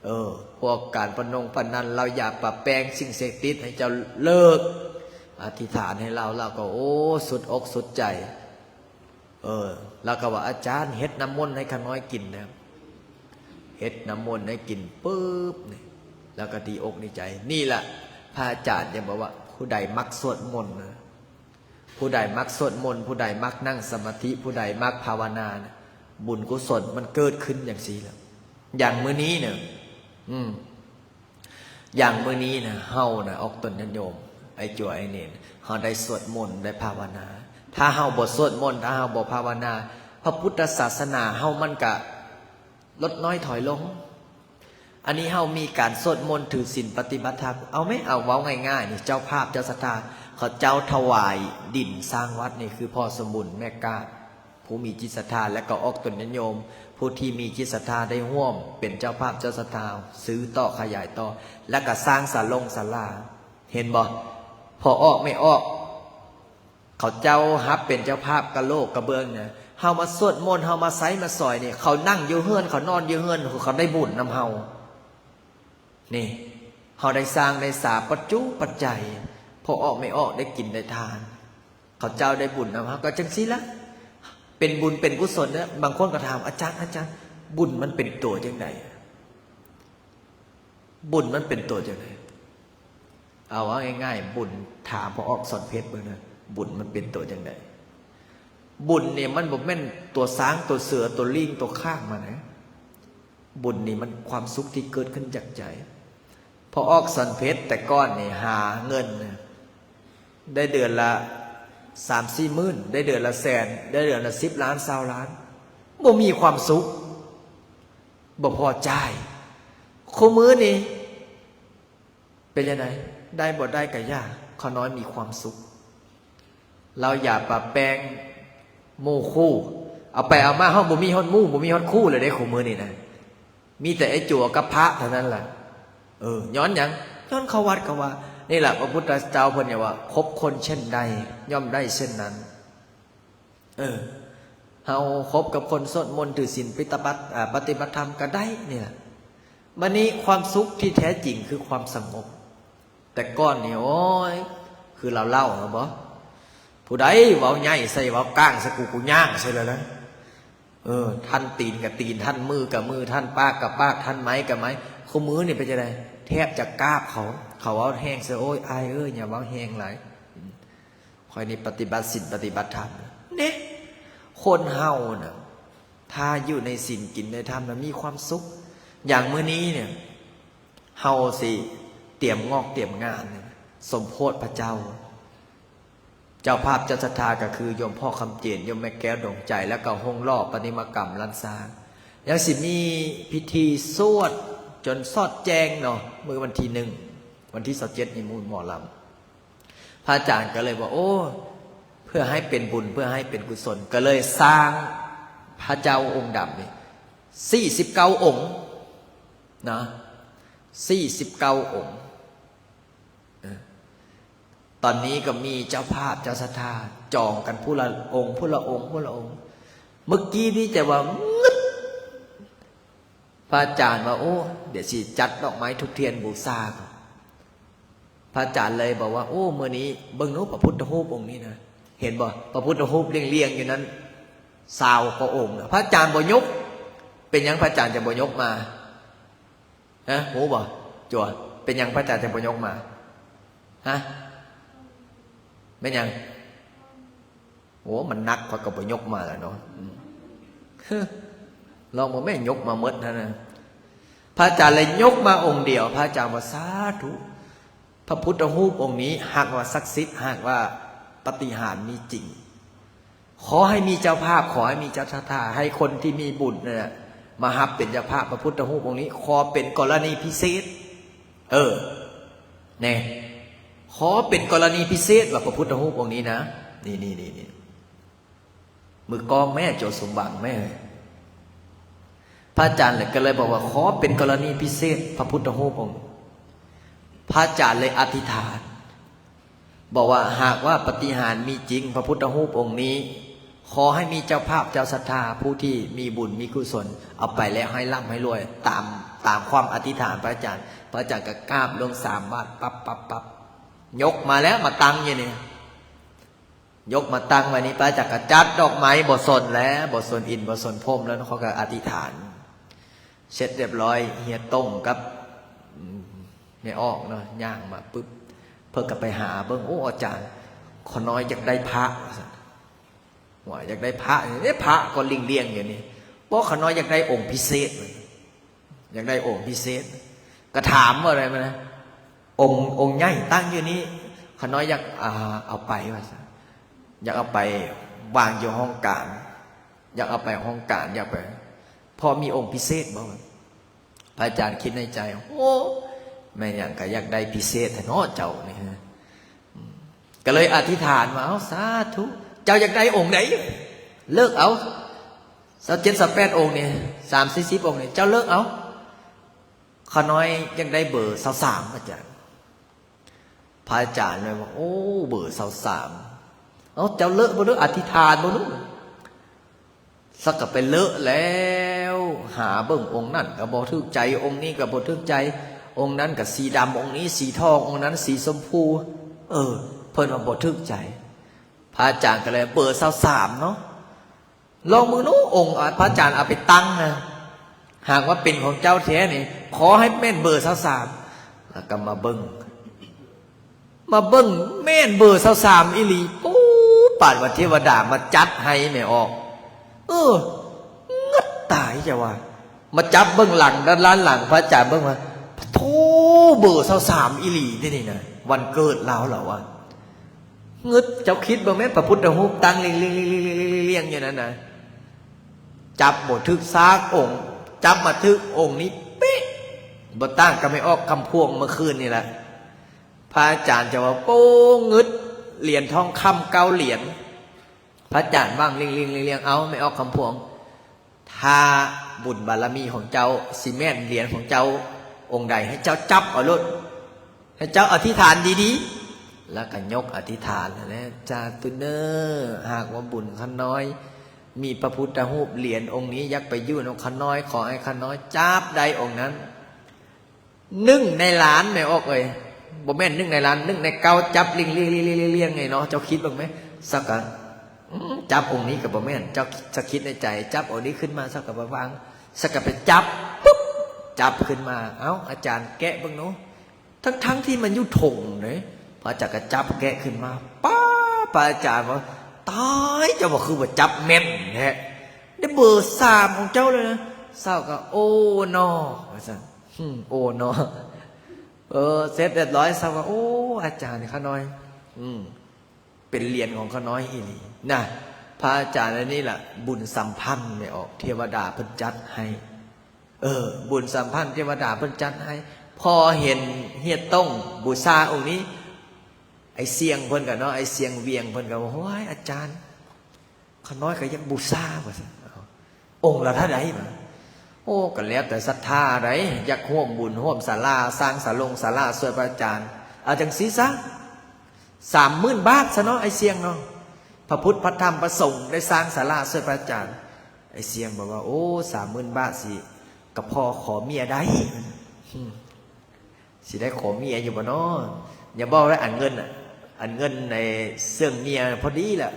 ເອີ ພວກການພະນົງພະນັນ ລາວຢາປະແປ້ງສິ່ງເສບຕິດ ໃຫ້ເຈົ້າເລີກ ອະທິຖານໃຫ້ລາວ ລາວກໍ ໂອ້ ສຸດອົກສຸດໃຈ. ເອີ ລາວກໍວ່າ ອາຈານ ເຮັດນ້ຳມົນໃຫ້ຂ້ານ້ອຍກິນນະ. ເຮັດນ້ຳມົນໃຫ້ກິນປຶບນີ້ ລາວກໍດີອົກດີໃຈ. ນີ້ລະ ພະອາຈານຈະບອກວ່າ ຜູ້ໃດມັກສວດມົນນະ ຜູ້ໃດມັກສວດມົນ ຜູ້ໃດມັກນັ່ງສະມາທິ ຜູ້ໃດມັກພາວະນານະ ບຸນກຸສົນມັນເກີດຂຶ້ນຈັ່ງຊີ້ລະ. ຢ່າງມື້ນີ້ນະ ອືມ ຢ່າງມື້ນີ້ນະ ເຮົານະ ອອກຕົນຍາດໂຍມ ໄອ້ຈົວ ໄອ້ເນນ ເຮົາໄດ້ສວດມົນ ໄດ້ພາວະນາ. ຖ້າເຮົາບໍ່ສວດມົນ ຖ້າເຮົາບໍ່ພາວະນາ ພະພຸດທະສາສະໜາເຮົາມັນກະ ລົດນ້ອຍຖອຍລົງ. ອັນນີ້ເຮົາມີການສວດມົນ ຖືສິນ ປະຕິບັດທຳ. ເອົາແມ ເອົາເວົ້າງ່າຍໆນີ້ ເຈົ້າພາບເຈົ້າສັດທາ ເຂົາເຈົ້າຖວາຍດິນສ້າງວັດນີ້ ຄືພໍ່ສົມບູນ ແມ່ກາດ ຜູ້ມີຈິດສັດທາ ແລະກໍອອກຕົນຍາດໂຍມ ຜູ້ທີ່ມີຈິດສັດທາໄດ້ຮ່ວມເປັນເຈົ້າພາບເຈົ້າສັດທາ ຊື້ຕໍ່ຂະຫຍາຍຕໍ່ ແລະກໍສ້າງສາລົງສາລາ. ເຫັນບໍ່? ພໍ່ອອກແມ່ອອກ ເຂົາເຈົ້າຮັບເປັນເຈົ້າພາບກະໂຫຼກກະເບື້ອງນະ. ເຮົາມາສວດມົນ ເຮົາມາໃຊ້ມາສອຍນີ້ ເຂົານັ່ງຢູ່ເຮືອນ ເຂົານອນຢູ່ເຮືອນ ເຂົາໄດ້ບຸນນຳເຮົາ. ນີ້ ເຮົາໄດ້ສ້າງໄດ້ສາປັດຈຸປັດໄຈ ພໍ່ອອກແມ່ອອກໄດ້ກິນໄດ້ທານ ເຂົາເຈົ້າໄດ້ບຸນນຳເຮົາ. ກໍຈັ່ງຊີ້ລະ ເປັນບຸນເປັນກຸສົນເດີ. ບາງຄົນກໍຖາມ ອາຈານ ອາຈານ ບຸນມັນເປັນຕົວຈັ່ງໃດ? ບຸນມັນເປັນຕົວຈັ່ງໃດ? ເອົາ ເອົາງ່າຍໆ ບຸນ ຖາມພໍ່ອອກສອນເພັດເບິ່ງນະ ບຸນມັນເປັນຕົວຈັ່ງໃດ? ບຸນນີ້ມັນບໍ່ແມ່ນຕົວຊ້າງ ຕົວເສືອ ຕົວລີງ ຕົວຄ້າງມານະ. ບຸນນີ້ມັນຄວາມສຸກທີ່ເກີດຂຶ້ນຈາກໃຈ. ພໍ່ອອກສອນເພັດແຕ່ກ່ອນນີ້ຫາເງິນນະ ໄດ້ເດືອນລະສາມສີ່ໝື່ນ ໄດ້ເດືອນລະແສນ ໄດ້ເດືອນລະສິບລ້ານ ຊາວລ້ານ ບໍ່ມີຄວາມສຸກ. ບໍ່ພໍຈ່າຍ. ຄູ່ມື້ນີ້ເປັນຈັ່ງໃດ? ໄດ້ບໍ່ໄດ້ກະຢ່າ ຂ້ານ້ອຍມີຄວາມສຸກ. ເຫຼົ້າຢາປະແປ້ງ ໝູ່ຄູ່ ເອົາໄປເອົາມາ ເຮົາບໍ່ມີຮອດໝູ່ ບໍ່ມີຮອດຄູ່ແລ້ວເດ້ ຄູ່ມື້ນີ້ນະ. ມີແຕ່ໄອ້ຈົວກັບພະເທົ່ານັ້ນລະ. ເອີ ຍ້ອນຫຍັງ? ຍ້ອນເຂົ້າວັດເຂົາວ່າ ນີ້ລະ ພະພຸດທະເຈົ້າເພິ່ນຫຍັງວ່າ ຄົບຄົນເຊັ່ນໃດ ຍ່ອມໄດ້ເຊັ່ນນັ້ນ. ເອີ ເຮົາຄົບກັບຄົນສວດມົນ ຖືສິນ ປິຕະບັດ ອາ ປະຕິບັດທຳກໍໄດ້ນີ້ລະ. ບັດນີ້ຄວາມສຸກທີ່ແທ້ຈິງຄືຄວາມສະຫງົບ. ແຕ່ກ່ອນນີ້ ໂອ້ຍ ຄືລາວເລົ່າຫັ້ນບໍ ຜູ້ໃດເວົ້າໃຫຍ່ໃສ່ ເວົ້າກ້າງໃສ່ກູ ກູຍ່າງໃສ່ແລ້ວນະ. ເອີ ທ່ານຕີນກໍຕີນ ທ່ານມືກໍມື ທ່ານປາກກໍປາກ ທ່ານໄມ້ກໍໄມ້. ຄູ່ມື້ນີ້ເປັນຈັ່ງໃດ? ແທບຈະກາບເຂົາ ເຂົາເວົ້າແຮງໃສ່ ໂອ້ຍ ອ້າຍເອີຍ ຢ່າເວົ້າແຮງຫຼາຍ. ຂ້ອຍນີ້ປະຕິບັດສິນປະຕິບັດທຳເດ້. ຄົນເຮົານະ ຖ້າຢູ່ໃນສິນກິນໃນທຳນະ ມີຄວາມສຸກ. ຢ່າງມື້ນີ້ເນຍ ເຮົາຊິຕຽມງອກຕຽມງານ ສົມໂພດພະເຈົ້າ. ເຈົ້າພາບເຈົ້າສັດທາກໍຄືໂຍມພໍ່ຄຳເຈນ ໂຍມແມ່ແກ້ວດວງໃຈ ແລ້ວກໍໂຮງຫຼໍ່ປະຕິມາກຳລ້ານຊ້າງ. ຍັງຊິມີພິທີສວດຈົນສອດແຈ້ງເນາະ ມື້ວັນທີໜຶ່ງ ວັນທີຊາວເຈັດນີ້ໝູ່ໝໍລຳ. ພະອາຈານກໍເລີຍວ່າ ໂອ້ ເພື່ອໃຫ້ເປັນບຸນ ເພື່ອໃຫ້ເປັນກຸສົນ ກໍເລີຍສ້າງພະເຈົ້າອົງດຳນີ້ສີ່ສິບເກົ້າອົງນະ ສີ່ສິບເກົ້າອົງ. ເອີ ຕອນນີ້ກໍມີເຈົ້າພາບເຈົ້າສັດທາຈອງກັນຜູ້ລະອົງ ຜູ້ລະອົງ ຜູ້ລະອົງ. ເມື່ອກີ້ນີ້ແຕ່ວ່າງຶດ ພະອາຈານວ່າ ໂອ້ ດຽວຊິຈັດດອກໄມ້ທູບທຽນບູຊາ. ພະອາຈານເລີຍບອກວ່າ ໂອ້ ມື້ນີ້ເບິ່ງດູພະພຸດທະຮູບອົງນີ້ນະ ເຫັນບໍ່? ພະພຸດທະຮູບລ້ຽງໆຢູ່ນັ້ນຊາວກວ່າອົງນະ. ພະອາຈານບໍ່ຍົກ. ເປັນຫຍັງພະອາຈານຈະບໍ່ຍົກມາ? ຮະ ຮູ້ບໍ່? ຈົວ ເປັນຫຍັງພະອາຈານຈະບໍ່ຍົກມາ? ຮະ ແມ່ນຫຍັງ? ໂອ້ ມັນໜັກ ຂ້ອຍກໍບໍ່ຍົກມາແລ້ວເນາະ. ອືມ ລອງບໍ່ແມ່ນຍົກມາໝົດຫັ້ນນະ. ພະອາຈານເລີຍຍົກມາອົງດຽວ. ພະອາຈານວ່າ ສາທຸ ພະພຸດທະຮູບອົງນີ້ ຫາກວ່າສັກສິດ ຫາກວ່າປາຕິຫານມີຈິງ ຂໍໃຫ້ມີເຈົ້າພາບ ຂໍໃຫ້ມີເຈົ້າສັດທາ ໃຫ້ຄົນທີ່ມີບຸນນັ້ນນະ ມາຮັບເປັນເຈົ້າພາບພະພຸດທະຮູບອົງນີ້ ຂໍເປັນກໍລະນີພິເສດ. ເອີ ແນ່ ຂໍເປັນກໍລະນີພິເສດວ່າ ພະພຸດທະຮູບອົງນີ້ນະ ນີ້ໆໆ ມືກ້ອງແມ່ ໂຈສົມຫວັງແມ່. ພະອາຈານເລີຍ ກໍເລີຍບອກວ່າ ຂໍເປັນກໍລະນີພິເສດ ພະພຸດທະຮູບອົງ ພະອາຈານເລີຍອະທິຖານ ບອກວ່າ ຫາກວ່າປາຕິຫານມີຈິງ ພະພຸດທະຮູບອົງນີ້ ຂໍໃຫ້ມີເຈົ້າພາບເຈົ້າສັດທາ ຜູ້ທີ່ມີບຸນມີກຸສົນ ເອົາໄປແລ້ວໃຫ້ລ່ຳໃຫ້ລວຍ ຕາມ ຕາມຄວາມອະທິຖານພະອາຈານ. ພະອາຈານກໍກາບລົງສາມບາດ ປັບ ປັບ ປັບ ຍົກມາແລ້ວ ມາຕັ້ງຢູ່ນີ້ ຍົກມາຕັ້ງໄວ້ນີ້ ພະອາຈານກໍຈັດດອກໄມ້ ບໍ່ສົນແລ້ວ ບໍ່ສົນອິນ ບໍ່ສົນພົມແລ້ວ ເຂົາກໍອະທິຖານ ເສັດຮຽບຮ້ອຍ ເຮຍຕົງກັບ ອາ ແມ່ອອກເນາະ ຍ່າງມາປຶບ ເພິ່ນກໍໄປຫາເບິ່ງ ໂອ້ ອາຈານ ຂ້ານ້ອຍຢາກໄດ້ພະ ວ່າຊັ້ນ. ວ່າຢາກໄດ້ພະ ເດ້ພະກໍລ້ຽງໆຢູ່ນີ້ ບໍ່ ຂ້ານ້ອຍຢາກໄດ້ອົງພິເສດ ຢາກໄດ້ອົງພິເສດ ກໍຖາມວ່າໄດ້ມານະ ອົງ ອົງໃຫຍ່ຕັ້ງຢູ່ນີ້ ຂ້ານ້ອຍຢາກ ອາ ເອົາໄປວ່າຊັ້ນ ຢາກເອົາໄປວາງຢູ່ຫ້ອງການ ຢາກເອົາໄປຫ້ອງການ ຢາກໄປ ພໍມີອົງພິເສດບໍ່? ພະອາຈານຄິດໃນໃຈ ໂອ້ ແມ່ນຫຍັງກະຢາກໄດ້ພິເສດແທ້ເນາະເຈົ້ານີ້ ກໍເລີຍອະທິຖານວ່າ ເອົາ ສາທຸ ເຈົ້າຢາກໄດ້ອົງໃດ ເລືອກເອົາ ຊາວເຈັດ ຊາວແປດອົງນີ້ ສາມສີ່ສິບອົງນີ້ ເຈົ້າເລືອກເອົາ ຂ້ານ້ອຍຢາກໄດ້ເບີຊາວສາມ ອາຈານ. ພະອາຈານເລີຍວ່າ ໂອ້ ເບີຊາວສາມ ເອົາ ເຈົ້າເລືອກເບິ່ງດູ ອະທິຖານເບິ່ງດູ. ສັກກະໄປເລືອກແລ້ວ ຫາເບິ່ງອົງນັ້ນກໍບໍ່ຖືກໃຈ ອົງນີ້ກໍບໍ່ຖືກໃຈ ອົງນັ້ນກໍສີດຳ ອົງນີ້ສີທອງ ອົງນັ້ນສີຊົມພູ ເອີ ເພິ່ນວ່າບໍ່ຖືກໃຈ ພະອາຈານກໍເລີຍ ເບີຊາວສາມເນາະ ລອງເບິ່ງດູ ອົງ ອາ ພະອາຈານເອົາໄປຕັ້ງນະ ຫາກວ່າເປັນຂອງເຈົ້າແທ້ນີ້ ຂໍໃຫ້ແມ່ນເບີຊາວສາມ ແລ້ວກໍມາເບິ່ງ ມາເບິ່ງແມ່ນເບີຊາວສາມອີ່ຫຼີ ປູ ປານວ່າເທວະດາມາຈັດໃຫ້ແມ່ອອກ ເອີ ງຶດຕາຍ ເຈົ້າວ່າ ມາຈັບເບິ່ງຫຼັງ ດ້ານຫຼັງ ພະອາຈານເບິ່ງວ່າ ໂທ້ ເບີຊາວສາມອີ່ຫຼີເດ້ນີ້ນະ ວັນເກີດລາວລະວ່າ ງຶດ ເຈົ້າຄິດເບິ່ງແມ່ນ ພະພຸດທະຮູບຕັ້ງລຽງໆໆໆຢູ່ນັ້ນນະ ຈັບບໍ່ຖືກຊາກອົງ ຈັບມາຖືກອົງນີ້ເປະ ບໍ່ຕ່າງກັບແມ່ອອກຄຳພວງເມື່ອຄືນນີ້ລະ ພະອາຈານຈະວ່າ ໂປ້ ງຶດ ຫຼຽນທອງຄຳເກົ້າຫຼຽນ ພະອາຈານວາງລຽງໆໆໆ ເອົາ ແມ່ອອກຄຳພວງ ຖ້າບຸນບາລະມີຂອງເຈົ້າຊິແມ່ນຫຼຽນຂອງເຈົ້າອົງໃດ ໃຫ້ເຈົ້າຈັບເອົາໂລດ ໃຫ້ເຈົ້າອະທິຖານດີໆ ແລ້ວກໍຍົກອະທິຖານແຫຼະ ສາທຸເນີ ຫາກວ່າບຸນຂ້ານ້ອຍມີພະພຸດທະຮູບຫຼຽນອົງນີ້ ຢາກໄປຢູ່ນຳຂ້ານ້ອຍ ຂໍໃຫ້ຂ້ານ້ອຍຈັບໄດ້ອົງນັ້ນ ໜຶ່ງໃນລ້ານ ແມ່ອອກເອີຍ ບໍ່ແມ່ນໜຶ່ງໃນລ້ານ ໜຶ່ງໃນເກົ້າ ຈັບລຽງໆໆໆ ເນາະ ເຈົ້າຄິດເບິ່ງແມ ສັກກະ ອືມ ຈັບອົງນີ້ກໍບໍ່ແມ່ນ ເຈົ້າ ສັກຄິດໃນໃຈ ຈັບອົງນີ້ຂຶ້ນມາ ສັກກະໄປວາງ ສັກກະໄປຈັບ ປຶບ ຈັບຂຶ້ນມາ ເອົ້າ ອາຈານແກະເບິ່ງດູ ທັງໆທີ່ມັນຢູ່ຖົງເດ້ ພະອາຈານກໍຈັບແກະຂຶ້ນມາ ປ້າ ພະອາຈານວ່າ ຕາຍ ເຈົ້າວ່າຄືວ່າຈັບແມ່ນແທ້ ໄດ້ເບີສາມຂອງເຈົ້າເລີຍນະ ເຊົາກໍ ໂອ້ ເນາະ ວ່າຊັ້ນ ອືມ ໂອ້ ເນາະ ເອີ ເສັດຮຽບຮ້ອຍ ເຊົາກໍ ໂອ້ ອາຈານຂ້ານ້ອຍ ອືມ ເປັນຫຼຽນຂອງຂ້ານ້ອຍອີ່ຫຼີນະ ພະອາຈານອັນນີ້ລະ ບຸນສຳພັນແມ່ອອກ ເທວະດາເພິ່ນຈັດໃຫ້ ເອີ ບຸນສຳພັນເທວະດາເພິ່ນຈັດໃຫ້ ພໍເຫັນເຮຍຕົງບູຊາອົງນີ້ ໄອ້ຊຽງເພິ່ນກໍເນາະ ໄອ້ຊຽງວຽງເພິ່ນກໍວ່າ ໂອ້ຍ ອາຈານ ຂ້ານ້ອຍກໍຢາກບູຊາ ວ່າຊັ້ນ ອົງລະເທົ່າໃດ? ໂອ້ ກໍແລ້ວແຕ່ສັດທາໃດ໋ ຢາກຮ່ວມບຸນຮ່ວມສາລາ ສ້າງສາລົງສາລາຊ່ວຍພະອາຈານ ເອົາຈັ່ງຊີ້ຊະ ສາມໝື່ນບາດຊະເນາະ ໄອ້ຊຽງເນາະ ພະພຸດ ພະທຳ ພະສົງ ໄດ້ສ້າງສາລາຊ່ວຍພະອາຈານ. ໄອ້ຊຽງບອກວ່າ ໂອ້ ສາມໝື່ນບາດ ຊິກະພໍຂໍເມຍໄດ້ ອືມ ຊິໄດ້ຂໍເມຍຢູ່ບໍ່ນໍ? ຢ່າບອກແລ້ວ ອັນເງິນ ອັນເງິນໃນເຊື່ອງເມຍພໍດີລະ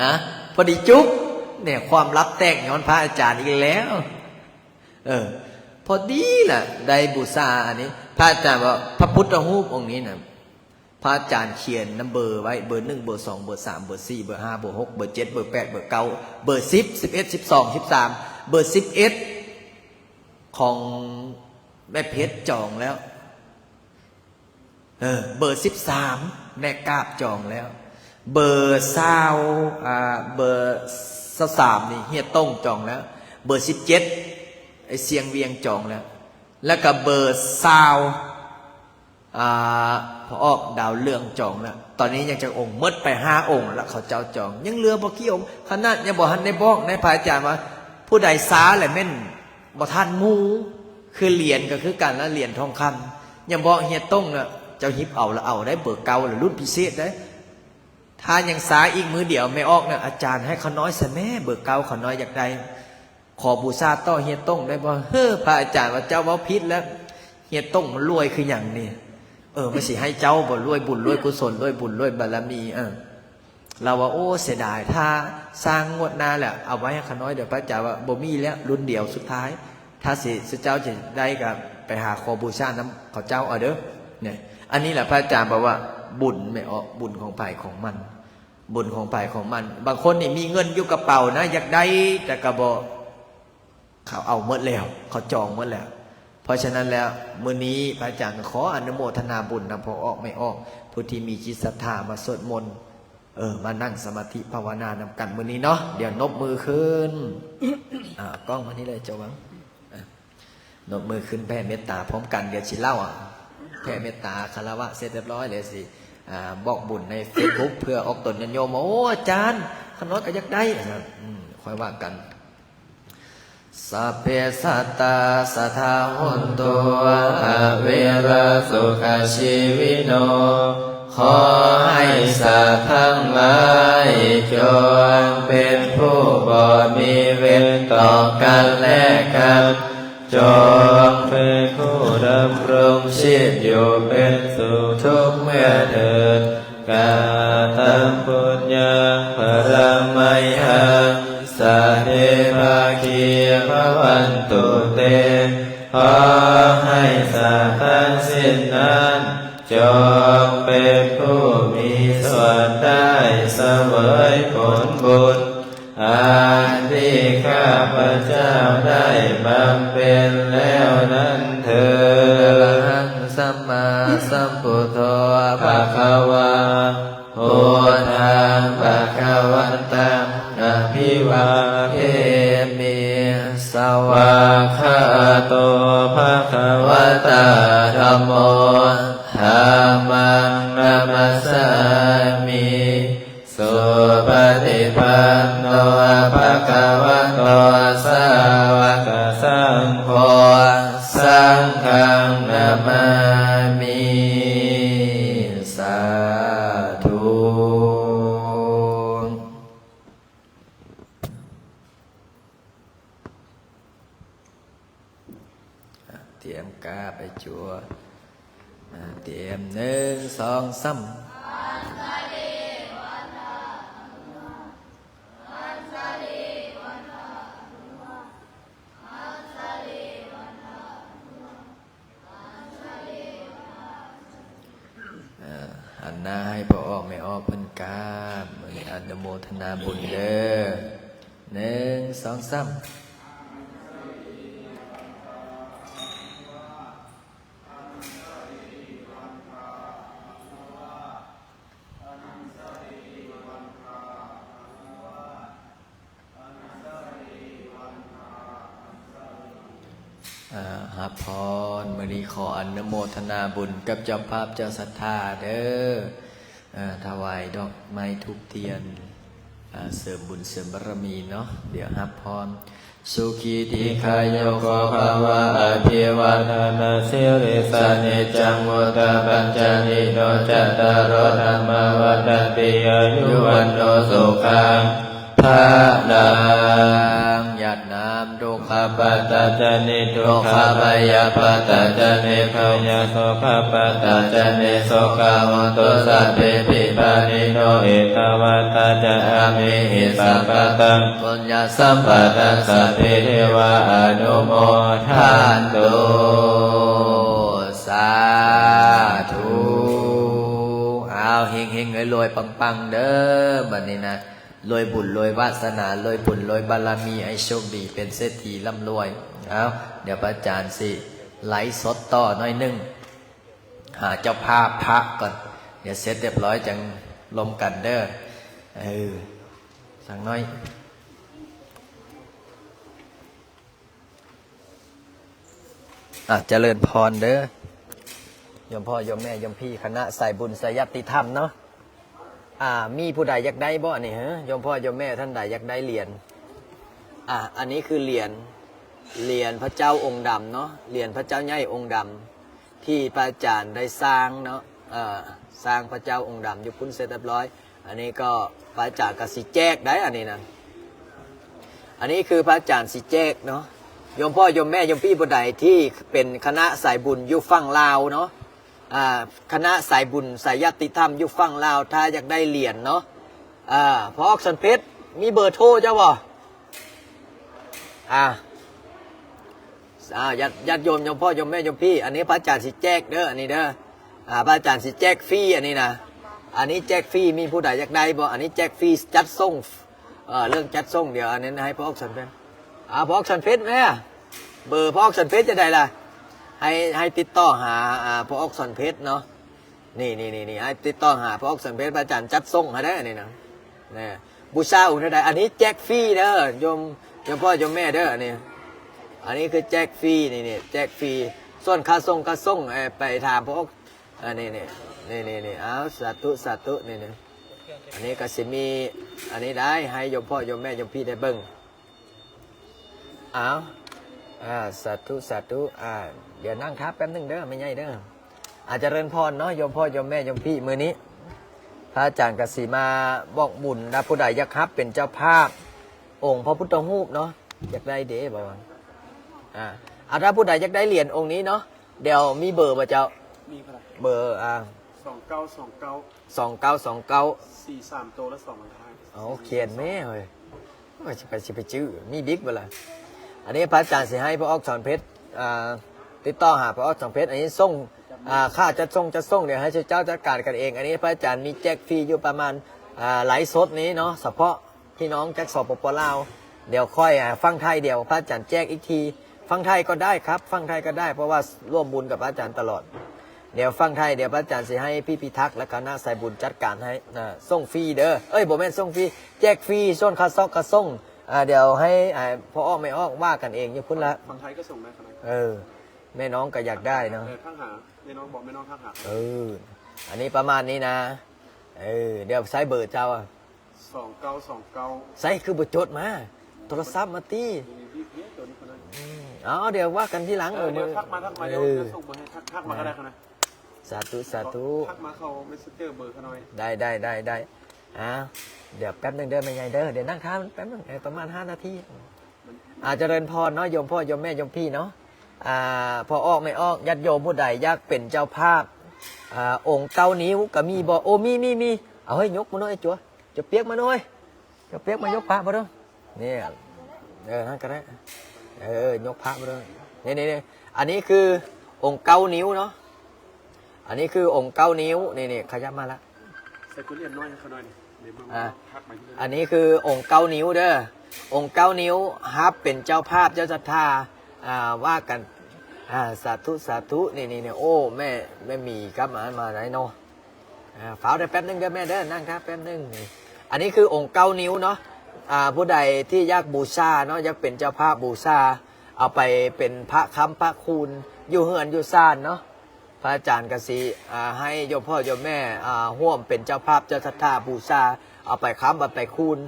ຮະ ພໍດີຈຸກ ແນ່ ຄວາມລັບແຕກຍ້ອນພະອາຈານອີກແລ້ວ ເອີ ພໍດີລະ ໄດ້ບູຊາອັນນີ້ ພະອາຈານວ່າ ພະພຸດທະຮູບອົງນີ້ນະ ພະອາຈານຂຽນນຳເບີໄວ້ ເບີໜຶ່ງ ເບີສອງ ເບີສາມ ເບີສີ່ ເບີຫ້າ ເບີຫົກ ເບີເຈັດ ເບີແປດ ເບີເກົ້າ ເບີສິບ ສິບເອັດ ສິບສອງ ສິບສາມ ເບີສິບເອັດ ຂອງແມ່ເພັດຈອງແລ້ວ ເອີ ເບີສິບສາມ ແມ່ກາບຈອງແລ້ວ ເບີຊາວ ອາ ເບີຊາວສາມນີ້ ເຮຍຕົງຈອງແລ້ວ ເບີສິບເຈັດ ໄອ້ຊຽງວຽງຈອງແລ້ວ ແລ້ວກໍເບີຊາວ ອາ ພະອອກດາວເລື່ອງຈອງແລ້ວ ຕອນນີ້ຍັງຈັກອົງ ໝົດໄປຫ້າອົງແລ້ວ ເຂົາເຈົ້າຈອງ ຍັງເຫຼືອບໍ່ກີ່ອົງ ຂະໜາດຍັງບໍ່ທັນໄດ້ບອກໃນພະອາຈານວ່າ ຜູ້ໃດຊາແລ້ວແມ່ນບໍ່ທັນໝູ່ ຄືຫຼຽນກໍຄືກັນລະ ຫຼຽນທອງຄຳ ຍັງບອກເຮຍຕົງນະ ເຈົ້າຮິບເອົາລະເອົາໄດ້ ເບີເກົ້າລະລຸ້ນພິເສດໄດ໋. ຖ້າຍັງຊ້າອີກມື້ດຽວ ແມ່ອອກນະ ອາຈານໃຫ້ຂ້ານ້ອຍຊະແມ້ ເບີເກົ້າ ຂ້ານ້ອຍຢາກໄດ້ ຂໍບູຊາຕໍ່ເຮຍຕົງໄດ້ບໍ່? ເຮີ ພະອາຈານວ່າເຈົ້າເວົ້າຜິດແລ້ວ ເຮຍຕົງມັນລວຍຄືຫຍັງນີ້? ເອີ ມັນຊິໃຫ້ເຈົ້າບໍ່? ລວຍບຸນລວຍກຸສົນ ລວຍບຸນລວຍບາລະມີ. ເອີ ລາວວ່າ ໂອ້ ເສຍດາຍ ຖ້າສ້າງງວດໜ້າແຫຼະ ເອົາໄວ້ໃຫ້ຂ້ານ້ອຍເດີ. ພະອາຈານວ່າ ບໍ່ມີແລ້ວ ລຸ້ນດຽວສຸດທ້າຍ ຖ້າຊິ ເຈົ້າຈະໄດ້ກໍໄປຫາຂໍບູຊານຳເຂົາເຈົ້າເອົາເດີ. ນີ້ ອັນນີ້ແຫຼະ ພະອາຈານບອກວ່າ ບຸນແມ່ອອກ ບຸນຂອງໃຜຂອງມັນ ບຸນຂອງໃຜຂອງມັນ. ບາງຄົນນີ້ມີເງິນຢູ່ກະເປົານະ ຢາກໄດ້ ແຕ່ກໍບໍ່ ເຂົາເອົາໝົດແລ້ວ ເຂົາຈອງໝົດແລ້ວ. ເພາະສະນັ້ນແລ້ວ ມື້ນີ້ພະອາຈານກໍຂໍອະນຸໂມທະນາບຸນນຳພໍ່ອອກແມ່ອອກ ຜູ້ທີ່ມີຈິດສັດທາມາສວດມົນ ເອີ ມານັ່ງສະມາທິພາວະນານຳກັນມື້ນີ້ເນາະ. ດຽວນົບມືຂຶ້ນ ອາ ກ້ອງມານີ້ເລີຍ ເຈົ້າຫວັງ ອາ ນົບມືຂຶ້ນ ແຜ່ເມດຕາພ້ອມກັນ. ດຽວຊິເລົ່າ ອາ ແຜ່ເມດຕາຄາລະວະເສັດຮຽບຮ້ອຍ ແລ້ວຊິ ອາ ບອກບຸນໃນເຟສບຸກ ເພື່ອອອກຕົນຍາດໂຍມວ່າ ໂອ້ ອາຈານ ຂ້ານ້ອຍກໍຢາກໄດ້ ອືມ ຄ່ອຍວ່າກັນ. Sabbe sattā sadā hontu, averā sukhajīvino. ຂໍໃຫ້ສັດທັງຫຼາຍ ຈົ່ງເປັນຜູ້ບໍ່ມີເວນຕໍ່ກັນແລະກັນ, ຈົ່ງເປັນຜູ້ດຳລົງຊີບຢູ່ເປັນສຸກທຸກເມື່ອເທີນ. Kataṃ puññaphalaṃ mayhaṃ sabbe bhāgī bhavantu te. ຂໍໃຫ້ສັດທັງສິ້ນນັ້ນ ຈົ່ງເປັນຜູ້ມີສ່ວນໄດ້ສະເຫວີຍຜົນບຸນ ອັນທີ່ຂ້າພະເຈົ້າໄດ້ບຳເພັນແລ້ວນັ້ນເທີ້ນ. Arahaṃ sammāsambuddho bhagavā, buddhaṃ bhagavantaṃ abhivādemi. Svākkhāto bhagavatā dhammo, dhammaṃ namassāmi. Supaṭipanno bhagavato sāvakasaṅgho, saṅghaṃ namāmi. Sādhu. ອາ ຕຽມກ້າໄປຈົວ ອາ ຕຽມ ໜຶ່ງ ສອງ ສາມ. ອາ ຫັນໜ້າໃຫ້ພໍ່ອອກແມ່ອອກເພິ່ນກາບ ອະນຸໂມທະນາບຸນເດີ. ໜຶ່ງ ສອງ ສາມ. ອາ ຮັບພອນ ມື້ນີ້ຂໍອະນຸໂມທະນາບຸນກັບເຈົ້າພາບເຈົ້າສັດທາເດີ. ອາ ຖວາຍດອກໄມ້ທູບທຽນ ອາ ເສີມບຸນເສີມບາລະມີເນາະ. ດຽວຮັບພອນ. Sukhī dīghāyuko bhava, abhivādanasīlissa niccaṃ vuḍḍhāpacāyino cattāro dhammā vaḍḍhanti, āyu vaṇṇo sukhaṃ balaṃ. ຍາດນ້ຳ Dukkhappattā ca niddukkhā, bhayappattā ca nibbhayā, sokappattā ca nissokā, hontu sabbepi pāṇino. Ettāvatā ca amhehi sambhataṃ puññasampadaṃ, sabbe devā anumodantu. ສາທຸ. ອ້າວ ເຮັງໆ ລວຍໆ ປັງໆ ເດີ ບັດນີ້ນະ. ລວຍບຸນລວຍວາສະໜາ ລວຍບຸນລວຍບາລະມີ ໃຫ້ໂຊກດີເປັນເສດຖີລ່ຳລວຍ. ເອົາ ດຽວພະອາຈານຊິໄລຟ໌ສົດຕໍ່ໜ້ອຍໜຶ່ງ ຫາເຈົ້າພາບພະກ່ອນ ດຽວເສັດຮຽບຮ້ອຍຈັ່ງລົມກັນເດີ. ເອີ ສັກໜ້ອຍ. ອາ ຈະເລີນພອນເດີ ໂຍມພໍ່ໂຍມແມ່ ໂຍມພີ່ ຄະນະສາຍບຸນສາຍຍາດຕິທຳເນາະ. ອາ ມີຜູ້ໃດຢາກໄດ້ບໍ່ອັນນີ້ ເຮີ ໂຍມພໍ່ໂຍມແມ່ທ່ານໃດຢາກໄດ້ຫຼຽນ? ອາ ອັນນີ້ຄືຫຼຽນ ຫຼຽນພະເຈົ້າອົງດຳເນາະ ຫຼຽນພະເຈົ້າໃຫຍ່ອົງດຳ ທີ່ພະອາຈານໄດ້ສ້າງເນາະ ເອີ ສ້າງພະເຈົ້າອົງດຳຢູ່ພຸ້ນເສັດຮຽບຮ້ອຍ. ອັນນີ້ກໍພະອາຈານກໍຊິແຈກໄດ໋ ອັນນີ້ນະ. ອັນນີ້ຄືພະອາຈານຊິແຈກເນາະ. ໂຍມພໍ່ໂຍມແມ່ໂຍມພີ່ຜູ້ໃດທີ່ເປັນຄະນະສາຍບຸນຢູ່ຝັ່ງລາວເນາະ, ອ່າ ຄະນະສາຍບຸນສາຍຍາດຕິທຳຢູ່ຝັ່ງລາວ ຖ້າຢາກໄດ້ຫຼຽນເນາະ, ອ່າ ພໍ່ອອກສອນເພັດ ມີເບີໂທເຈົ້າບໍ່? ອ່າ ອ່າ ຍາດ ຍາດໂຍມ ໂຍມພໍ່ໂຍມແມ່ໂຍມພີ່ ອັນນີ້ພະອາຈານຊິແຈກເດີ ອັນນີ້ເດີ. ອ່າ ພະອາຈານຊິແຈກຟຣີ ອັນນີ້ນະ, ອັນນີ້ແຈກຟຣີ. ມີຜູ້ໃດຢາກໄດ້ບໍ່? ອັນນີ້ແຈກຟຣີ ຈັດສົ່ງ. ເອີ ເລື່ອງຈັດສົ່ງ ດຽວອັນນັ້ນໃຫ້ພໍ່ອອກສອນເພັດ. ອ່າ ພໍ່ອອກສອນເພັດແມ່ ເບີພໍ່ອອກສອນເພັດຈັ່ງໃດລະ? ໃຫ້ ໃຫ້ຕິດຕໍ່ຫາ ອ່າ ພໍ່ອອກສອນເພັດເນາະ. ນີ້ໆໆ ໃຫ້ຕິດຕໍ່ຫາພໍ່ອອກສອນເພັດ ພະອາຈານຈັດສົ່ງໃຫ້ໄດ໋ ອັນນີ້ນະ. ແນ່ ບູຊາອົງເທົ່າໃດ? ອັນນີ້ແຈກຟຣີເດີ ໂຍມ ໂຍມພໍ່ໂຍມແມ່ເດີ. ອັນນີ້ ອັນນີ້ຄືແຈກຟຣີ ນີ້ໆ ແຈກຟຣີ. ສ່ວນຄ່າສົ່ງ ຄ່າສົ່ງ ເອີ ໄປຖາມພໍ່ອອກ ອັນນີ້ໆ ນີ້ໆ ອ້າວ ສາທຸ ສາທຸ ນີ້ໆ. ອັນນີ້ກໍຊິມີ ອັນນີ້ໄດ້ ໃຫ້ໂຍມພໍ່ໂຍມແມ່ໂຍມພີ່ໄດ້ເບິ່ງ. ອ້າວ ອ່າ ສາທຸ ສາທຸ. ອ່າ ດຽວນັ່ງຖ້າແປັບໜຶ່ງເດີ ແມ່ໃຫຍ່ເດີ. ອາ ຈະເລີນພອນເນາະ ໂຍມພໍ່ໂຍມແມ່ໂຍມພີ່. ມື້ນີ້ພະອາຈານກະຊິມາບອກບຸນ ຖ້າຜູ້ໃດຢາກຮັບເປັນເຈົ້າພາບອົງພະພຸດທະຮູບເນາະ, ຢາກໄດ້ເດ້ ບອກວ່າ ອ່າ ອາ ຖ້າຜູ້ໃດຢາກໄດ້ຫຼຽນອົງນີ້ເນາະ, ດຽວມີເບີບໍ່ເຈົ້າ? ມີ ເບີ ອ່າ ສອງເກົ້າສອງເກົ້າ ສອງເກົ້າສອງເກົ້າ ສີ່ສາມໂຕລະສອງພັນຫ້າ. ໂອ້ ຂຽນແມ່ເອີຍ ວ່າຊິໄປ ຊິໄປຈື່ ມີບິກບໍ່ລະ? ອັນນີ້ພະອາຈານຊິໃຫ້ພໍ່ອອກສອນເພັດ ອ່າ ຕິດຕໍ່ຫາພໍ່ອອກສອນເພັດ. ອັນນີ້ສົ່ງ ອ່າ ຄ່າຈັດສົ່ງ ຈັດສົ່ງ ດຽວໃຫ້ເຈົ້າຈັດການກັນເອງ. ອັນນີ້ພະອາຈານມີແຈກຟຣີຢູ່ປະມານ ອ່າ ໄລຟ໌ສົດນີ້ເນາະ ສະເພາະພີ່ນ້ອງຈາກ ສປປ ລາວ. ດຽວຄ່ອຍ ອ່າ ຝັ່ງໄທ ດຽວພະອາຈານແຈກອີກທີ. ຝັ່ງໄທກໍໄດ້ຄັບ ຝັ່ງໄທກໍໄດ້ ເພາະວ່າຮ່ວມບຸນກັບພະອາຈານຕະຫຼອດ. ດຽວຝັ່ງໄທ ດຽວພະອາຈານຊິໃຫ້ພີ່ພິທັກ ແລະ ຄະນະສາຍບຸນຈັດການໃຫ້. ອ່າ ສົ່ງຟຣີເດີ ເອີຍ ບໍ່ແມ່ນສົ່ງຟຣີ ແຈກຟຣີ. ສ່ວນຄ່າຊອກຄ່າສົ່ງ ອ່າ ດຽວໃຫ້ ອ່າ ພໍ່ອອກແມ່ອອກວ່າກັນເອງຢູ່ພຸ້ນລະ. ຝັ່ງໄທກໍສົ່ງໄດ້ ເອີ ແມ່ນ້ອງກໍຢາກໄດ້ເນາະ. ເອີ ທັກຫາແມ່ນ້ອງ ບອກແມ່ນ້ອງທັກຫາ. ເອີ ອັນນີ້ປະມານນີ້ນະ. ເອີ ດຽວໃຊ້ເບີເຈົ້າ ສອງເກົ້າສອງເກົ້າ. ໃສຄືບໍ່ຈົດມາ ໂທລະສັບມາຕິ. ອືມ ເອົາ ດຽວວ່າກັນທີຫຼັງ. ເອີ ເອີ ດຽວທັກມາ ທັກມາ ເອີ ດຽວສົ່ງເບີໃຫ້ ທັກ ທັກມາກໍໄດ້. ສາທຸ ສາທຸ. ທັກມາເຂົ້າເມັດເຊັນເຈີເບີຂ້ານ້ອຍ. ໄດ້ ໄດ້ ໄດ້ ໄດ້. ອ່າ ດຽວແປັບໜຶ່ງເດີແມ່ໃຫຍ່ເດີ ດຽວນັ່ງຖ້າແປັບໜຶ່ງ ເອີ ປະມານຫ້ານາທີ. ອາ ຈະເລີນພອນເນາະ ໂຍມພໍ່ໂຍມແມ່ໂຍມພີ່ເນາະ. ອ່າ ພໍ່ອອກແມ່ອອກ ຍາດໂຍມຜູ້ໃດຢາກເປັນເຈົ້າພາບ ອ່າ ອົງເກົ້ານິ້ວກໍມີບໍ່? ໂອ້ ມີ ມີ ມີ. ເອົາ ເຮີ້ຍ ຍົກມາໜ້ອຍ ຈົວ ຈົວປຽກມາໜ້ອຍ ຈົວປຽກມາຍົກພະມາເບິ່ງ. ນີ້ ເອີ ນັ້ນກໍໄດ້. ເອີ ຍົກພະມາເບິ່ງ. ນີ້ໆໆ ອັນນີ້ຄືອົງເກົ້ານິ້ວເນາະ. ອັນນີ້ຄືອົງເກົ້ານິ້ວ. ນີ້ໆ ຂະຫຍັບມາລະ ໃສ່ໂຕຫຼຽນນ້ອຍໃຫ້ເຂົາໜ້ອຍນີ້. ອ່າ ອັນນີ້ຄືອົງເກົ້ານິ້ວເດີ ອົງເກົ້ານິ້ວ ຮັບເປັນເຈົ້າພາບເຈົ້າສັດທາ. ອ່າ ວ່າກັນ. ອ່າ ສາທຸ ສາທຸ. ນີ້ໆໆ ໂອ້ ແມ່ ແມ່ໝີກັບມາ ມາໄດ້ເນາະ. ອ່າ ຟ້າວໄດ້ແປັບໜຶ່ງເດີແມ່ເດີ ນັ່ງຖ້າແປັບໜຶ່ງ. ນີ້ ອັນນີ້ຄືອົງເກົ້ານິ້ວເນາະ. ອ່າ ຜູ້ໃດທີ່ຢາກບູຊາເນາະ ຢາກເປັນເຈົ້າພາບບູຊາ ເອົາໄປເປັນພະຄ້ຳພະຄູນຢູ່ເຮືອນຢູ່ຊານເນາະ. ພະອາຈານກະຊິ ອ່າ ໃຫ້ໂຍມພໍ່ໂຍມແມ່ ອ່າ ຮ່ວມເປັນເຈົ້າພາບເຈົ້າສັດທາບູຊາ ເອົາໄປຄ້ຳ ເອົາໄປຄູນ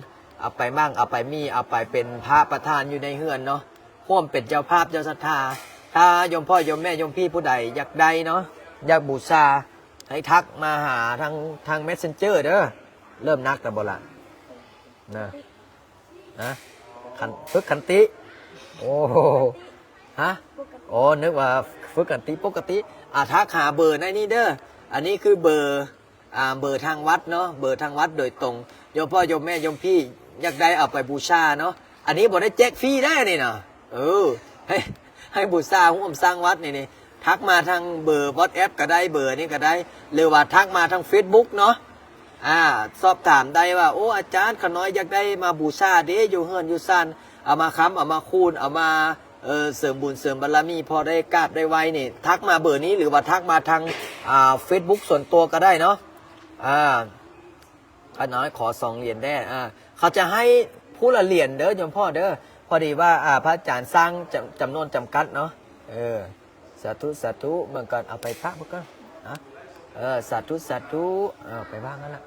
ເອົາໄປໝັ້ງ ເອົາໄປມີ ເອົາໄປເປັນພະປະທານຢູ່ໃນເຮືອນເນາະ ຮ່ວມເປັນເຈົ້າພາບເຈົ້າສັດທາ. ຖ້າໂຍມພໍ່ໂຍມແມ່ໂຍມພີ່ຜູ້ໃດຢາກໄດ້ເນາະ ຢາກບູຊາ ໃຫ້ທັກມາຫາທາງ ທາງເມັດເຊັນເຈີເດີ. ເລີ່ມໜັກແລ້ວບໍ່ລະ ນະ? ຮະ? ຂັນ ຝຶກຂັນຕິ. ໂອ້ ຮະ? ອໍ ນຶກວ່າຝຶກຂັນຕິປົກກະຕິ. ອ່າ ທັກຫາເບີໃນນີ້ເດີ. ອັນນີ້ຄືເບີ ອ່າ ເບີທາງວັດເນາະ ເບີທາງວັດໂດຍຕົງ. ໂຍມພໍ່ໂຍມແມ່ໂຍມພີ່ຢາກໄດ້ເອົາໄປບູຊາເນາະ. ອັນນີ້ບໍ່ໄດ້ແຈກຟຣີເດ້ ອັນນີ້ນະ. ເອີ ໃຫ້ ໃຫ້ບູຊາຮ່ວມສ້າງວັດນີ້ ນີ້ ທັກມາທາງເບີວັອດແອັບກໍໄດ້ ເບີນີ້ກໍໄດ້ ຫຼືວ່າທັກມາທາງເຟສບຸກເນາະ. ອ່າ ສອບຖາມໄດ້ວ່າ ໂອ້ ອາຈານ ຂ້ານ້ອຍຢາກໄດ້ມາບູຊາເດ້ ຢູ່ເຮືອນຢູ່ຊານ ເອົາມາຄ້ຳ ເອົາມາຄູນ ເອົາມາ ເອີ ເສີມບຸນເສີມບາລະມີ ພໍໄດ້ກາບໄດ້ໄຫວ້ນີ້ ທັກມາເບີນີ້ ຫຼືວ່າທັກມາທາງ ອ່າ ເຟສບຸກສ່ວນຕົວກໍໄດ້ເນາະ. ອ່າ ຂ້ານ້ອຍຂໍສອງຫຼຽນແດ່. ອ່າ ເຂົາຈະໃຫ້ຜູ້ລະຫຼຽນເດີໂຍມພໍ່ເດີ ພໍດີວ່າ ອ່າ ພະອາຈານສ້າງຈຳ ຈຳນວນຈຳກັດເນາະ. ເອີ ສາທຸ ສາທຸ. ເບິ່ງກ່ອນ ເອົາໄປພະເບິ່ງກ່ອນ. ອ່າ ເອີ ສາທຸ ສາທຸ. ເອົາໄປວາງນັ້ນລະ.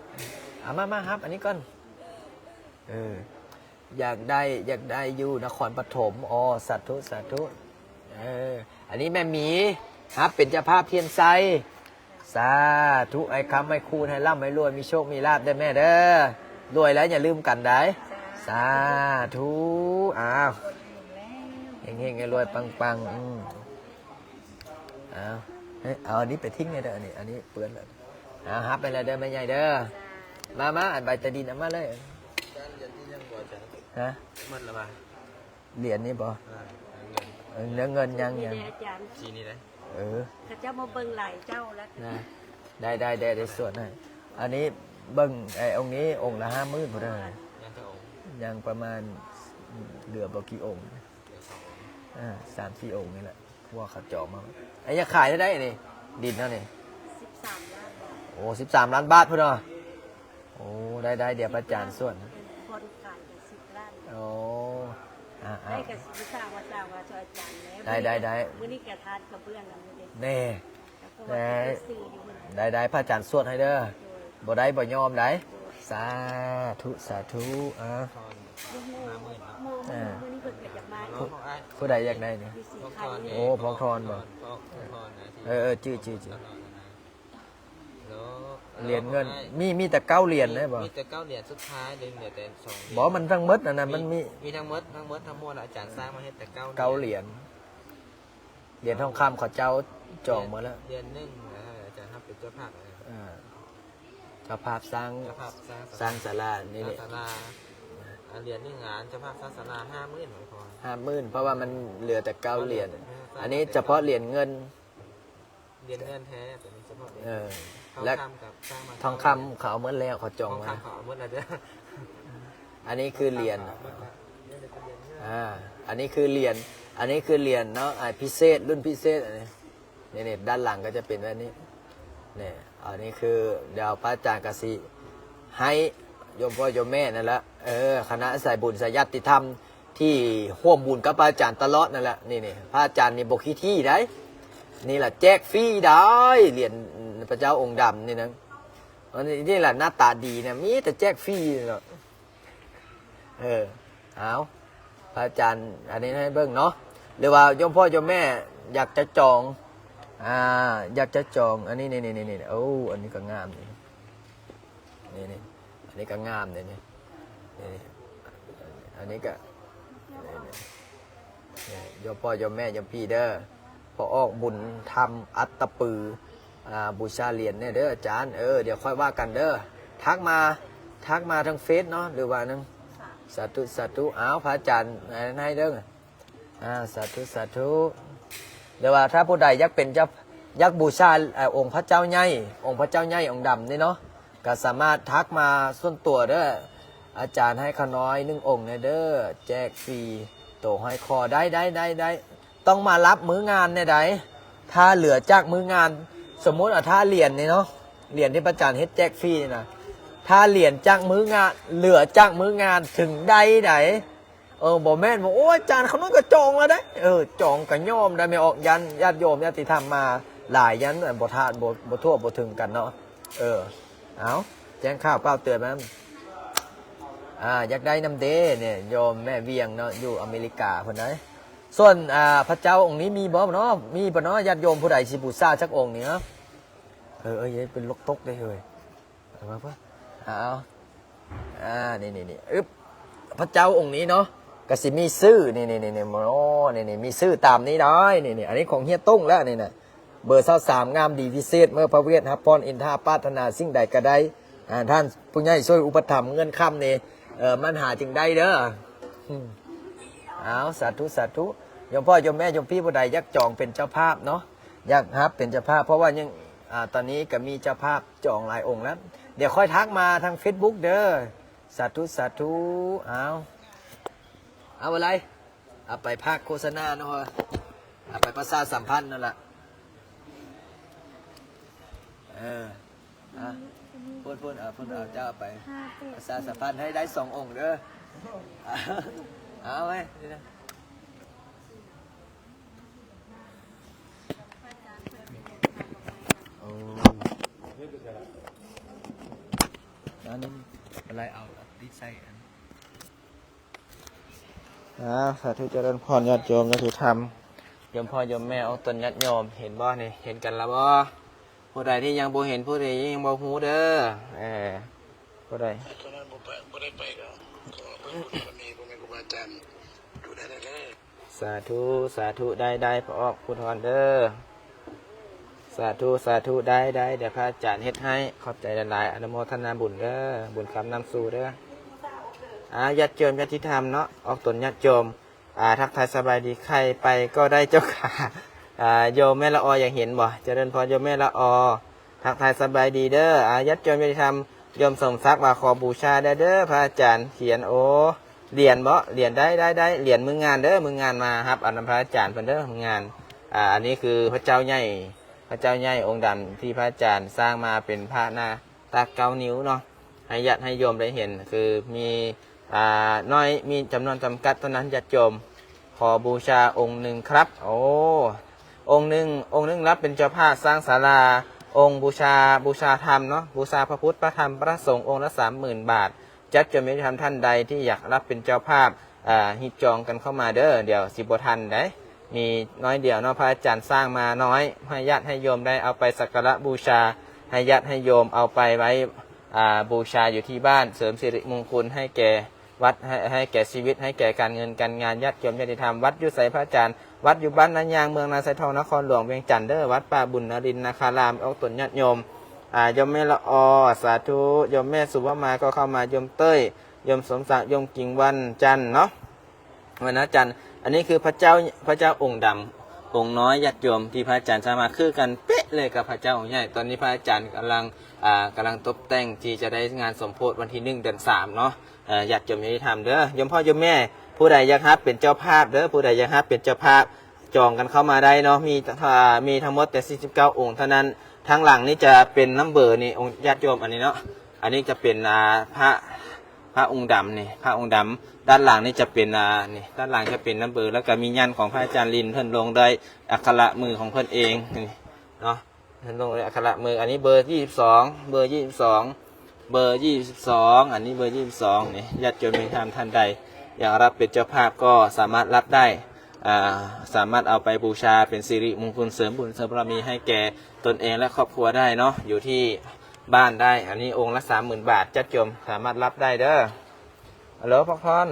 ເອົາ ມາ ມາຮັບອັນນີ້ກ່ອນ. ເອີ ຢາກໄດ້ ຢາກໄດ້ຢູ່ນະຄອນປະຖົມ. ອໍ ສາທຸ ສາທຸ. ເອີ ອັນນີ້ແມ່ໝີ ຮັບເປັນເຈົ້າພາບທຽນໄຊ. ສາທຸ ໃຫ້ຄ້ຳໃຫ້ຄູນ ໃຫ້ລ່ຳໃຫ້ລວຍ ມີໂຊກມີລາບເດີແມ່ເດີ. ລວຍແລ້ວຢ່າລືມກັນໄດ໋. ສາທຸ ສາທຸ. ອ້າວ ເຮັງໆ ລວຍໆ ປັງໆ. ອືມ ອ້າວ ເອີ ເອົາອັນນີ້ໄປຖິ້ມແດ່ເດີ ອັນນີ້ ອັນນີ້ເປື້ອນແລ້ວ. ອ້າວ ຮັບໄປແລ້ວເດີແມ່ໃຫຍ່ເດີ. ມາໆ ອັນໃບຕາດິນເອົາມາເລີຍ. ຮະ? ໝົດແລ້ວຫວາ? ຫຼຽນນີ້ບໍ່? ເອີ ເງິນ ເອີ ເນື້ອເງິນຍັງ ຍັງ ນີ້ແຫຼະອາຈານ ສີນີ້ເດ້. ເອີ ເຂົາເຈົ້າມາເບິ່ງຫຼາຍເຈົ້າແລ້ວນະ. ໄດ້ ໄດ້ ໄດ້ ໄດ້ສວດໃຫ້. ອັນນີ້ເບິ່ງໄອ້ອົງນີ້ ອົງລະຫ້າໝື່ນພຸ້ນນະ. ຍັງຈັກອົງ? ຍັງປະມານ ເຫຼືອບໍ່ກີ່ອົງ ເຫຼືອສອງອົງ. ເອີ ສາມສີ່ອົງນີ້ແຫຼະ ພວກເຂົາຈອງມາ. ໄອ້ ຢາກຂາຍເທົ່າໃດນີ້ ດິນເຮົານີ້? ສິບສາມລ້ານບາດ. ໂອ້ ສິບສາມລ້ານບາດພຸ້ນເນາະ. ໂອ້ ໄດ້ໆ ດຽວພະອາຈານສວດ. ບ່ອນຂາຍກໍສິບລ້ານ. ໂອ້ ອ່າໆ ໄດ້ກໍສິບສາມວ່າ ສາມວ່າຊ່ວຍອາຈານແດ່. ໄດ້ໆໆ ມື້ນີ້ກະທາດກະເບື້ອງນຳເດ້. ແນ່ ແດ່ ໄດ້ໆ ພະອາຈານສວດໃຫ້ເດີ. ໂດຍ ບໍ່ໄດ້ບໍ່ຍອມໄດ໋. ໂດຍ ສາທຸ ສາທຸ. ອ່າ ມື້ນີ້ເພິ່ນກໍຢາກມາ. ຜູ້ ຜູ້ໃດຢາກໄດ້ນີ້? ໂອ້ ພອກທອນບໍ່? ເອີໆ ຈື່ໆໆ. ຫຼຽນເງິນ ມີ ມີແຕ່ເກົ້າຫຼຽນໄດ້ບໍ່? ມີແຕ່ເກົ້າຫຼຽນສຸດທ້າຍ ເຫຼືອແຕ່ສອງຫຼຽນ. ບໍ່ ມັນທັງໝົດອັນນັ້ນ ມີ ມັນມີ ມີທັງໝົດ ທັງໝົດທັງມວນ ອາຈານສ້າງມາເຮັດແຕ່ເກົ້າຫຼຽນ ເກົ້າຫຼຽນ. ຫຼຽນທອງຄຳເຂົາເຈົ້າຈອງໝົດແລ້ວ. ຫຼຽນໜຶ່ງ ອາຈານຮັບເປັນເຈົ້າພາບ. ເອີ ເຈົ້າພາບສ້າງ ເຈົ້າພາບສ້າງ ສ້າງສາລານີ້ແຫຼະ. ສາລາ ອາ ຫຼຽນໜຶ່ງອານ ເຈົ້າພາບສ້າງສາລາຫ້າໝື່ນ ຫ້າໝື່ນ ເພາະວ່າມັນເຫຼືອແຕ່ເກົ້າຫຼຽນ. ອັນນີ້ສະເພາະຫຼຽນເງິນ. ຫຼຽນເງິນແທ້ ຕົວນີ້ສະເພາະຫຼຽນ. ເອີ ແລະ ທອງຄຳເຂົາເອົາໝົດແລ້ວ ເຂົາຈອງມາ. ທອງຄຳເຂົາເອົາໝົດແລ້ວເດີ. ອັນນີ້ຄືຫຼຽນ ອ່າ ອັນນີ້ຄືຫຼຽນ ອັນນີ້ຄືຫຼຽນເນາະ ອ່າ ພິເສດ ລຸ້ນພິເສດ. ອັນນີ້ ນີ້ໆ ດ້ານຫຼັງກໍຈະເປັນແບບນີ້. ນີ້ ອັນນີ້ຄື ດຽວພະອາຈານກໍຊິໃຫ້ໂຍມພໍ່ໂຍມແມ່ນັ້ນລະ ເອີ ຄະນະສາຍບຸນສາຍຍາດຕິທຳ ທີ່ຮ່ວມບຸນກັບພະອາຈານຕະຫຼອດນັ້ນແຫຼະ. ນີ້ໆ ພະອາຈານນີ້ບໍ່ຂີ້ຖີ່ໃດ໋ ນີ້ລະແຈກຟຣີໄດ໋. ຫຼຽນພະເຈົ້າອົງດຳນີ້ນະ ອັນນີ້ ນີ້ລະໜ້າຕາດີນະ ມີແຕ່ແຈກຟຣີເນາະ. ເອີ ເອົາ ພະອາຈານ ອັນນີ້ໃຫ້ເບິ່ງເນາະ ຫຼືວ່າໂຍມພໍ່ໂຍມແມ່ຢາກຈະຈອງ ອ່າ ຢາກຈະຈອງ ອັນນີ້ ນີ້ໆໆ ໂອ້ ອັນນີ້ກໍງາມນີ້. ນີ້ໆ ອັນນີ້ກໍງາມເດ້ນີ້ ນີ້ໆ ອັນນີ້ກໍ ນີ້ໆ ນີ້ ໂຍມພໍ່ໂຍມແມ່ໂຍມພີ່ເດີ ພໍອອກບຸນທຳອັດຕະປື ອ່າ ບູຊາຫຼຽນແດ່ເດີອາຈານ. ເອີ ດຽວຄ່ອຍວ່າກັນເດີ ທັກມາ ທັກມາທາງເຟສເນາະ ຫຼືວ່ານັ້ນ. ສາທຸ ສາທຸ. ອ້າວ ພະອາຈານໃຫ້ເດີ. ອ່າ ສາທຸ ສາທຸ. ແຕ່ວ່າຖ້າຜູ້ໃດຢາກເປັນເຈົ້າ ຢາກບູຊາ ເອີ ອົງພະເຈົ້າໃຫຍ່ ອົງພະເຈົ້າໃຫຍ່ອົງດຳນີ້ເນາະ ກໍສາມາດທັກມາສ່ວນຕົວເດີ ອາຈານໃຫ້ຂ້ານ້ອຍໜຶ່ງອົງແດ່ເດີ ແຈກຟຣີ ໂຕຫ້ອຍຄໍ ໄດ້ ໄດ້ ໄດ້ ໄດ້. ຕ້ອງມາຮັບມື້ງານແດ່ໃດ໋ ຖ້າເຫຼືອຈາກມື້ງານ ສົມມຸດວ່າຖ້າຫຼຽນນີ້ເນາະ ຫຼຽນທີ່ພະອາຈານເຮັດແຈກຟຣີນີ້ນະ ຖ້າຫຼຽນຈາກມື້ງານ ເຫຼືອຈາກມື້ງານເຖິງໄດ້ໃດ໋. ເອີ ບໍ່ແມ່ນວ່າ ໂອ້ຍ ອາຈານຄຳນ້ອຍກໍຈອງແລ້ວເດ້. ເອີ ຈອງກໍຍອມໄດ້ ແມ່ອອກ ຢ້ານຍາດໂຍມຍາດຕິທຳມາຫຼາຍ ຢ້ານບໍ່ທານ ບໍ່ ບໍ່ທົ່ວບໍ່ເຖິງກັນເນາະ. ເອີ ເອົາ ແຈ້ງຂ່າວກ່າວເຕືອນນຳ ອ່າ ຢາກໄດ້ນຳເດ້ ນີ້ໂຍມແມ່ວຽງເນາະ ຢູ່ອາເມລິກາພຸ້ນໃດ໋. ສ່ວນ ອ່າ ພະເຈົ້າອົງນີ້ມີບໍ່ເນາະ ມີບໍ່ເນາະ ຍາດໂຍມຜູ້ໃດຊິບູຊາຈັກອົງນີ້ເນາະ. ເອີ ເອີ ຢ່າເປັນລົກຕົກເດ້ເຮີ້ຍ. ເອົາມາເບິ່ງ ເອົາ ອ່າ ນີ້ໆໆ ອຶບ ພະເຈົ້າອົງນີ້ເນາະ ກະຊິມີຊື່ ນີ້ໆໆ ໂອ້ ນີ້ໆ ມີຊື່ຕາມນີ້ໄດ໋ ນີ້ໆ ອັນນີ້ຂອງເຮຍຕົງແລ້ວນີ້ນະ ເບີຊາວສາມ ງາມດີວິເສດ ເມື່ອພະເວດຮັບພອນ ອິນທາປາດຖະໜາສິ່ງໃດກະໄດ້ ອ່າ ທ່ານຜູ້ໃຫຍ່ຊ່ວຍອຸປະຖຳເງິນຄຳນີ້ ເອີ ມັນຫາຈຶ່ງໄດ້ເດີ. ອືມ ເອົາ ສາທຸ ສາທຸ. ໂຍມພໍ່ໂຍມແມ່ໂຍມພີ່ຜູ້ໃດຢາກຈອງເປັນເຈົ້າພາບເນາະ ຢາກຮັບເປັນເຈົ້າພາບ ເພາະວ່າຍັງ ອ່າ ຕອນນີ້ກໍມີເຈົ້າພາບຈອງຫຼາຍອົງແລ້ວ ດຽວຄ່ອຍທັກມາທາງເຟສບຸກເດີ. ສາທຸ ສາທຸ. ເອົາ ເອົາອະໄລ ເອົາໄປພາກໂຄສະນາເນາະ ເອົາໄປປະຊາສຳພັນນັ້ນລະ. ເອີ ອ່ະ ພຸ້ນໆ ເອົາ ພຸ້ນ ເອົາ ເຈົ້າເອົາໄປປະຊາສຳພັນໃຫ້ໄດ້ສອງອົງເດີ. ເອົາໄວ້ນີ້ນະ. ໂອ້ ອັນນີ້ອະໄລ ເອົາຕິດໃສ່ອັນ ອ່າ ສາທຸ ຈະເລີນພອນ ຍາດໂຍມ ຍາດໂຍມທຳ ໂຍມພໍ່ໂຍມແມ່ ອອກຕົນຍາດໂຍມ ເຫັນບໍ່ນີ້ ເຫັນກັນລະບໍ່? ຜູ້ໃດທີ່ຍັງບໍ່ເຫັນ ຜູ້ໃດຍັງບໍ່ຮູ້ເດີ. ເອີ ຜູ້ໃດ ຕອນນັ້ນບໍ່ໄປ ບໍ່ໄດ້ໄປດອກ ຂໍເບິ່ງບຸນບາລະມີພໍ່ແມ່ຄູບາອາຈານ ດູແລແດ່ເດີ. ສາທຸ ສາທຸ ໄດ້ ໄດ້ ພໍ່ອອກ ພູທອນເດີ. ສາທຸ ສາທຸ ໄດ້ ໄດ້ ດຽວພະອາຈານເຮັດໃຫ້. ຂອບໃຈຫຼາຍໆ ອະນຸໂມທະນາບຸນເດີ ບຸນຄຳນຳສູ່ເດີ. ອາ ຍາດໂຍມ ຍາດຕິທຳເນາະ ອອກຕົນຍາດໂຍມ. ອາ ທັກທາຍສະບາຍດີ ໃຜໄປກໍໄດ້ເຈົ້າຂ້າ. ອາ ໂຍມແມ່ລະອໍ ຢາກເຫັນບໍ່? ຈະເລີນພອນໂຍມແມ່ລະອໍ ທັກທາຍສະບາຍດີເດີ. ອາ ຍາດໂຍມ ຍາດຕິທຳ ໂຍມສົມສັກວ່າ ຂໍບູຊາແດ່ເດີ ພະອາຈານຂຽນ. ໂອ້ ຫຼຽນບໍ? ຫຼຽນ ໄດ້ ໄດ້ ໄດ້ ຫຼຽນມື້ງານເດີ ມື້ງານມາຮັບເອົານຳພະອາຈານເພິ່ນເດີ ມື້ງານ. ອາ ອັນນີ້ຄືພະເຈົ້າໃຫຍ່ ພະເຈົ້າໃຫຍ່ອົງດຳທີ່ພະອາຈານສ້າງມາເປັນພະໜ້າຕັກເກົ້ານິ້ວເນາະ ໃຫ້ຍາດໃຫ້ໂຍມໄດ້ເຫັນ ຄືມີ ອາ ນ້ອຍ ມີຈຳນວນຈຳກັດເທົ່ານັ້ນ ຍາດໂຍມ. ຂໍບູຊາອົງໜຶ່ງຄັບ. ໂອ້ ອົງໜຶ່ງ ອົງໜຶ່ງຮັບເປັນເຈົ້າພາບສ້າງສາລາ. ອົງບູຊາ ບູຊາທຳເນາະ ບູຊາພະພຸດ ພະທຳ ພະສົງ ອົງລະສາມໝື່ນບາດ. ຍາດໂຍມ ຍາດຕິທຳ ທ່ານໃດທີ່ຢາກຮັບເປັນເຈົ້າພາບ ອາ ຮີບຈອງກັນເຂົ້າມາເດີ ດຽວຊິບໍ່ທັນໃດ໋. ມີນ້ອຍດຽວເນາະ ພະອາຈານສ້າງມານ້ອຍ ໃຫ້ຍາດໃຫ້ໂຍມໄດ້ເອົາໄປສັກກາລະບູຊາ ໃຫ້ຍາດໃຫ້ໂຍມເອົາໄປໄວ້ ອາ ບູຊາຢູ່ທີ່ບ້ານ ເສີມສິລິມຸງຄຸນໃຫ້ແກ່ວັດ ໃຫ້ ໃຫ້ແກ່ຊີວິດ ໃຫ້ແກ່ການເງິນການງານ. ຍາດໂຍມ ຍາດຕິທຳ ວັດຢູ່ໃສພະອາຈານ? ວັດຢູ່ບ້ານນາຍາງ ເມືອງນາຊາຍທອງ ນະຄອນຫຼວງວຽງຈັນເດີ. ວັດປ່າບຸນນະລິນນະຄາລາມ ອອກຕົນຍາດໂຍມ. ອາ ໂຍມແມ່ລະອໍ ສາທຸ. ໂຍມແມ່ສຸວະມາກໍເຂົ້າມາ. ໂຍມເຕີຍ ໂຍມສົມສັກ ໂຍມກິງວັນຈັນເນາະ ວັນນະຈັນ. ອັນນີ້ຄືພະເຈົ້າ ພະເຈົ້າອົງດຳ ອົງນ້ອຍ ຍາດໂຍມ ທີ່ພະອາຈານສ້າງມາ ຄືກັນເປະເລີຍກັບພະເຈົ້າອົງໃຫຍ່. ຕອນນີ້ພະອາຈານກຳລັງ ອາ ກຳລັງຕົບແຕ່ງທີ່ຈະໄດ້ງານສົມໂພດວັນທີໜຶ່ງ ເດືອນສາມເນາະ. ເອີ ຍາດໂຍມ ຍາດຕິທຳເດີ ໂຍມພໍ່ໂຍມແມ່ ຜູ້ໃດຢາກຮັບເປັນເຈົ້າພາບເດີ ຜູ້ໃດຢາກຮັບເປັນເຈົ້າພາບ ຈອງກັນເຂົ້າມາໄດ້ເນາະ. ມີ ອາ ມີທັງໝົດແຕ່ສີ່ສິບເກົ້າອົງເທົ່ານັ້ນ. ທາງຫຼັງນີ້ຈະເປັນນຳເບີນີ້ ອົງຍາດໂຍມ ອັນນີ້ເນາະ ອັນນີ້ຈະເປັນ ອາ ພະ ພະອົງດຳນີ້ ພະອົງດຳ. ດ້ານຫຼັງນີ້ຈະເປັນ ອາ ນີ້ ດ້ານຫຼັງຈະເປັນນຳເບີ ແລ້ວກໍມີຍັນຂອງພະອາຈານລິນ ເພິ່ນລົງດ້ວຍອັກຂະລະມືຂອງເພິ່ນເອງນີ້ເນາະ ເພິ່ນລົງດ້ວຍອັກຂະລະມື. ອັນນີ້ເບີຊາວສອງ ເບີຊາວສອງ ເບີຊາວສອງ ອັນນີ້ເບີຊາວສອງນີ້. ຍາດໂຍມ ຍາດຕິທຳ ທ່ານໃດຢາກຮັບເປັນເຈົ້າພາບກໍສາມາດຮັບໄດ້ ອາ ສາມາດເອົາໄປບູຊາເປັນສິລິມຸງຄຸນ ເສີມບຸນເສີມບາລະມີໃຫ້ແກ່ຕົນເອງ ແລະ ຄອບຄົວໄດ້ເນາະ ຢູ່ທີ່ ບ້ານໄດ້. ອັນນີ້ອົງລະສາມໝື່ນບາດ ຍາດໂຍມສາມາດຮັບໄດ້ເດີ. ຮັລໂຫຼ ພອກພອນ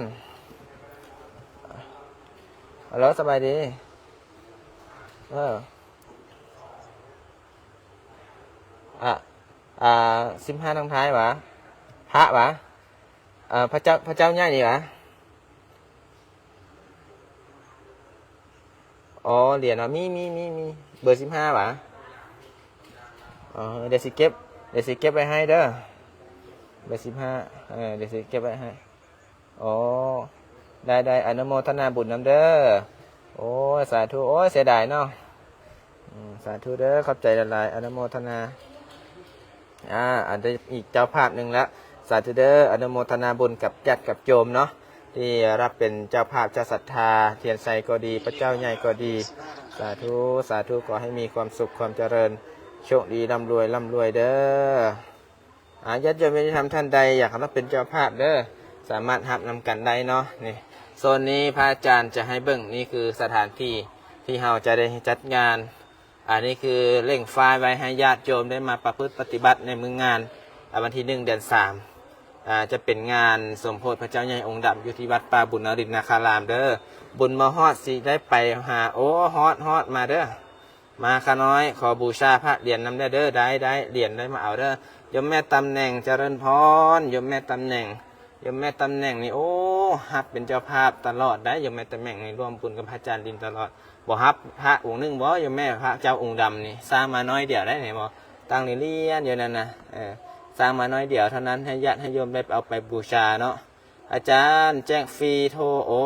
ຮັລໂຫຼ ສະບາຍດີ. ເອີ ອາ ອາ ສິບຫ້າທາງທ້າຍຫວາ? ພະຫວາ? ເອີ ພະເຈົ້າ ພະເຈົ້າໃຫຍ່ນີ້ຫວາ? ອໍ ຫຼຽນຫວາ? ມີ ມີ ມີ ມີ ເບີສິບຫ້າຫວາ? ອໍ ດຽວຊິເກັບ ດຽວຊິເກັບໄວ້ໃຫ້ເດີ ເບີສິບຫ້າ. ເອີ ດຽວຊິເກັບໄວ້ໃຫ້. ອໍ ໄດ້ ໄດ້ ອະນຸໂມທະນາບຸນນຳເດີ. ໂອ້ຍ ສາທຸ. ໂອ້ຍ ເສຍດາຍເນາະ. ອືມ ສາທຸເດີ ຂອບໃຈຫຼາຍໆ ອະນຸໂມທະນາ. ອາ ອັນນີ້ອີກເຈົ້າພາບໜຶ່ງລະ ສາທຸເດີ ອະນຸໂມທະນາບຸນກັບຍາດກັບໂຍມເນາະ ທີ່ຮັບເປັນເຈົ້າພາບ ເຈົ້າສັດທາ ທຽນໄຊກໍດີ ພະເຈົ້າໃຫຍ່ກໍດີ. ສາທຸ ສາທຸ ຂໍໃຫ້ມີຄວາມສຸກຄວາມຈະເລີນ ໂຊກດີ ລ່ຳລວຍ ລ່ຳລວຍເດີ. ອາ ຍາດໂຍມ ຍາດຕິທຳ ທ່ານໃດຢາກຮັບເປັນເຈົ້າພາບເດີ ສາມາດຮັບນຳກັນໄດ້ເນາະ. ນີ້ ໂຊນນີ້ພະອາຈານຈະໃຫ້ເບິ່ງ ນີ້ຄືສະຖານທີ່ທີ່ເຮົາຈະໄດ້ຈັດງານ. ອັນນີ້ຄືເລັ່ງຝ້າຍໄວ້ໃຫ້ຍາດໂຍມໄດ້ມາປະພຶດປະຕິບັດໃນມື້ງານ ອາ ວັນທີໜຶ່ງ ເດືອນສາມ ອາ ຈະເປັນງານສົມໂພດພະເຈົ້າໃຫຍ່ອົງດຳ ຢູ່ທີ່ວັດປ່າບຸນນະລິນນະຄາລາມເດີ. ບຸນມາຮອດ ຊິໄດ້ໄປຫາ ໂອ້ ຮອດ ຮອດ ມາເດີ. ມາຂ້ານ້ອຍ ຂໍບູຊາພະຫຼຽນນຳແດ່ເດີ. ໄດ້ ໄດ້ ຫຼຽນໄດ້ມາເອົາເດີ. ໂຍມແມ່ຕຳແໜ່ງ ຈະເລີນພອນ ໂຍມແມ່ຕຳແໜ່ງ. ໂຍມແມ່ຕຳແໜ່ງນີ້ ໂອ້ ຮັບເປັນເຈົ້າພາບຕະຫຼອດໄດ໋ ໂຍມແມ່ຕຳແໜ່ງນີ້ ຮ່ວມບຸນກັບພະອາຈານລິນຕະຫຼອດ. ບໍ່ຮັບພະອົງໜຶ່ງບໍ ໂຍມແມ່? ພະເຈົ້າອົງດຳນີ້ ສ້າງມາໜ້ອຍດຽວໄດ໋ນີ້ບໍ ຕັ້ງລຽນໆຢູ່ນັ້ນນະ. ເອີ ສ້າງມາໜ້ອຍດຽວເທົ່ານັ້ນ ໃຫ້ຍາດໃຫ້ໂຍມໄດ້ເອົາໄປບູຊາເນາະ. ອາຈານແຈກຟຣີໂທ ໂອ້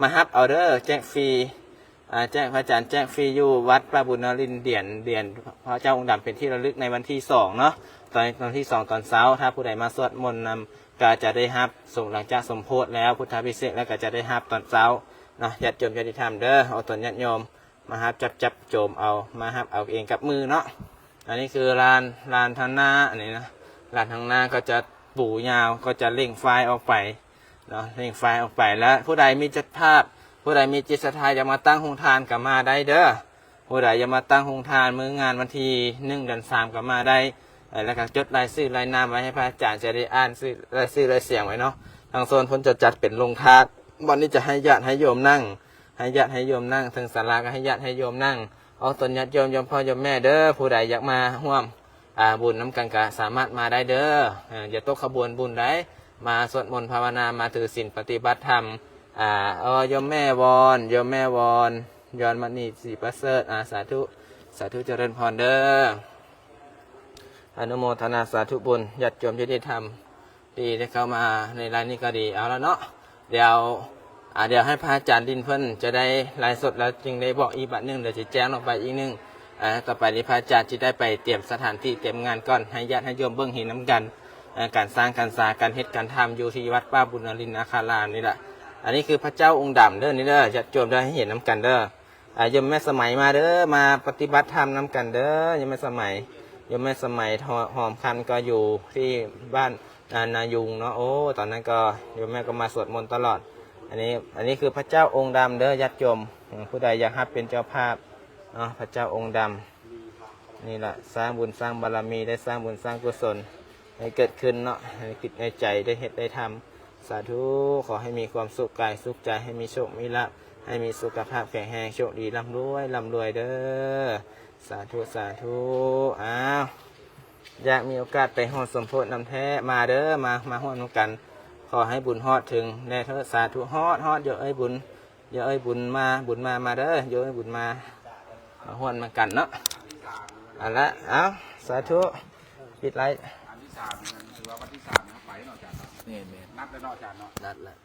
ມາຮັບເອົາເດີ ແຈກຟຣີ. ອາ ແຈກ ພະອາຈານແຈກຟຣີຢູ່ວັດປ່າບຸນນະລິນ ຫຼຽນ ຫຼຽນພະເຈົ້າອົງດຳເປັນທີ່ລະລຶກໃນວັນທີສອງເນາະ ຕອນ ວັນທີສອງຕອນເຊົ້າ. ຖ້າຜູ້ໃດມາສວດມົນນຳ ກໍຈະໄດ້ຮັບ ສົງ ຫຼັງຈາກສົມໂພດແລ້ວ ພຸດທາພິເສກແລ້ວ ກໍຈະໄດ້ຮັບຕອນເຊົ້າເນາະ. ຍາດໂຍມ ຍາດຕິທຳເດີ ເອົາຕົນຍາດໂຍມມາຮັບ ຈັບ ຈັບໂຈມເອົາ ມາຮັບເອົາເອງກັບມືເນາະ. ອັນນີ້ຄືລານ ລານທາງໜ້າ ອັນນີ້ນະ ລານທາງໜ້າກໍຈະປູຍາວ ກໍຈະເລັ່ງຝ້າຍອອກໄປເນາະ ເລັ່ງຝ້າຍອອກໄປ. ແລ້ວຜູ້ໃດມີຈິດພາບ ຜູ້ໃດມີຈິດສັດທາຢາກມາຕັ້ງໂຮງທານກໍມາໄດ້ເດີ. ຜູ້ໃດຢາກມາຕັ້ງໂຮງທານ ມື້ງານວັນທີໜຶ່ງ ເດືອນສາມ ກໍມາໄດ້ ແລ້ວກໍຈົດລາຍຊື່ລາຍນາມໄວ້ ໃຫ້ພະອາຈານຈະໄດ້ອ່ານຊື່ ລາຍຊື່ລາຍສຽງໄວ້ເນາະ. ທາງໂຊນເພິ່ນຈະຈັດເປັນໂຮງທານ ບ່ອນນີ້ຈະໃຫ້ຍາດໃຫ້ໂຍມນັ່ງ ໃຫ້ຍາດໃຫ້ໂຍມນັ່ງ ເທິງສາລາກໍໃຫ້ຍາດໃຫ້ໂຍມນັ່ງ. ອອກຕົນຍາດໂຍມ ໂຍມພໍ່ໂຍມແມ່ເດີ້ ຜູ້ໃດຢາກມາຮ່ວມ ອ່າ ບຸນນຳກັນກໍສາມາດມາໄດ້ເດີ້. ເອີ ຢ່າຕົກຂະບວນບຸນໃດ໋ ມາສວດມົນພາວະນາ ມາຖືສິນປະຕິບັດທຳ. ອ່າ ໂອ້ ໂຍມແມ່ວອນ ໂຍມແມ່ວອນ ຍອນມະນີສີປະເສີດ ອາ ສາທຸ ສາທຸ ຈະເລີນພອນເດີ້. ອະນຸໂມທະນາສາທຸບຸນ ຍາດໂຍມທີ່ໄດ້ທຳ ທີ່ໄດ້ເຂົ້າມາໃນໄລຟ໌ນີ້ກໍດີ. ເອົາລະເນາະ ດຽວ ອ່າ ດຽວໃຫ້ພະອາຈານດິນເພິ່ນຈະໄດ້ໄລຟ໌ສົດ ແລ້ວຈຶ່ງໄດ້ບອກອີກບາດໜຶ່ງ ດຽວຊິແຈ້ງອອກໄປອີກໜຶ່ງ. ອ່າ ຕໍ່ໄປນີ້ພະອາຈານຊິໄດ້ໄປຕຽມສະຖານທີ່ຕຽມງານກ່ອນ ໃຫ້ຍາດໃຫ້ໂຍມເບິ່ງເຫັນນຳກັນ ເອີ ການສ້າງການສາ ການເຮັດການທຳຢູ່ທີ່ວັດປ່າບຸນນະລິນນາຄາລາມນີ້ລະ. ອັນນີ້ຄືພະເຈົ້າອົງດຳເດີ້ ນີ້ເດີ້ ຍາດໂຍມໄດ້ເຫັນນຳກັນເດີ້. ອ່າ ໂຍມແມ່ສະໄໝມາເດີ້ ມາປະຕິບັດທຳນຳກັນເດີ້ ໂຍມແມ່ສະໄໝ. ໂຍມແມ່ສະໄໝ ຫອມຄັນກໍຢູ່ທີ່ບ້ານ ອ່າ ນາຍຸງເນາະ. ໂອ້ ຕອນນັ້ນກໍໂຍມແມ່ກໍມາສວດມົນຕະຫຼອດ. ອັນນີ້ ອັນນີ້ຄືພະເຈົ້າອົງດຳເດີ້ ຍາດໂຍມ. ຜູ້ໃດຢາກຮັບເປັນເຈົ້າພາບເນາະ ພະເຈົ້າອົງດຳ ນີ້ລະ ສ້າງບຸນສ້າງບາລະມີ ໄດ້ສ້າງບຸນສ້າງກຸສົນໃຫ້ເກີດຂຶ້ນເນາະ ໃນຈິດໃນໃຈ ໄດ້ເຮັດໄດ້ທຳ. ສາທຸ ຂໍໃຫ້ມີຄວາມສຸກກາຍສຸກໃຈ ໃຫ້ມີໂຊກມີລາບ ໃຫ້ມີສຸຂະພາບແຂງແຮງ ໂຊກດີ ລ່ຳລວຍ ລ່ຳລວຍເດີ້. ສາທຸ ສາທຸ. ອ້າວ ຢາກມີໂອກາດໄປຮ່ວມສົມໂພດນຳແທ້ ມາເດີ້ ມາ ມາຮ່ວມນຳກັນ. ຂໍໃຫ້ບຸນຮອດເຖິງແດ່ເທີດ. ສາທຸ ຮອດ ຮອດ ໂຍເອີຍບຸນ ໂຍເອີຍບຸນມາ ບຸນມາ ມາເດີ້ ໂຍເອີຍບຸນມາ ມາຮ່ວມນຳກັນເນາະ. ເອົາລະ ເອົາ ສາທຸ ປິດໄລຟ໌. ອັນທີສາມ ຖືວ່າວັນທີສາມເຮົາໄປເນາະອາຈານເນາະ. ແມ່ນໆ ນັດແລ້ວເນາະອາຈານເນາະ ນັດແລ້ວ.